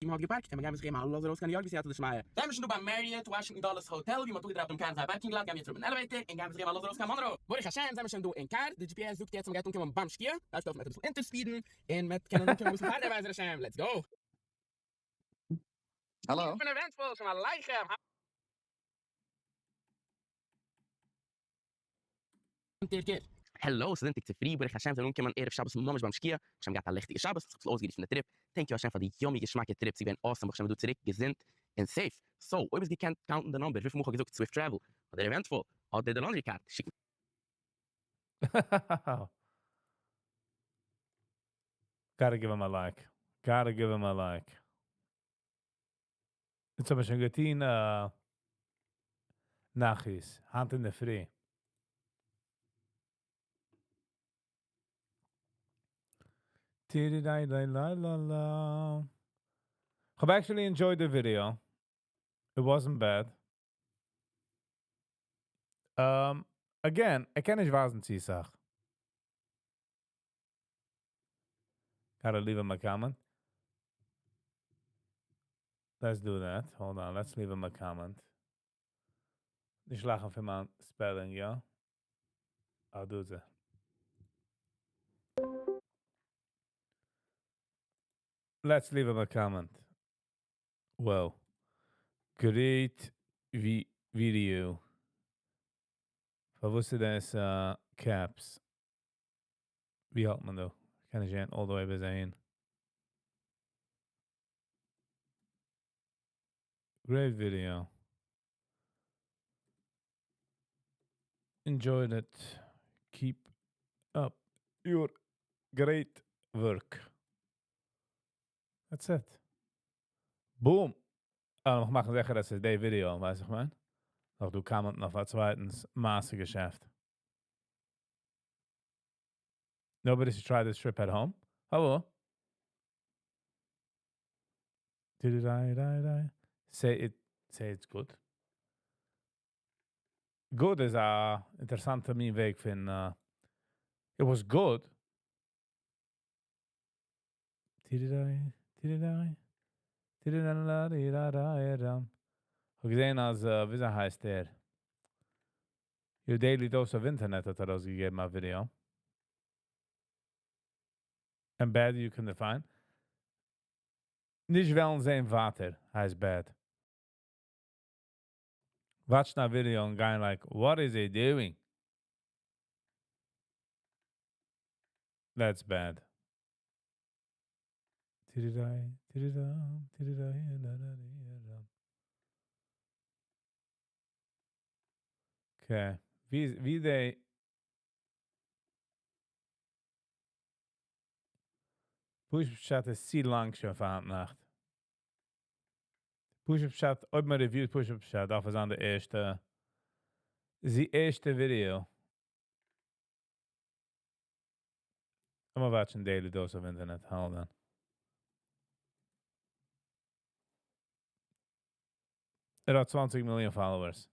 ווי מ'האט געפארקט און מ'גיימיר זיך געבן א לאז ארויס קיין ניו יארק בסייעתא דשמיא. זעמיר שוין דא ביים Marriott Washington Dulles Hotel ווי מ'האט אפגעדראפט דעם קאר אין זייער parking lot, גיימיר יעצט אראפ אין elevator און גיימיר זיך געבן א לאז ארויס קיין מאנרא. ברוך השם זעמיר שוין דא אין קאר, די GPS זאגט יעצט אז מ'גייט אנקומען ביים שקיעה, דארפסט העלפן מיט אביסל אונטערספידן און מ'וועט קענען אנקומען אביסל פארדעם בעזר השם, let's go! האלא. איך בין Eventful, שלום עליכם! העלא, ס'איז זונטאג צופרי, ברוך השם זענען אנגעקומען ערב שבת ממש ביים שקיעה, ברוך השם געהאט א ליכטיגע שבת, זיך אביסל אויסגערופן די trip, thank you השם פאר די yummy געשמאקע trip, ס'איז געווען awesome, ברוך השם דא צוריק געזונט און safe, so אויב האסט געקענט קאונטן די number וויפיל מאל כ'האב געזאגט Swift Travel, אדער Eventful, אדער די laundry cart, שיק Gotta give him a like. Gotta give him a like. יעצט האב מיר שוין געטון נאכיס, היינט אינדערפרי. טירידיידייליילאלא. כ'האב actually enjoyed די video. It wasn't bad. Again, ער קען נישט ווייזן צו סאך. Gotta leave him a comment. Let's do that. Hold on, let's leave him a comment. נישט לאכן פון מיין spelling, יא? I'll do that. Let's leave him a comment. Well, great video. פארוואס איז דאס caps? ווי האלט מען דא? קען איך זען all the way ביז אהין. Great video. Enjoyed it. Keep up your great work. That's it. Boom. אה, נאך מאכן זיכער, אז ס'איז די ווידעא, ווייס איך מיין. נאך דו comment נאך א צווייטנס מעשה געשעפט. Nobody should try this trip at home. Hello. Say it, say it's good. Good איז א אינטערעסאנטע מין וועג פון it was good. טירידיי, טירידיי, האב געזען אז, וויאזוי הייסט ער? Your Daily Dose of Internet האט ארויסגעגעבן א ווידעא. And bad you can define. נישט וועלן זען ווייטער הייסט bad. Watch א video און גיין like, what is he doing? That's bad. טירידיי, טירידאם, טירידיי, Okay. ווי, ווי די פשוט פשט איז צו לאנג שוין פאר היינט נאכט. פשוט פשט, אויב מען reviewt פשוט פשט, דארף עס זיין די ערשטע, די ערשטע video. לאמיר watch'ן Daily Dose of Internet. Hold on. ער האט 20 million followers.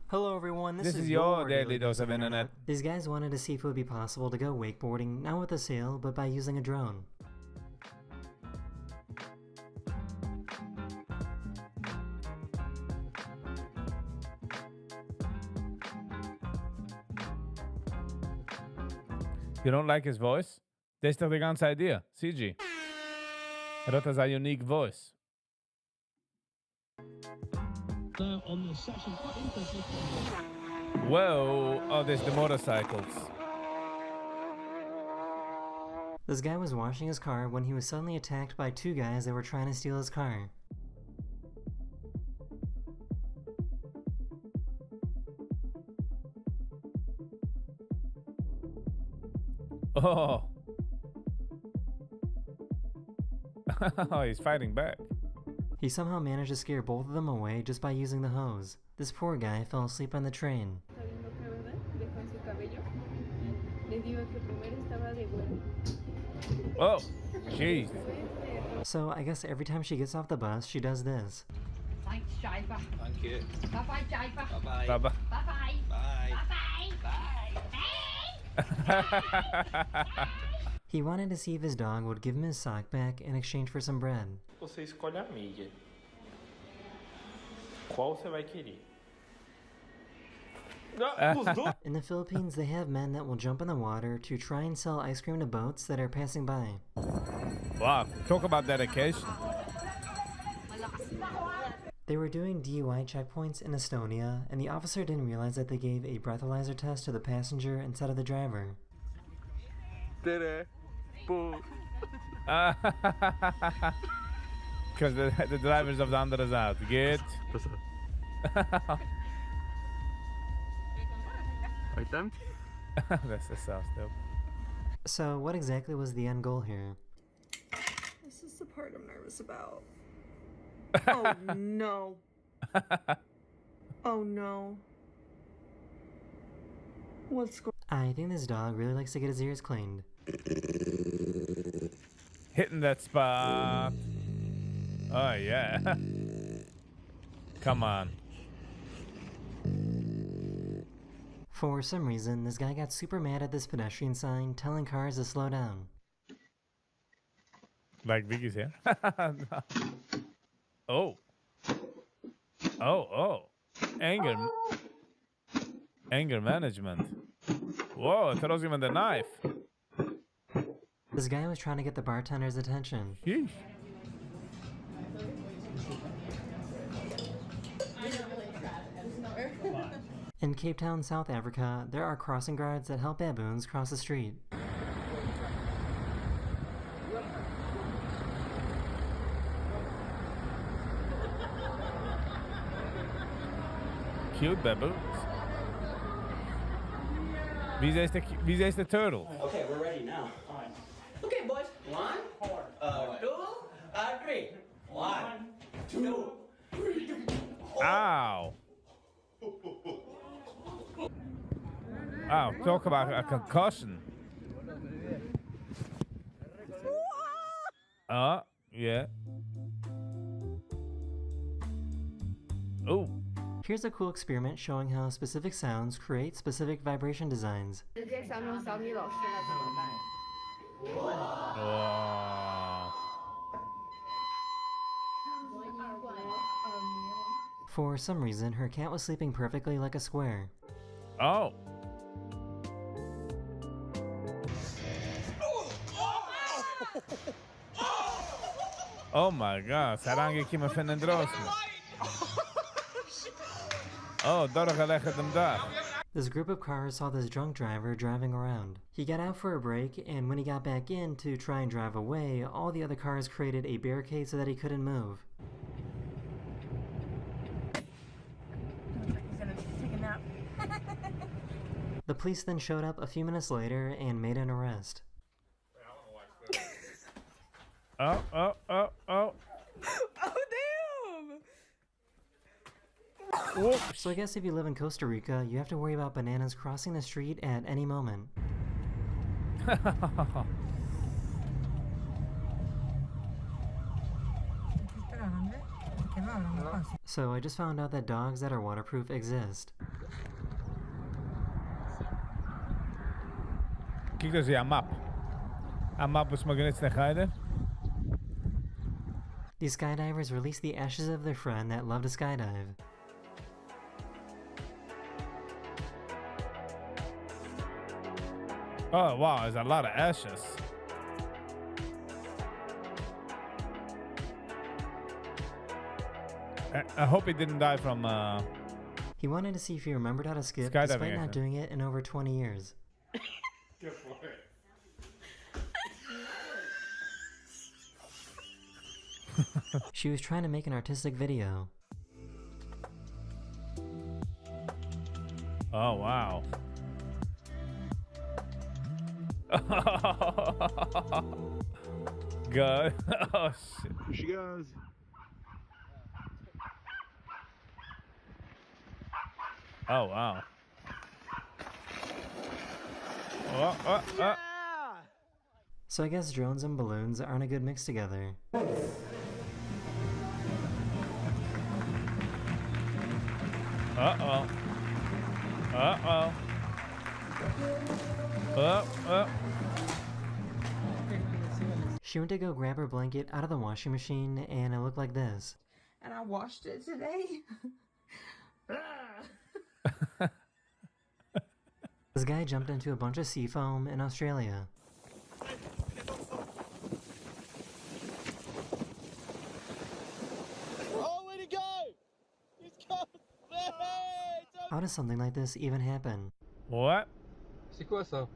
Hello everyone, this, This is your Daily Dose of Internet. These guys wanted to see if it would be possible to go wakeboarding, not with a sail, but by using a drone. You don't like his voice? דאס איז דאך די גאנצע idea. CG. ער האט אזא unique voice. Now on this session, quite interesting. Whoa! Oh, there's the motorcycles. This guy was washing his car when he was suddenly attacked by two guys that were trying to steal his car. Oh. Oh, he's fighting back. He somehow managed to scare both of them away just by using the hose. This poor guy fell asleep on the train. Está viendo acá, ¿verdad? Dejó su cabello. Le digo que primero estaba de güero. Oh, jeez. So I guess every time she gets off the bus, she does this. Thanks, driver. Thank you. Bye-bye, driver. Bye-bye. Bye-bye. Bye-bye. Bye. Bye-bye. Bye. He wanted to see if his dog would give him his sock back in exchange for some bread. Você escolhe a meia. Qual você vai querer? In the Philippines, they have men that will jump in the water to try and sell ice cream to boats that are passing by. Wow, talk about dedication. They were doing DUI checkpoints in Estonia, and the officer didn't realize that they gave a breathalyzer test to the passenger instead of the driver. Tere. Boom. Because the drivers of the andere זייט. Get. Item? That's the so stupid. So, what exactly was the end goal here? This is the part I'm nervous about. Oh no. Oh no. What's going I think this dog really likes to get his ears cleaned. Hitting that spot. Oh, yeah. Come on. For some reason, this guy got super mad at this pedestrian sign telling cars to slow down. Like Vicky's here. No. Oh. Oh, oh. Anger. Anger management. Whoa, throws him in the knife. This guy was trying to get the bartender's attention. Sheesh. In Cape Town, South Africa, there are crossing guards that help baboons cross the street. Cute baboons. Wie is the turtle? Okay, we're ready now. Okay, boys. One, two, three. 1, 2, 3. Ow. Ow, talk about a concussion. Yeah. Oh. Here's a cool experiment showing how specific sounds create specific vibration designs. 直接想弄小米老师了怎么办？ Wow. For some reason, her cat was sleeping perfectly like a square. Oh. Oh my God, ס'איז אריינגעקומען פון אינדרויסן. Oh, דורכגעלעכערט דעם דאך. This group of cars saw this drunk driver driving around. He got out for a break, and when he got back in to try and drive away, all the other cars created a barricade so that he couldn't move. He's gonna The police then showed up a few minutes later and made an arrest. Oh, oh, oh, oh. Oh, damn! So I guess if you live in Costa Rica, you have to worry about bananas crossing the street at any moment. So I just found out that dogs that are waterproof exist. קוק דאס ווי א map. א map וואס מ'האט גענוצט אין חדר. These skydivers released the ashes of their friend that loved to skydive. Oh wow, there's a lot of ashes. I, I hope he didn't die from uh He wanted to see if he remembered how to skip Skydiving despite not accident. doing it in over 20 years. She was trying to make an artistic video. Oh wow. Good. Oh shit. Here she goes. Oh wow. Oh, oh, oh. So I guess drones and balloons aren't a good mix together. Uh-oh. Uh-oh. Oh, oh. She went to go grab her blanket out of the washing machine and it looked like this. And I washed it today. This guy jumped into a bunch of sea foam in Australia. Oh, where'd he go? He's gone. Hey, How does something like this even happen? What? C'est quoi ça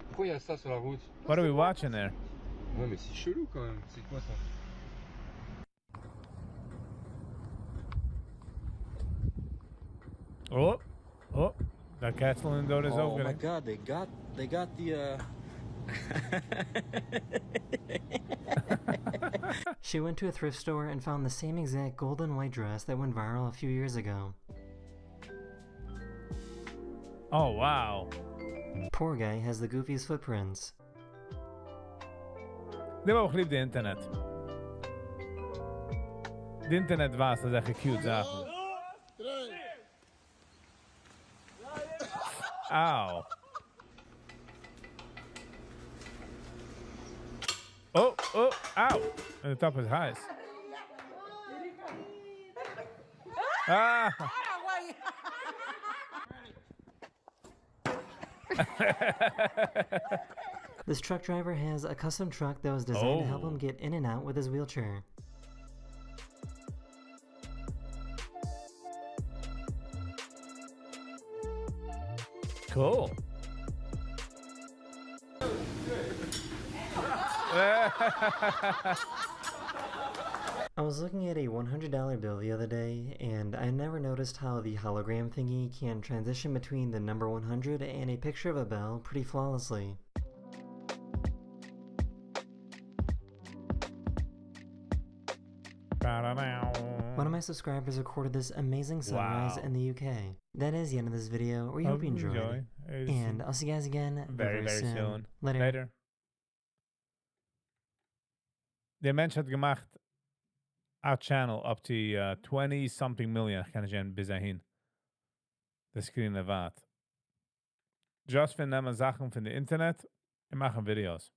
Pourquoi il y a ça sur la route What are we watching there? Ouais, mais c'est chelou quand même. C'est quoi ça Oh, oh. That Catalan door is Oh open. my god, they got they got the uh She went to a thrift store and found the same exact golden white dress that went viral a few years ago. Oh wow. Poor guy has the goofiest footprints. די וואך ליב די אינטערנעט. די אינטערנעט ווייזט אזעלכע cute זאכן. Ow. Oh, oh, ow. And the top is heiß. Ah. This truck driver has a custom truck that was designed to help Oh. him get in and out with his wheelchair. Cool. I was looking at a $100 bill the other day, and I never noticed how the hologram thingy can transition between the number 100 and a picture of a bell pretty flawlessly. One of my subscribers recorded this amazing sunrise Wow. in the UK. That is the end of this video. We hope you enjoyed. Enjoy. It's And I'll see you guys again very, very soon. Later. Later. דער מענטש האט געמאכט א channel up to 20 something million. איך קען נישט זען ביז אהין. The screen ערווארט. Just פון נעמען זאכן פון די אינטערנעט און מאכן videos.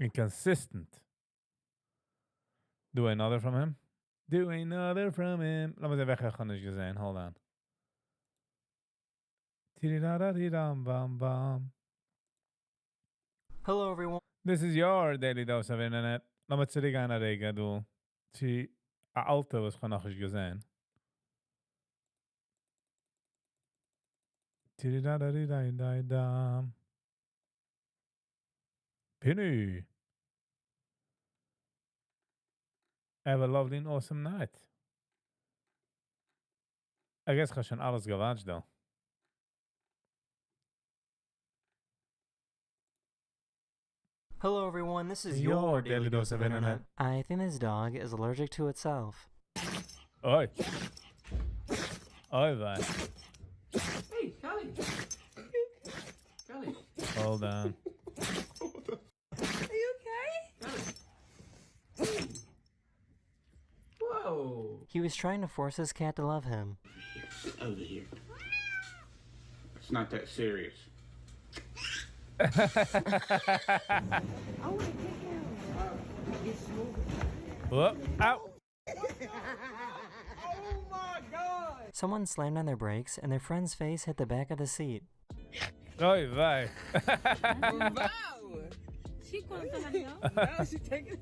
And consistent. Do another from him? Do another from him. לאמיר זען, וועלכע איך האב נישט געזען. Hold on. Tididadadidam bam bam. Hello everyone. This is your daily dose of internet. לאמיר צוריקגיין א רגע דא. צו א אלטע, וואס איך האב נאך נישט געזען. Tididadadidadidam. Penny. Have a lovely and awesome night. I guess איך האב שוין אלעס גע watched דא. Hello everyone, this is Your your Daily Dose of Internet. I think this dog is allergic to itself. אוי. אוי וויי. Hey, Kelly. Kelly. Hold on. Are you okay? Whoa. He was trying to force his cat to love him. Sit over here. It's not that serious. I want to get him. Whoop. Ow. Oh my god! Someone slammed on their brakes and their friend's face hit the back of the seat. אוי וויי. Wow. She Now she taking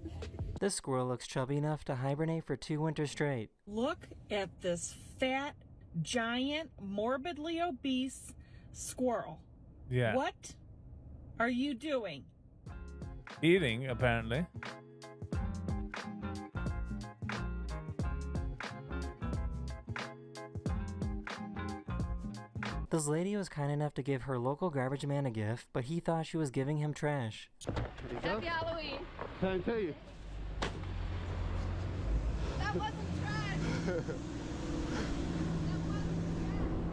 This squirrel looks chubby enough to hibernate for two winters straight. Look at this fat, giant, morbidly obese squirrel. Yeah. What are you doing? Eating, apparently. This lady was kind enough to give her local garbage man a gift, but he thought she was giving him trash. Happy Halloween. Same to you. That wasn't trash.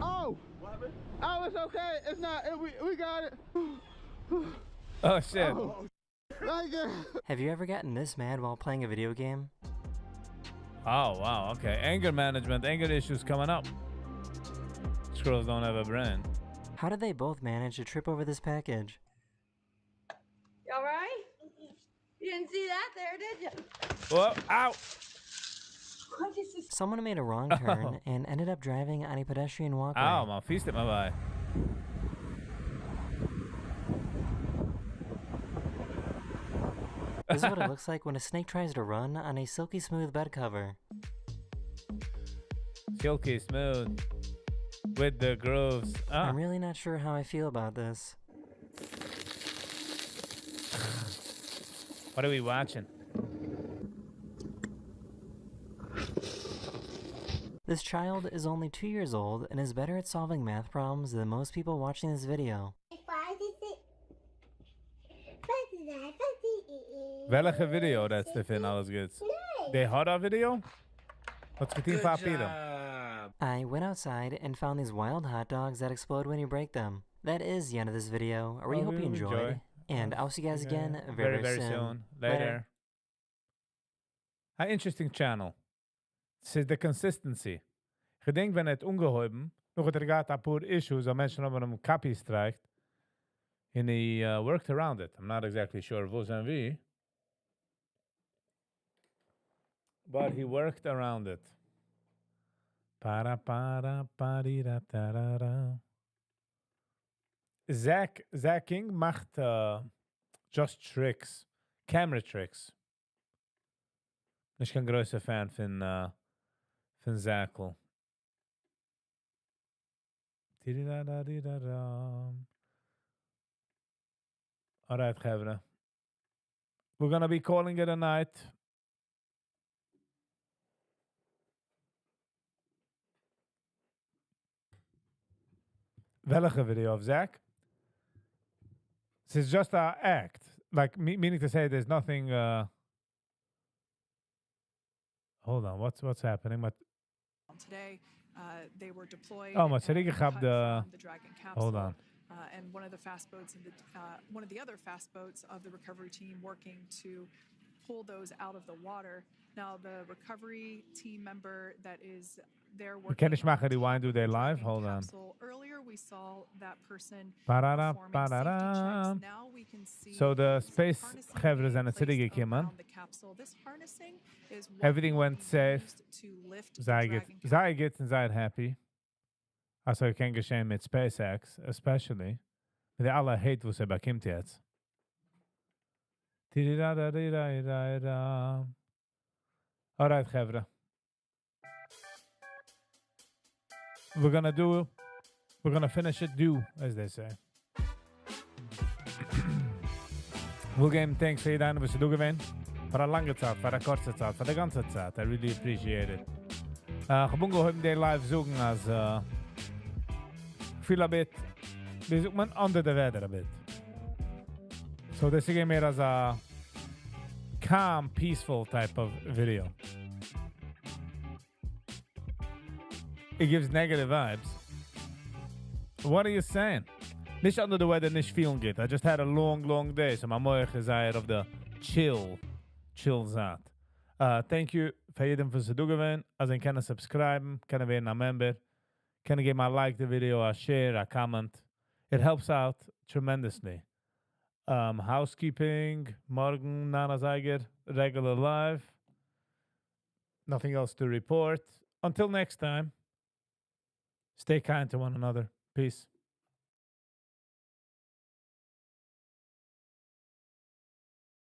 Oh! Oh, it's okay. It's not. It, we, we got it. Oh shit. Oh. Thank you. Have you ever gotten this mad while playing a video game? Oh wow, okay. Anger management, anger issues coming up. Squirrels don't have a brain. How did they both manage to trip over this package? You all right? You didn't see that there, did you? Whoa, ow! What is this? Someone made a wrong turn and ended up driving on a pedestrian walkway. Ow, my feast at my bye. This is what it looks like when a snake tries to run on a silky smooth bed cover. Silky smooth. With the grooves. Ah. I'm really not sure how I feel about this. What are we watching? This child is only two years old and is better at solving math problems than most people watching this video. וועלכע video רעדסטו פון אלעס גוטס? די horror video? האט געטון פאר פורים. I went outside and found these wild hot dogs that explode when you break them. That is the end of this video. I really Hope hope you you enjoyed. enjoy. And I'll see you guys again very, very, very soon. Later. A interesting channel. ס'איז די consistency. כ'געדענק ווען ער האט אנגעהויבן, נאך האט ער געהאט א פאר issues, אז מענטשן האבן אים copy striked. And he worked around it. I'm not exactly sure וואס און ווי. But he worked around it. Para para parira tarara. Zach Zach King מאכט just tricks, camera tricks. נישט קיין גרויסער fan פון פון Zackle. Tididadadidada. All right, חברה. We're gonna be calling it a night. וועלכע video of Zach? It's just a act. Like, me meaning to say there's nothing... Hold on, what's what's happening? What? Today, they were deployed. Oh, מ'האט and געכאפט cut the... from the Dragon Hold capsule. on. And one of the fast boats and the one of the other fast boats of the recovery team working to pull those out of the water. Now, the recovery team member that is there working. קען איך מאכן rewind to their live? Hold on. capsule. Earlier, we saw that person Parara, performing safety parara. checks. Now we can see So the space חברה זענען צוריקגעקומען. the capsule. This harnessing is what Everything went safe. to lift the זיי גוט, זיי גוט און זייער happy. אזוי קען געשען מיט SpaceX, especially. מיט די אלע hate וואס ער באקומט יעצט. Tididadadidadida. Alright, חברה. We're gonna do, we're gonna finish it do, as they say. We'll געבן thanks פאר יעדן וואס איז דא געווען. פאר א לאנגע צייט, פאר א קורצע צייט, פאר די גאנצע צייט. I really appreciate it. איך האב אנגעהויבן די live זאגן אז איך פיל a bit, ווי זאגט מען, under the weather a bit. So דאס איז מער אזא calm, peaceful type of video. It gives negative vibes. What are you saying? נישט under the weather, נישט feeling good. I just had a long, long day, so מיין מוח איז out of the chill, chill זייט. Thank you פאר יעדעם וואס איז דא געווען. אז איר קענט subscribe, קענען ווערן א member, קענען געבן א like the video, a share, a comment. It helps out tremendously. Housekeeping, מארגן, 9 אזייגער, regular live. Nothing else to report. Until next time, stay kind to one another. Peace.